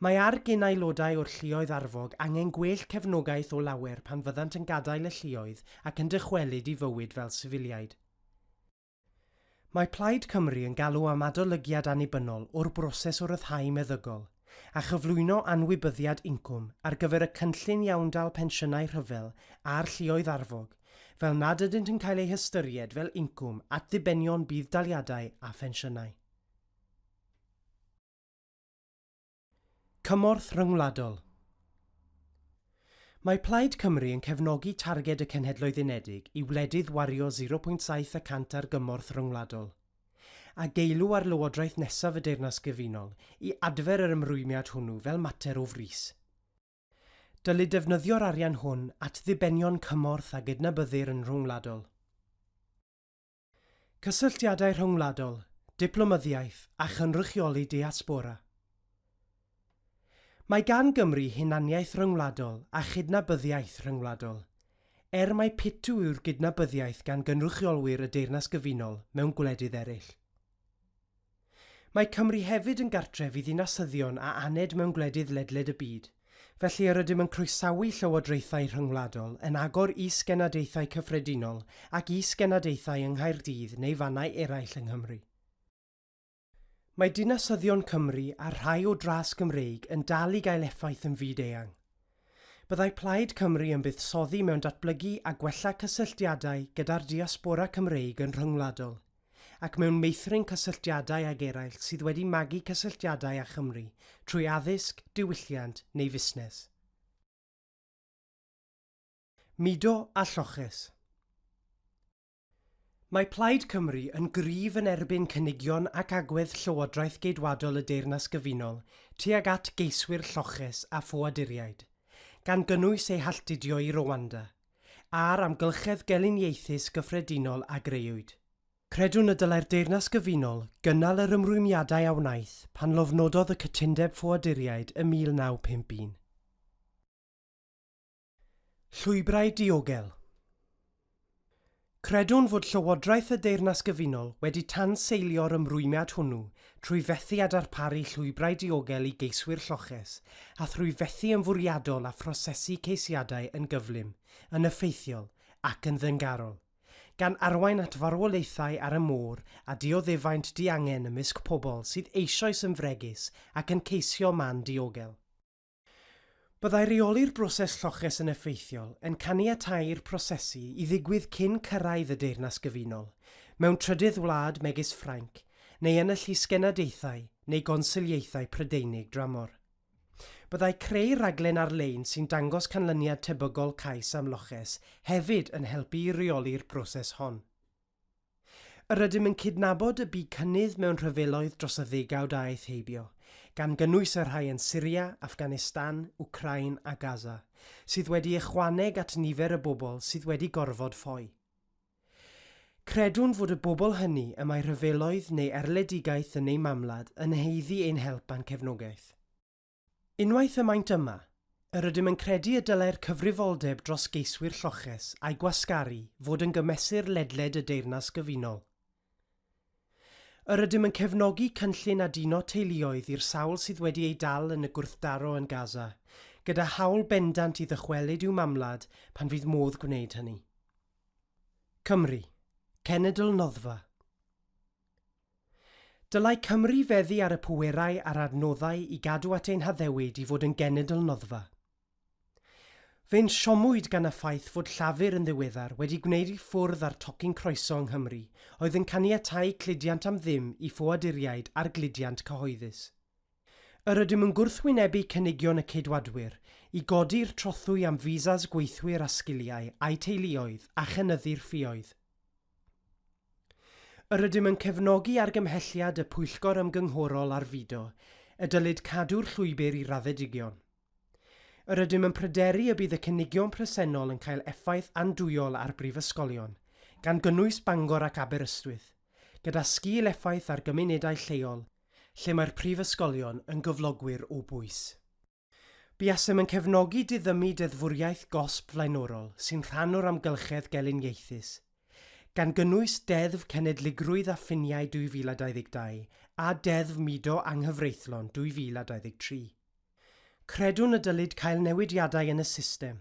Mae ar gyn-aelodau o'r lluoedd arfog angen gwell cefnogaeth o lawer pan fyddant yn gadael y lluoedd ac yn dychwelyd i fywyd fel sifiliaid. Mae Plaid Cymru yn galw am adolygiad annibynnol o'r broses o ryddhau meddygol a chyflwyno anwybyddiad incwm ar gyfer y cynllun iawndal pensiynau rhyfel a'r lluoedd arfog fel nad ydynt yn cael eu hystyried fel incwm at ddibenion budd-daliadau a phensiynau. Cymorth rhyngwladol. Mae Plaid Cymru yn cefnogi targed y Cenhedloedd Unedig i wledydd wario 0.7 y cant ar gymorth rhyngwladol, a geilw ar lywodraeth nesaf y Deyrnas Gyfunol i adfer yr ymrwymiad hwnnw fel mater o frys. Dylid defnyddio'r arian hwn at ddibenion cymorth a gydnabyddir yn rhyngwladol. Cysylltiadau rhyngwladol, diplomyddiaeth a chynrychioli diaspora. Mae gan Gymru hunaniaeth ryngwladol a chydnabyddiaeth rhyngwladol, er mai pitw yw'r gydnabyddiaeth gan gynrychiolwyr y Deyrnas Gyfunol mewn gwledydd eraill. Mae Cymru hefyd yn gartref i ddinasyddion a aned mewn gwledydd ledled y byd, felly yr ydym yn croesawu llywodraethau rhyngwladol yn agor is-genadaethau cyffredinol ac is-genadaethau yng Nghaerdydd neu fannau eraill yng Nghymru. Mae dinasyddion Cymru a rhai o dras Gymreig yn dal i gael effaith yn fyd-eang. Byddai Plaid Cymru yn buddsoddi mewn datblygu a gwella cysylltiadau gyda'r diaspora Cymreig yn rhyngwladol, ac mewn meithrin cysylltiadau ag eraill sydd wedi magu cysylltiadau â Chymru trwy addysg, diwylliant neu fusnes. Mudo a lloches. Mae Plaid Cymru yn gryf yn erbyn cynigion ac agwedd Llywodraeth Geidwadol y Deyrnas Gyfunol tuag at geiswyr lloches a ffoaduriaid, gan gynnwys eu halltudio i Rwanda. a'r amgylchedd gelyniaethus gyffredinol a grëwyd. Credwn y dylai'r Deyrnas Gyfunol gynnal yr ymrwymiadau a wnaeth pan lofnododd y Cytundeb Ffoaduriaid ym 1951. Llwybrau diogel. Credwn fod Llywodraeth y Deyrnas Gyfunol wedi tanseilio'r ymrwymiad hwnnw trwy fethu â darparu llwybrau diogel i geiswyr lloches a thrwy fethu yn fwriadol â phrosesu ceisiadau yn gyflym, yn effeithiol ac yn ddyngarol, gan arwain at farwolaethau ar y môr a dioddefaint diangen ymysg pobl sydd eisoes yn fregus ac yn ceisio man diogel. Byddai rheoli'r broses lloches yn effeithiol yn caniatáu i'r prosesu i ddigwydd cyn cyrraedd y Deyrnas Gyfunol, mewn trydydd wlad megis Ffrainc, neu yn y llysgenadaethau neu gonsyliaethau Prydeinig dramor. Byddai creu rhaglen ar-lein sy'n dangos canlyniad tebygol cais am loches hefyd yn helpu i reoli'r broses hon. Yr ydym yn cydnabod y bu cynnydd mewn rhyfeloedd dros y ddegawd a aeth heibio, gan gynnwys y rhai yn Syria, Affganistan, Wcráin a Gaza, sydd wedi ychwaneg at nifer y bobl sydd wedi gorfod ffoi. Credwn fod y bobl hynny y mae rhyfeloedd neu erledigaeth yn eu mamwlad yn haeddu ein help a'n cefnogaeth. Unwaith y maent yma, yr ydym yn credu y dylai'r cyfrifoldeb dros geiswyr lloches a'u gwasgaru fod yn gymesur ledled y Deyrnas Gyfunol. Yr ydym yn cefnogi cynllun aduno teuluoedd i'r sawl sydd wedi eu dal yn y gwrthdaro yn Gaza, gyda hawl bendant i ddychwelyd i'w mamwlad pan fydd modd gwneud hynny. Cymru, Cenedl Noddfa. Dylai Cymru feddu ar y pwerau a'r adnoddau i gadw at ein haddewid i fod yn genedl noddfa. Fe'n siomwyd gan y ffaith fod Llafur yn ddiweddar wedi gwneud i ffwrdd â'r tocyn croeso yng Nghymru oedd yn caniatáu cludiant am ddim i ffoaduriaid ar gludiant cyhoeddus. Yr ydym yn gwrthwynebu cynigion y Ceidwadwyr i godi'r trothwy am fisas gweithwyr â sgiliau a'u teuluoedd a chynyddu'r ffioedd. Yr ydym yn cefnogi argymhelliad y Pwyllgor Ymgynghorol ar Fudo y dylid cadw'r llwybr i raddedigion. Yr ydym yn pryderu y bydd y cynigion presennol yn cael effaith andwyol ar brifysgolion, gan gynnwys Bangor ac Aberystwyth, gyda sgil effaith ar gymunedau lleol lle mae'r prifysgolion yn gyflogwyr o bwys. Buasem yn cefnogi diddymu deddfwriaeth gosb flaenorol sy'n rhan o'r amgylchedd gelyniaethus, gan gynnwys Deddf Cenedligrwydd a Ffiniau 2022 a Deddf Mudo Anghyfreithlon 2023. Credwn y dylid cael newidiadau yn y system,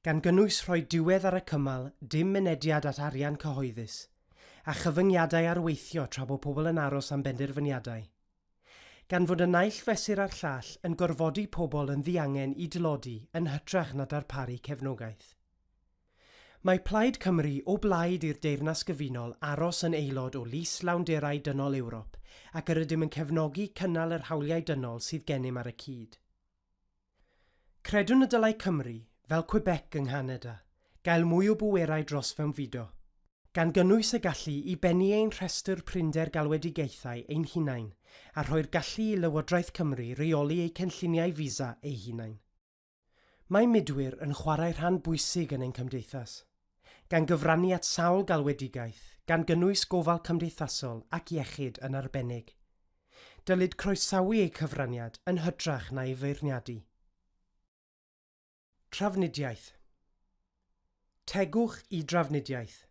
gan gynnwys rhoi diwedd ar y cymal dim mynediad at arian cyhoeddus, a chyfyngiadau ar weithio tra bo pobl yn aros am benderfyniadau. Gan fod y naill fesur a'r llall yn gorfodi pobl yn ddiangen i dlodi yn hytrach na darparu cefnogaeth. Mae Plaid Cymru o blaid i'r Deyrnas Gyfunol aros yn aelod o Lys Lawnderau Dynol Ewrop ac yr ydym yn cefnogi cynnal yr hawliau dynol sydd gennym ar y cyd. Credwn y dylai Cymru, fel Quebec yng Nghanada, gael mwy o bwerau dros fewnfudo, gan gynnwys y gallu i bennu ein rhestr prinder galwedigaethau ein hunain a rhoi'r gallu i Lywodraeth Cymru reoli eu cynlluniau fisa eu hunain. Mae mudwyr yn chwarae rhan bwysig yn ein cymdeithas, gan gyfrannu at sawl galwedigaeth, gan gynnwys gofal cymdeithasol ac iechyd yn arbennig. Dylid croesawu eu cyfraniad yn hytrach na'i feirniadu. Trafnidiaeth. Tegwch i drafnidiaeth.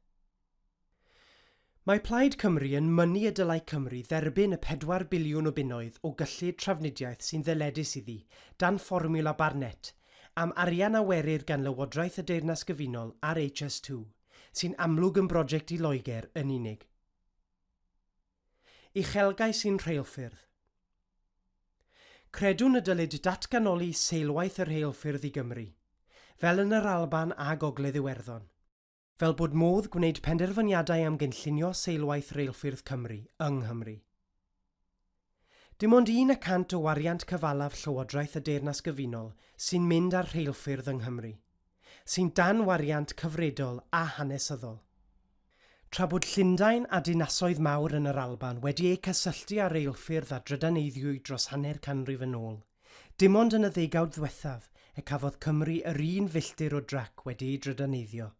Mae Plaid Cymru yn mynnu y dylai Cymru dderbyn y 4 biliwn o bunnoedd o gyllid trafnidiaeth sy'n ddyledus iddi dan fformiwla Barnett am arian a werir gan Lywodraeth y Deyrnas Gyfunol ar HS2, sy'n amlwg yn broject i Loegr yn unig. Uchelgais i'n rheilffyrdd. Credwn y dylid datganoli seilwaith y rheilffyrdd i Gymru, fel yn yr Alban a Gogledd Iwerddon, fel bod modd gwneud penderfyniadau am gynllunio seilwaith reilffyrdd Cymru yng Nghymru. Dim ond un y cant o wariant cyfalaf Llywodraeth y Deyrnas Gyfunol sy'n mynd ar rheilffyrdd yng Nghymru, sy'n dan wariant cyfredol a hanesyddol. Tra bod Llundain a dinasoedd mawr yn yr Alban wedi eu cysylltu â reilffyrdd a drydaneiddiwyd dros hanner canrif yn ôl, dim ond yn y ddegawd ddwethaf y cafodd Cymru yr un filltir o drac wedi'i drydaneiddio.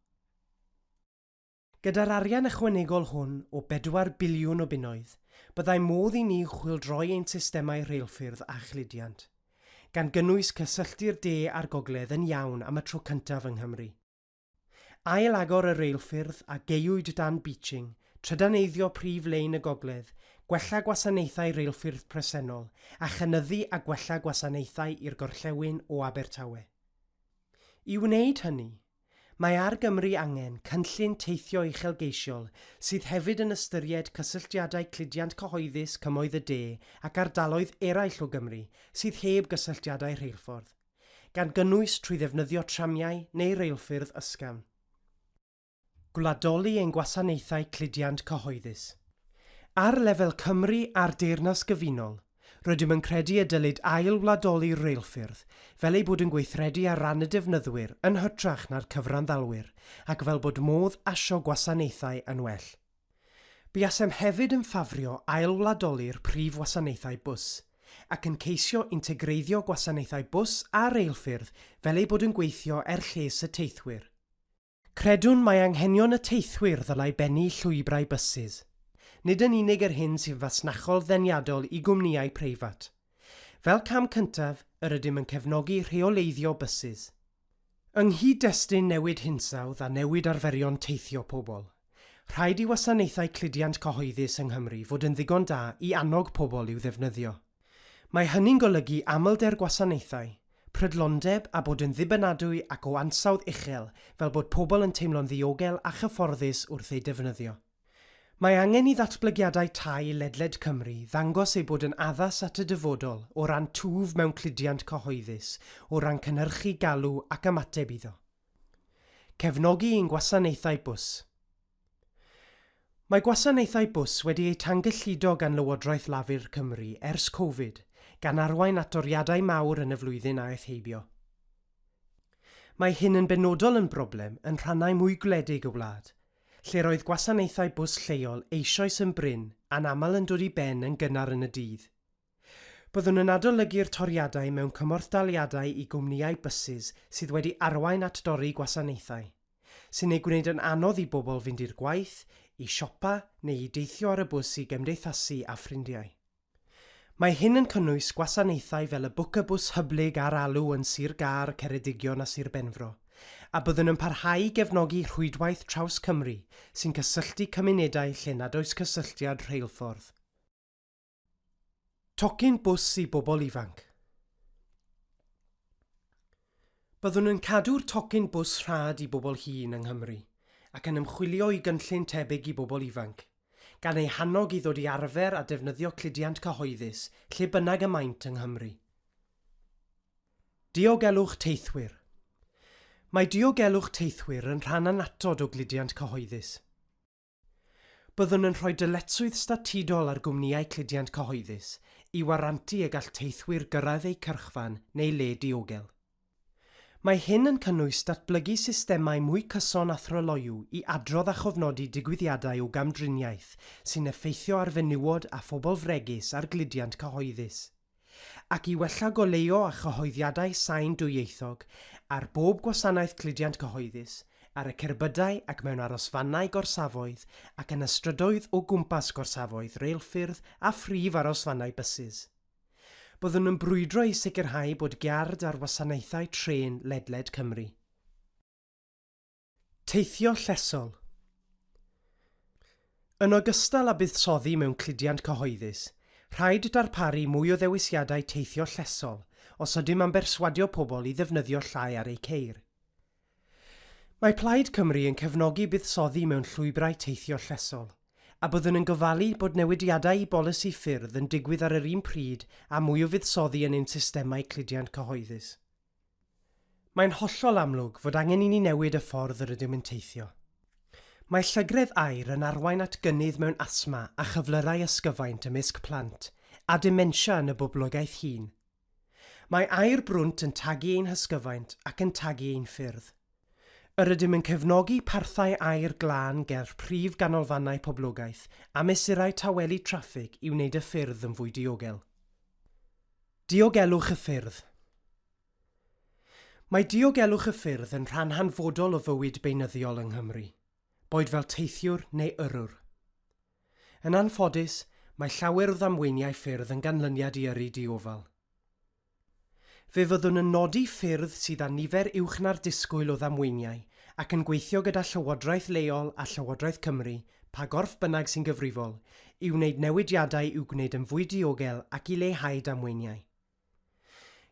Gyda'r arian ychwanegol hwn o bedwar biliwn o bunnoedd, byddai modd i ni chwyldroi ein systemau rheilffyrdd a chludiant, gan gynnwys cysylltu'r de a'r gogledd yn iawn am y tro cyntaf yng Nghymru. Ail-agor y reilffyrdd a gaewyd dan Beeching, trydaneiddio prif lein y gogledd, gwella gwasanaethau reilffyrdd presennol, a chynyddu a gwella gwasanaethau i'r gorllewin o Abertawe. I wneud hynny, Mae ar Gymru angen cynllun teithio uchelgeisiol sydd hefyd yn ystyried cysylltiadau cludiant cyhoeddus Cymoedd y De ac ardaloedd eraill o Gymru sydd heb gysylltiadau rheilffordd, gan gynnwys trwy ddefnyddio tramiau neu reilffyrdd ysgafn. Gwladoli ein gwasanaethau cludiant cyhoeddus. Ar lefel Cymru a'r Deyrnas Gyfunol, Rydym yn credu y dylid ail-wladoli'r reilffyrdd, fel eu bod yn gweithredu ar ran y defnyddwyr yn hytrach na'r cyfranddalwyr, ac fel bod modd asio gwasanaethau yn well. Buasem hefyd yn ffafrio ail-wladoli'r prif wasanaethau bws, ac yn ceisio integreiddio gwasanaethau bws a reilffyrdd fel eu bod yn gweithio er lles y teithwyr. Credwn mai anghenion y teithwyr ddylai bennu llwybrau bysus, nid yn unig yr hyn sy'n fasnachol ddeniadol i gwmnïau preifat. Fel cam cyntaf, yr ydym yn cefnogi rheoleiddio bysus. Yng nghyd-destun newid hinsawdd a newid arferion teithio pobl, rhaid i wasanaethau cludiant cyhoeddus yng Nghymru fod yn ddigon da i annog pobl i'w ddefnyddio. Mae hynny'n golygu amlder gwasanaethau, prydlondeb a bod yn ddibynadwy ac o ansawdd uchel fel bod pobl yn teimlo'n ddiogel a chyfforddus wrth eu defnyddio. Mae angen i ddatblygiadau tai ledled Cymru ddangos eu bod yn addas at y dyfodol o ran twf mewn cludiant cyhoeddus, o ran cynhyrchu galw ac ymateb iddo. Cefnogi ein gwasanaethau bws. Mae gwasanaethau bws wedi eu tangyllido gan Lywodraeth Lafur Cymru ers Covid, gan arwain at doriadau mawr yn y flwyddyn a aeth heibio. Mae hyn yn benodol yn broblem yn rhannau mwy gwledig y wlad, lle'r oedd gwasanaethau bws lleol eisoes yn brin a'n aml yn dod i ben yn gynnar yn y dydd. Byddwn yn adolygu'r toriadau mewn cymorthdaliadau i gwmnïau bysus sydd wedi arwain at dorri gwasanaethau, sy'n ei gwneud yn anodd i bobl fynd i'r gwaith, i siopa neu i deithio ar y bws i gymdeithasu â ffrindiau. Mae hyn yn cynnwys gwasanaethau fel y Bwc-y-bws hyblyg ar alw yn Sir Gâr, Ceredigion a Sir Benfro, a byddwn yn parhau i gefnogi rhwydwaith TrawsCymru sy'n cysylltu cymunedau lle nad oes cysylltiad rheilffordd. Tocyn bws i bobl ifanc. Byddwn yn cadw'r tocyn bws rhad i bobl hŷn yng Nghymru ac yn ymchwilio i gynllun tebyg i bobl ifanc, gan eu hannog i ddod i arfer â defnyddio cludiant cyhoeddus lle bynnag y maent yng Nghymru. Diogelwch teithwyr. Mae diogelwch teithwyr yn rhan annatod o gludiant cyhoeddus. Byddwn yn rhoi dyletswydd statudol ar gwmnïau cludiant cyhoeddus i warantu y gall teithwyr gyrraedd eu cyrchfan neu le diogel. Mae hyn yn cynnwys datblygu systemau mwy cyson a thryloyw i adrodd a chofnodi digwyddiadau o gamdriniaeth sy'n effeithio ar fenywod a phobl fregus ar gludiant cyhoeddus. ac i wella goleuo a chyhoeddiadau sain dwyieithog ar bob gwasanaeth cludiant cyhoeddus, ar y cerbydau ac mewn arosfannau gorsafoedd ac yn y strydoedd o gwmpas gorsafoedd reilffyrdd a phrif arosfannau bysus. Byddwn yn brwydro i sicrhau bod giard ar wasanaethau trên ledled Cymru. Teithio llesol. Yn ogystal â buddsoddi mewn cludiant cyhoeddus, rhaid darparu mwy o ddewisiadau teithio llesol os ydym am berswadio pobl i ddefnyddio llai ar eu ceir. Mae Plaid Cymru yn cefnogi buddsoddi mewn llwybrau teithio llesol, a byddwn yn gofalu bod newidiadau i bolisi ffyrdd yn digwydd ar yr un pryd â mwy o fuddsoddi yn ein systemau cludiant cyhoeddus. Mae'n hollol amlwg fod angen i ni newid y ffordd yr ydym yn teithio. Mae llygredd aer yn arwain at gynnydd mewn asthma a chyflyrau ysgyfaint ymysg plant, a dementia yn y boblogaeth hŷn. Mae aer brwnt yn tagu ein hysgyfaint ac yn tagu ein ffyrdd. Yr ydym yn cefnogi parthau aer glân ger prif ganolfannau poblogaeth a mesurau tawelu traffig i wneud y ffyrdd yn fwy diogel. Diogelwch y ffyrdd. Mae diogelwch y ffyrdd yn rhan hanfodol o fywyd beunyddiol yng Nghymru, boed fel teithiwr neu yrrwr. Yn anffodus, mae llawer o ddamweiniau ffyrdd yn ganlyniad i yrru diofal. Fe fyddwn yn nodi ffyrdd sydd â nifer uwch na'r disgwyl o ddamweiniau ac yn gweithio gyda llywodraeth leol a Llywodraeth Cymru, pa gorff bynnag sy'n gyfrifol, i wneud newidiadau i'w gwneud yn fwy diogel ac i leihau damweiniau.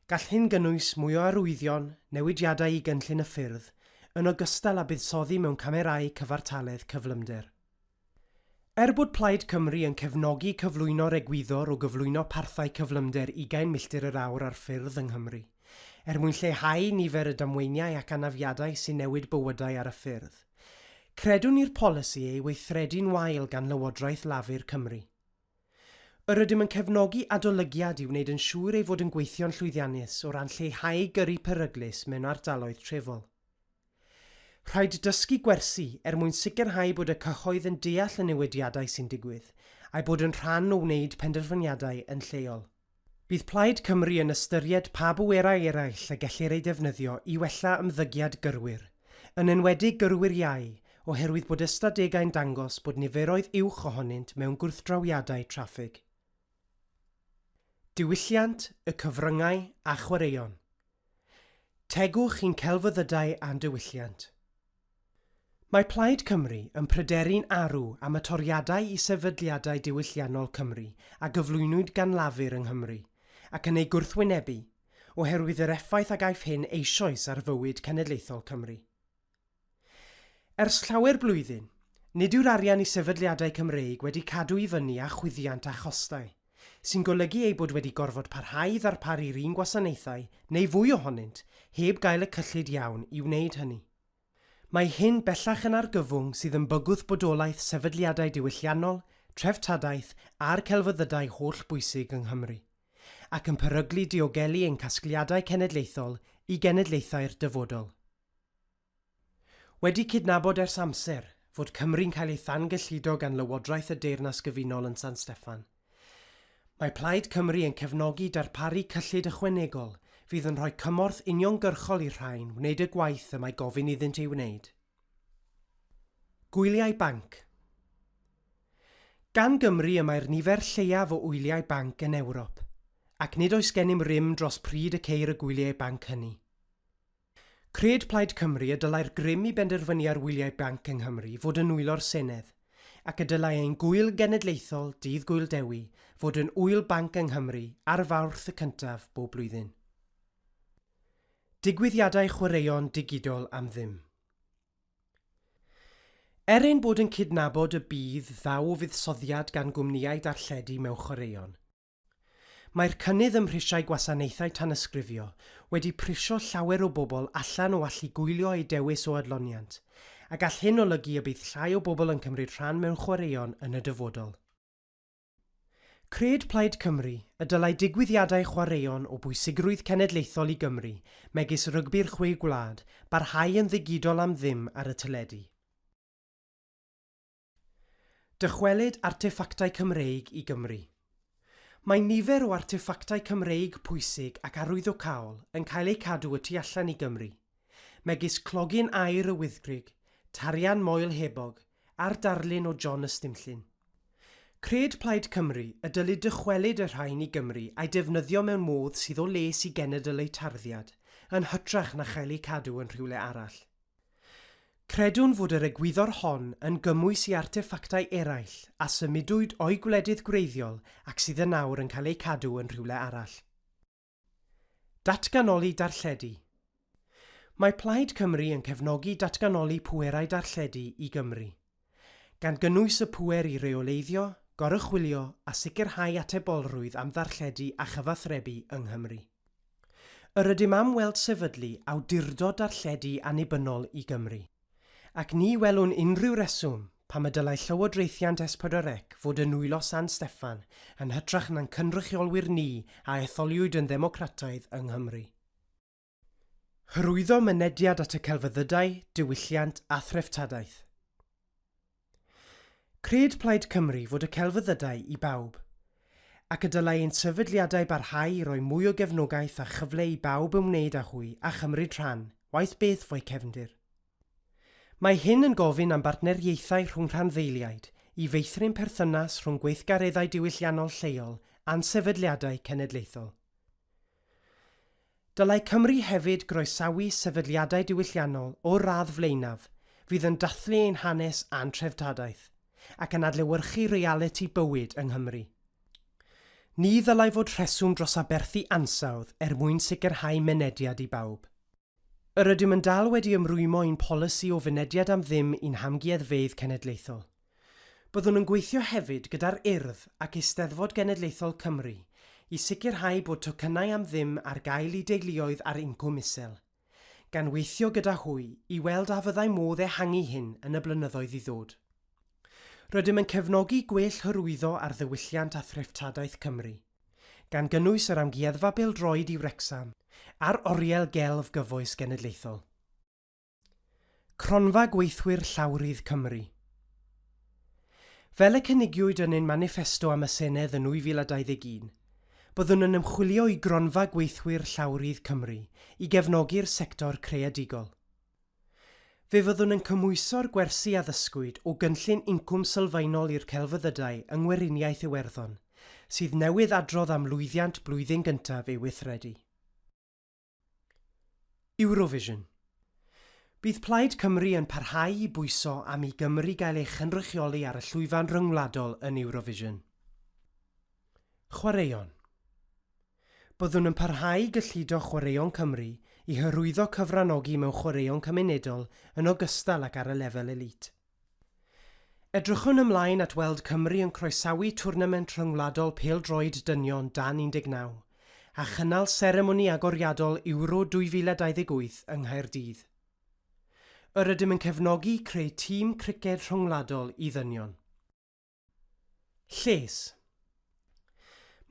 Gall hyn gynnwys mwy o arwyddion, newidiadau i gynllun y ffyrdd, yn ogystal â buddsoddi mewn camerâu cyfartaledd cyflymder. Er bod Plaid Cymru yn cefnogi cyflwyno'r egwyddor o gyflwyno parthau cyflymder ugain milltir yr awr ar ffyrdd yng Nghymru, er mwyn lleihau nifer y damweiniau ac anafiadau sy'n newid bywydau ar y ffyrdd, credwn i'r polisi ei weithredu'n wael gan Lywodraeth Lafur Cymru. Yr ydym yn cefnogi adolygiad i wneud yn siŵr ei fod yn gweithio'n llwyddiannus o ran lleihau gyrru peryglus mewn ardaloedd trefol. Rhaid dysgu gwersi er mwyn sicrhau bod y cyhoedd yn deall y newidiadau sy'n digwydd, a'u bod yn rhan o wneud penderfyniadau yn lleol. Bydd Plaid Cymru yn ystyried pa bwerau eraill y gellir eu defnyddio i wella ymddygiad gyrwyr, yn enwedig gyrwyr iau, oherwydd bod ystadegau'n dangos bod niferoedd uwch ohonynt mewn gwrthdrawiadau traffig. Diwylliant, y cyfryngau a chwaraeon. Tegwch i'n celfyddydau a'n diwylliant. Mae Plaid Cymru yn pryderu'n arw am y toriadau i sefydliadau diwylliannol Cymru a gyflwynwyd gan Lafur yng Nghymru, ac yn eu gwrthwynebu, oherwydd yr effaith a gaiff hyn eisoes ar fywyd cenedlaethol Cymru. Ers llawer blwyddyn, nid yw'r arian i sefydliadau Cymreig wedi cadw i fyny â chwyddiant a chostau, sy'n golygu eu bod wedi gorfod parhau i ddarparu'r un gwasanaethau, neu fwy ohonynt, heb gael y cyllid iawn i wneud hynny. Mae hyn bellach yn argyfwng sydd yn bygwth bodolaeth sefydliadau diwylliannol, treftadaeth a'r celfyddydau holl bwysig yng Nghymru, ac yn peryglu diogelu ein casgliadau cenedlaethol i genedlaethau'r dyfodol. Wedi cydnabod ers amser fod Cymru'n cael ei thangyllido gan Lywodraeth y Deyrnas Gyfunol yn San Steffan, Mae Plaid Cymru yn cefnogi darparu cyllid ychwanegol fydd yn rhoi cymorth uniongyrchol i'r rhain wneud y gwaith y mae gofyn iddynt ei wneud. Gwyliau banc Gan Gymru y mae'r nifer lleiaf o wyliau banc yn Ewrop, ac nid oes gennym rym dros pryd y ceir y gwyliau banc hynny. Cred Plaid Cymru y dylai'r grym i benderfynu ar wyliau banc yng Nghymru fod yn nwylo'r Senedd, ac y dylai ein gŵyl genedlaethol, Dydd Gŵyl Dewi, fod yn ŵyl banc yng Nghymru ar Fawrth y cyntaf bob blwyddyn. Digwyddiadau chwaraeon digidol am ddim. Er ein bod yn cydnabod y budd ddaw o fuddsoddiad gan gwmnïau darlledu mewn chwaraeon, Mae'r cynnydd ym mhrisiau gwasanaethau tanysgrifio wedi prisio llawer o bobl allan o allu gwylio eu dewis o adloniant, a gall hyn olygu y bydd llai o bobl yn cymryd rhan mewn chwaraeon yn y dyfodol. Cred Plaid Cymru y dylai digwyddiadau chwaraeon o bwysigrwydd cenedlaethol i Gymru, megis Rygbi'r Chwe Gwlad, barhau yn ddigidol am ddim ar y teledu. Dychwelyd arteffactau Cymreig i Gymru. Mae nifer o arteffactau Cymreig pwysig ac arwyddocaol yn cael eu cadw y tu allan i Gymru, megis clogyn aur y Wyddgrug, tarian Moel Hebog, a'r darlun o John Ystumllyn. Cred Plaid Cymru y dylid dychwelyd y rhain i Gymru a'u defnyddio mewn modd sydd o les i genedl eu tarddiad, yn hytrach na chael eu cadw yn rhywle arall. Credwn fod yr egwyddor hon yn gymwys i arteffactau eraill a symudwyd o'u gwledydd gwreiddiol ac sydd yn awr yn cael eu cadw yn rhywle arall. Datganoli darlledu Mae Plaid Cymru yn cefnogi datganoli pwerau darlledu i Gymru, gan gynnwys y pŵer i reoleiddio, goruchwylio a sicrhau atebolrwydd am ddarlledu a chyfathrebu yng Nghymru. Yr ydym am weld sefydlu awdurdod darlledu annibynnol i Gymru, ac ni welwn unrhyw reswm pam y dylai llywodraethiant S4C fod yn nwylo San Steffan yn hytrach na'n cynrychiolwyr ni a etholiwyd yn ddemocrataidd yng Nghymru. Hyrwyddo mynediad at y celfyddydau, diwylliant a threftadaeth. Cred Plaid Cymru fod y celfyddydau i bawb, ac y dylai ein sefydliadau barhau i roi mwy o gefnogaeth a chyfle i bawb ymwneud â hwy a chymryd rhan, waeth beth fo'u cefndir. Mae hyn yn gofyn am bartneriaethau rhwng rhanddeiliaid i feithrin perthynas rhwng gweithgareddau diwylliannol lleol a'n sefydliadau cenedlaethol. Dylai Cymru hefyd groesawu sefydliadau diwylliannol o'r radd flaenaf fydd yn dathlu ein hanes a'n treftadaeth, ac yn adlewyrchu realiti bywyd yng Nghymru. Ni ddylai fod rheswm dros aberthu ansawdd er mwyn sicrhau mynediad i bawb. Yr ydym yn dal wedi ymrwymo i'n polisi o fynediad am ddim i'n hamgueddfeydd cenedlaethol. Byddwn yn gweithio hefyd gyda'r Urdd ac Eisteddfod Genedlaethol Cymru i sicrhau bod tocynnau am ddim ar gael i deuluoedd ar incwm isel, gan weithio gyda hwy i weld a fyddai modd ehangu hyn yn y blynyddoedd i ddod. Rydym yn cefnogi gwell hyrwyddo ar ddiwylliant a threftadaeth Cymru, gan gynnwys yr Amgueddfa Bêl-droed i Wrecsam a'r Oriel Gelf Gyfoes Genedlaethol. Cronfa Gweithwyr Llawrydd Cymru. Fel y cynigiwyd yn ein maniffesto am y Senedd yn 2021, byddwn yn ymchwilio i Gronfa Gweithwyr Llawrydd Cymru i gefnogi'r sector creadigol. Fe fyddwn yn cymhwyso'r gwersi a ddysgwyd o gynllun incwm sylfaenol i'r celfyddydau yng Ngweriniaeth Iwerddon, sydd newydd adrodd am lwyddiant blwyddyn gyntaf ei weithredu. Eurovision. Bydd Plaid Cymru yn parhau i bwyso am i Gymru gael ei chynrychioli ar y llwyfan ryngwladol yn Eurovision. Chwaraeon. Byddwn yn parhau i gyllido Chwaraeon Cymru i hyrwyddo cyfranogi mewn chwaraeon cymunedol yn ogystal ag ar y lefel elît. Edrychwn ymlaen at weld Cymru yn croesawu twrnament rhyngwladol pêl-droed dynion dan 19 a chynnal seremoni agoriadol Euro 2028 yng Nghaerdydd. Yr ydym yn cefnogi creu tîm criced rhyngwladol i ddynion. Lles.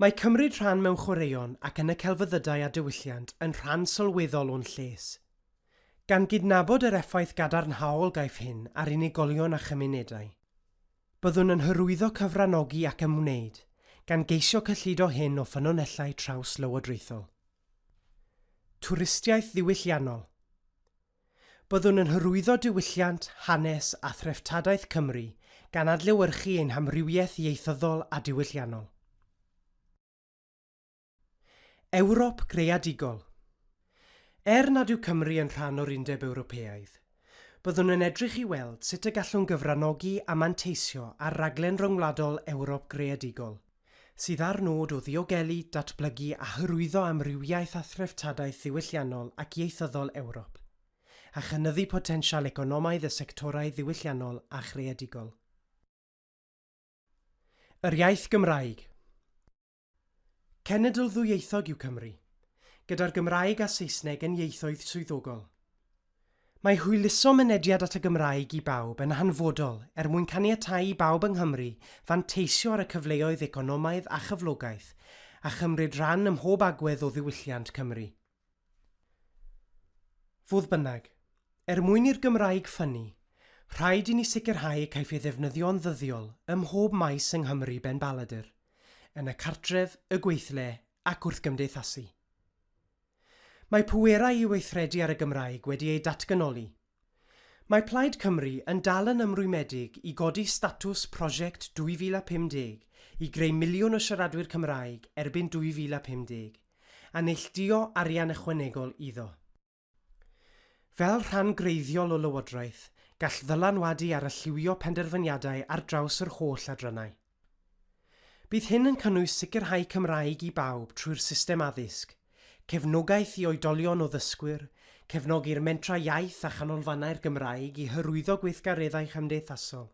Mae cymryd rhan mewn chwaraeon ac yn y celfyddydau a diwylliant yn rhan sylweddol o'n lles. Gan gydnabod yr effaith gadarnhaol gaiff hyn ar unigolion a chymunedau. Byddwn yn hyrwyddo cyfranogi ac ymwneud, gan geisio cyllido hyn o ffynonellau traws-lywodraethol. Twristiaeth ddiwylliannol. Byddwn yn hyrwyddo diwylliant, hanes a threftadaeth Cymru, gan adlewyrchu ein hamrywiaeth ieithyddol a diwylliannol. Ewrop greadigol. Er nad yw Cymru yn rhan o'r Undeb Ewropeaidd, byddwn yn edrych i weld sut y gallwn gyfranogi a manteisio ar raglen ryngwladol Ewrop Greadigol, sydd â'r nod o ddiogelu, datblygu a hyrwyddo amrywiaeth a threftadaeth ddiwylliannol ac ieithyddol Ewrop, a chynyddu potensial economaidd y sectorau ddiwylliannol a chreadigol. Yr iaith Gymraeg. Cenedl ddwyieithog yw Cymru, gyda'r Gymraeg a Saesneg yn ieithoedd swyddogol. Mae hwyluso mynediad at y Gymraeg i bawb yn hanfodol er mwyn caniatáu i bawb yng Nghymru fanteisio ar y cyfleoedd economaidd a chyflogaeth, a chymryd rhan ym mhob agwedd o ddiwylliant Cymru. Fodd bynnag, er mwyn i'r Gymraeg ffynnu, rhaid i ni sicrhau y caiff ei ddefnyddio'n ddyddiol ym mhob maes yng Nghymru benbaladr, yn y cartref, y gweithle ac wrth gymdeithasu. Mae pwerau i weithredu ar y Gymraeg wedi eu datganoli. Mae Plaid Cymru yn dal yn ymrwymedig i godi statws Prosiect 2050 i greu miliwn o siaradwyr Cymraeg erbyn 2050, a neilltuo arian ychwanegol iddo. Fel rhan greiddiol o lywodraeth, gall ddylanwadu ar a lliwio penderfyniadau ar draws yr holl adrannau. Bydd hyn yn cynnwys sicrhau Cymraeg i bawb trwy'r system addysg, cefnogaeth i oedolion o ddysgwyr, cefnogi'r mentrau iaith a chanolfannau'r Gymraeg i hyrwyddo gweithgareddau chymdeithasol,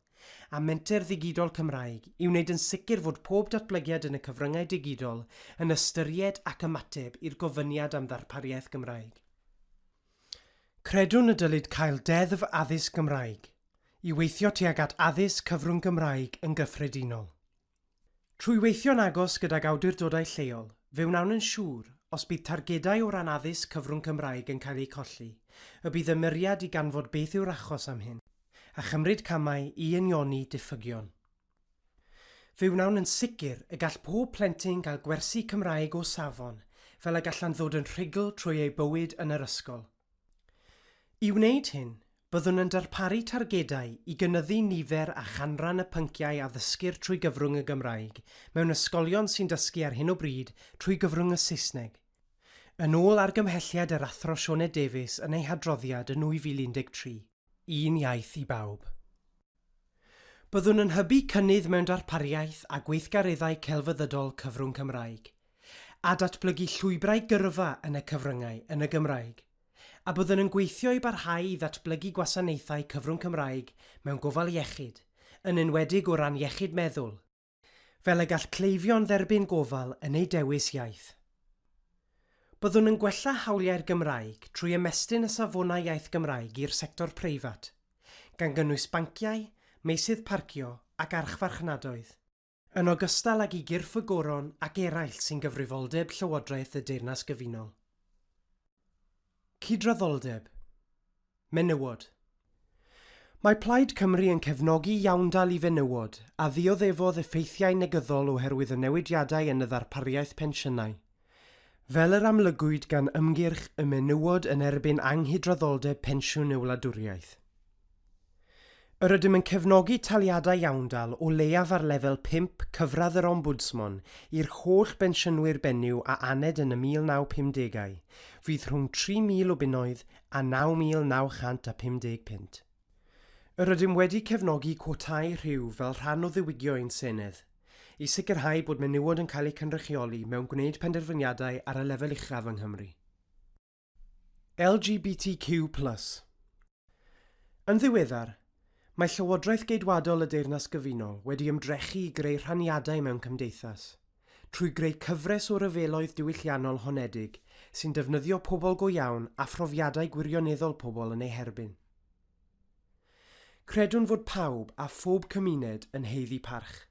a menter ddigidol Cymraeg i wneud yn sicr fod pob datblygiad yn y cyfryngau digidol yn ystyried ac ymateb i'r gofyniad am ddarpariaeth Gymraeg. Credwn y dylid cael Deddf Addysg Gymraeg. i weithio tuag at addysg cyfrwng Gymraeg yn gyffredinol. Trwy weithio'n agos gydag awdurdodau lleol, fe wnawn yn siŵr, os bydd targedau o ran addysg cyfrwng Cymraeg yn cael eu colli, y bydd ymyriad i ganfod beth yw'r achos am hyn, a chymryd camau i unioni diffygion. Fe wnawn yn sicr y gall pob plentyn gael gwersi Cymraeg o safon, fel y gallant ddod yn rhugl trwy eu bywyd yn yr ysgol. I wneud hyn, byddwn yn darparu targedau i gynyddu nifer a chanran y pynciau a ddysgir trwy gyfrwng y Gymraeg mewn ysgolion sy'n dysgu ar hyn o bryd trwy gyfrwng y Saesneg, yn ôl argymhelliad yr Athro Sioned Davies yn ei hadroddiad yn 2013, Un Iaith i Bawb. Byddwn yn hybu cynnydd mewn darpariaeth a gweithgareddau celfyddydol cyfrwng Cymraeg, a datblygu llwybrau gyrfa yn y cyfryngau yn y Gymraeg, a byddwn yn gweithio i barhau i ddatblygu gwasanaethau cyfrwng Cymraeg mewn gofal iechyd, yn enwedig o ran iechyd meddwl, fel y gall cleifion dderbyn gofal yn eu dewis iaith. Byddwn yn gwella hawliau'r Gymraeg trwy ymestyn y Safonau Iaith Gymraeg i'r sector preifat, gan gynnwys banciau, meysydd parcio ac archfarchnadoedd, yn ogystal ag i gyrff y Goron ac eraill sy'n gyfrifoldeb Llywodraeth y Deyrnas Gyfunol. Cydraddoldeb. Menywod. Mae Plaid Cymru yn cefnogi iawndal i fenywod a ddioddefodd effeithiau negyddol oherwydd y newidiadau yn y ddarpariaeth pensiynau. Fel yr amlygwyd gan ymgyrch y Menywod yn erbyn Anghydraddoldeb Pensiwn y Wladwriaeth. Yr ydym yn cefnogi taliadau iawndal o leiaf ar lefel 5 cyfradd yr Ombwdsmon i'r holl bensiynwyr benyw a aned yn y 1950au, fydd rhwng 3,000 o bunnoedd a 9,950 punt. Yr ydym wedi cefnogi cwotâu rhyw fel rhan o ddiwygio ein Senedd, i sicrhau bod menywod yn cael eu cynrychioli mewn gwneud penderfyniadau ar y lefel uchaf yng Nghymru. LGBTQ plus. Yn ddiweddar, mae Llywodraeth Geidwadol y Deyrnas Gyfunol wedi ymdrechu i greu rhaniadau mewn cymdeithas, trwy greu cyfres o ryfeloedd diwylliannol honedig sy'n defnyddio pobl go iawn a phrofiadau gwirioneddol pobl yn eu herbyn. Credwn fod pawb a phob cymuned yn haeddu parch.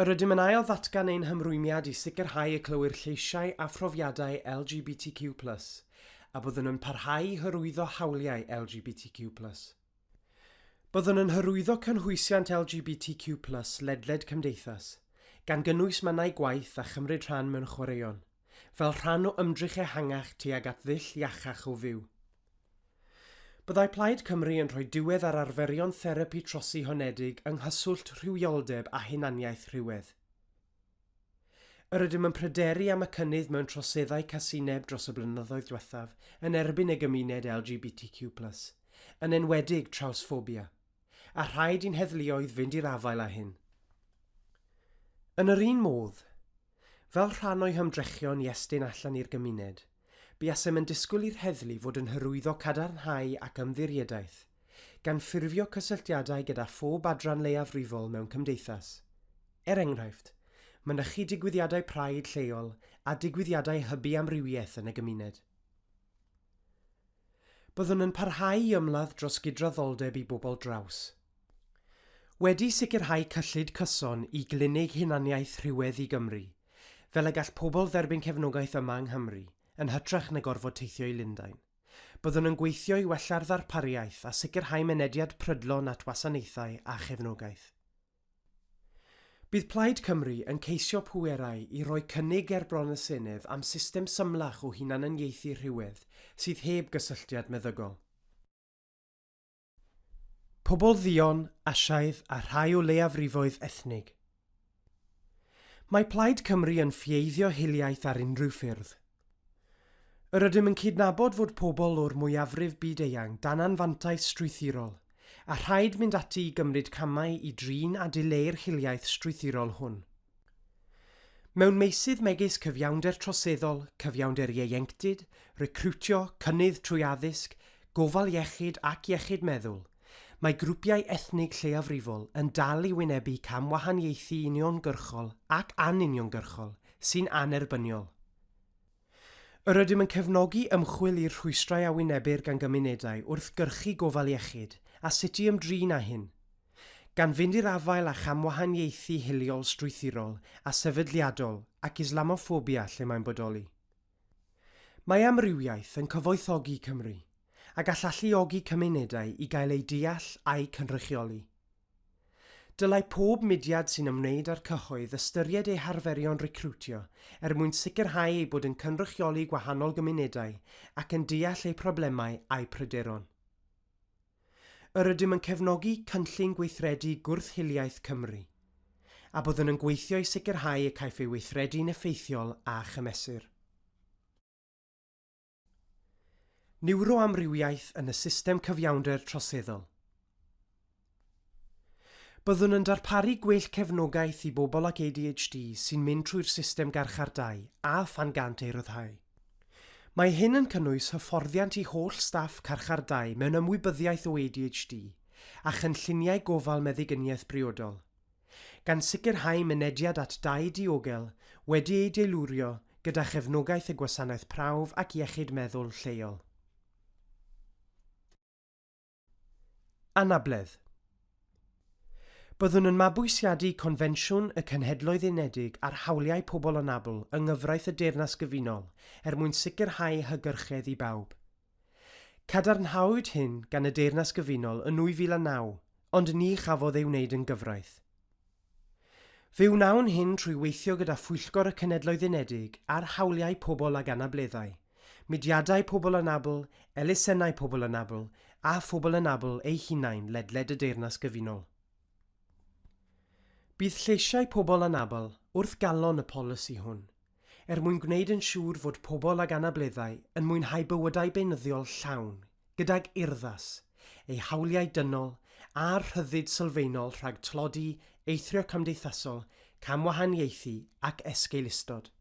Yr ydym yn ail-ddatgan ein hymrwymiad i sicrhau y clywir lleisiau a phrofiadau LGBTQ plus, a byddwn yn parhau i hyrwyddo hawliau LGBTQ plus. Byddwn yn hyrwyddo cynhwysiant LGBTQ plus ledled cymdeithas, gan gynnwys mannau gwaith a chymryd rhan mewn chwaraeon, fel rhan o ymdrech ehangach tuag at ddull iachach o fyw. Byddai Plaid Cymru yn rhoi diwedd ar arferion therapi trosi honedig yng nghyswllt rhywioldeb a hunaniaeth rhywedd. Yr ydym yn pryderu am y cynnydd mewn troseddau casineb dros y blynyddoedd diwethaf yn erbyn y gymuned LGBTQ plus, yn enwedig trawsffobia, a rhaid i'n heddluoedd fynd i'r afael â hyn. Yn yr un modd, fel rhan o'i hymdrechion i estyn allan i'r gymuned, Buasem yn disgwyl i'r heddlu fod yn hyrwyddo cadarnhau ac ymddiriedaeth, gan ffurfio cysylltiadau gyda phob adran leiafrifol mewn cymdeithas. Er enghraifft, mynychu digwyddiadau Pride lleol a digwyddiadau hybu amrywiaeth yn y gymuned. Byddwn yn parhau i ymladd dros gydraddoldeb i bobl draws. Wedi sicrhau cyllid cyson i Glinig Hunaniaeth Rhywedd i Gymru, fel y gall pobl dderbyn cefnogaeth yma yng Nghymru, yn hytrach na gorfod teithio i Lundain. Byddwn yn gweithio i wella'r ddarpariaeth a sicrhau mynediad prydlon at wasanaethau a chefnogaeth. Bydd Plaid Cymru yn ceisio pwerau i roi cynnig ger bron y Senedd am system symlach o hunananiaethu rhywedd sydd heb gysylltiad meddygol. Pobl dduon, Asiaidd a rhai o leiafrifoedd ethnig. Mae Plaid Cymru yn ffieiddio hiliaeth ar unrhyw ffyrdd. Yr ydym yn cydnabod fod pobl o'r mwyafrif byd-eang dan anfantais strwythurol, a rhaid mynd ati i gymryd camau i drin a dileu'r hiliaeth strwythurol hwn. Mewn meysydd megis cyfiawnder troseddol, cyfiawnder ieuenctid, recriwtio, cynnydd trwy addysg, gofal iechyd ac iechyd meddwl, mae grwpiau ethnig lleiafrifol yn dal i wynebu cam-wahaniaethu uniongyrchol ac anuniongyrchol sy'n annerbyniol. Yr ydym yn cefnogi ymchwil i'r rhwystrau a wynebir gan gymunedau wrth gyrchu gofal iechyd a sut i ymdrin â hyn. Gan fynd i'r afael â chamwahaniaethu hiliol strwythurol a sefydliadol ac Islamoffobia lle mae'n bodoli. Mae amrywiaeth yn cyfoethogi Cymru, a gall alluogi cymunedau i gael eu deall a'u cynrychioli. Dylai pob mudiad sy'n ymwneud â'r cyhoedd ystyried eu harferion recriwtio er mwyn sicrhau eu bod yn cynrychioli gwahanol gymunedau ac yn deall eu problemau a'u pryderon. Yr ydym yn cefnogi Cynllun Gweithredu Gwrth-hiliaeth Cymru, a byddwn yn gweithio i sicrhau y caiff ei weithredu'n effeithiol a chymesur. Niwroamrywiaeth yn y system cyfiawnder troseddol. Byddwn yn darparu gwell cefnogaeth i bobl ag ADHD sy'n mynd trwy'r system garchardai a phan gânt eu rhyddhau. Mae hyn yn cynnwys hyfforddiant i holl staff carchardai mewn ymwybyddiaeth o ADHD a chynlluniau gofal meddyginiaeth briodol, gan sicrhau mynediad at dai diogel wedi ei deilwrio gyda chefnogaeth y gwasanaeth prawf ac iechyd meddwl lleol. Anabledd. Byddwn yn mabwysiadu Confensiwn y Cenhedloedd Unedig ar Hawliau Pobl Anabl yng nghyfraith y Deyrnas Gyfunol er mwyn sicrhau hygyrchedd i bawb. Cadarnhawyd hyn gan y Deyrnas Gyfunol yn 2009, ond ni chafodd ei wneud yn gyfraith. Fe wnawn hyn trwy weithio gyda Phwyllgor y Cenhedloedd Unedig ar Hawliau Pobl ag Anableddau, mudiadau pobl anabl, elusennau pobl anabl a phobl anabl eu hunain ledled y Deyrnas Gyfunol. Bydd lleisiau pobl anabl wrth galon y polisi hwn, er mwyn gwneud yn siŵr fod pobl ag anableddau yn mwynhau bywydau beunyddiol llawn gydag urddas, eu hawliau dynol a'r rhyddid sylfaenol rhag tlodi, eithrio cymdeithasol, camwahaniaethu ac esgeulustod.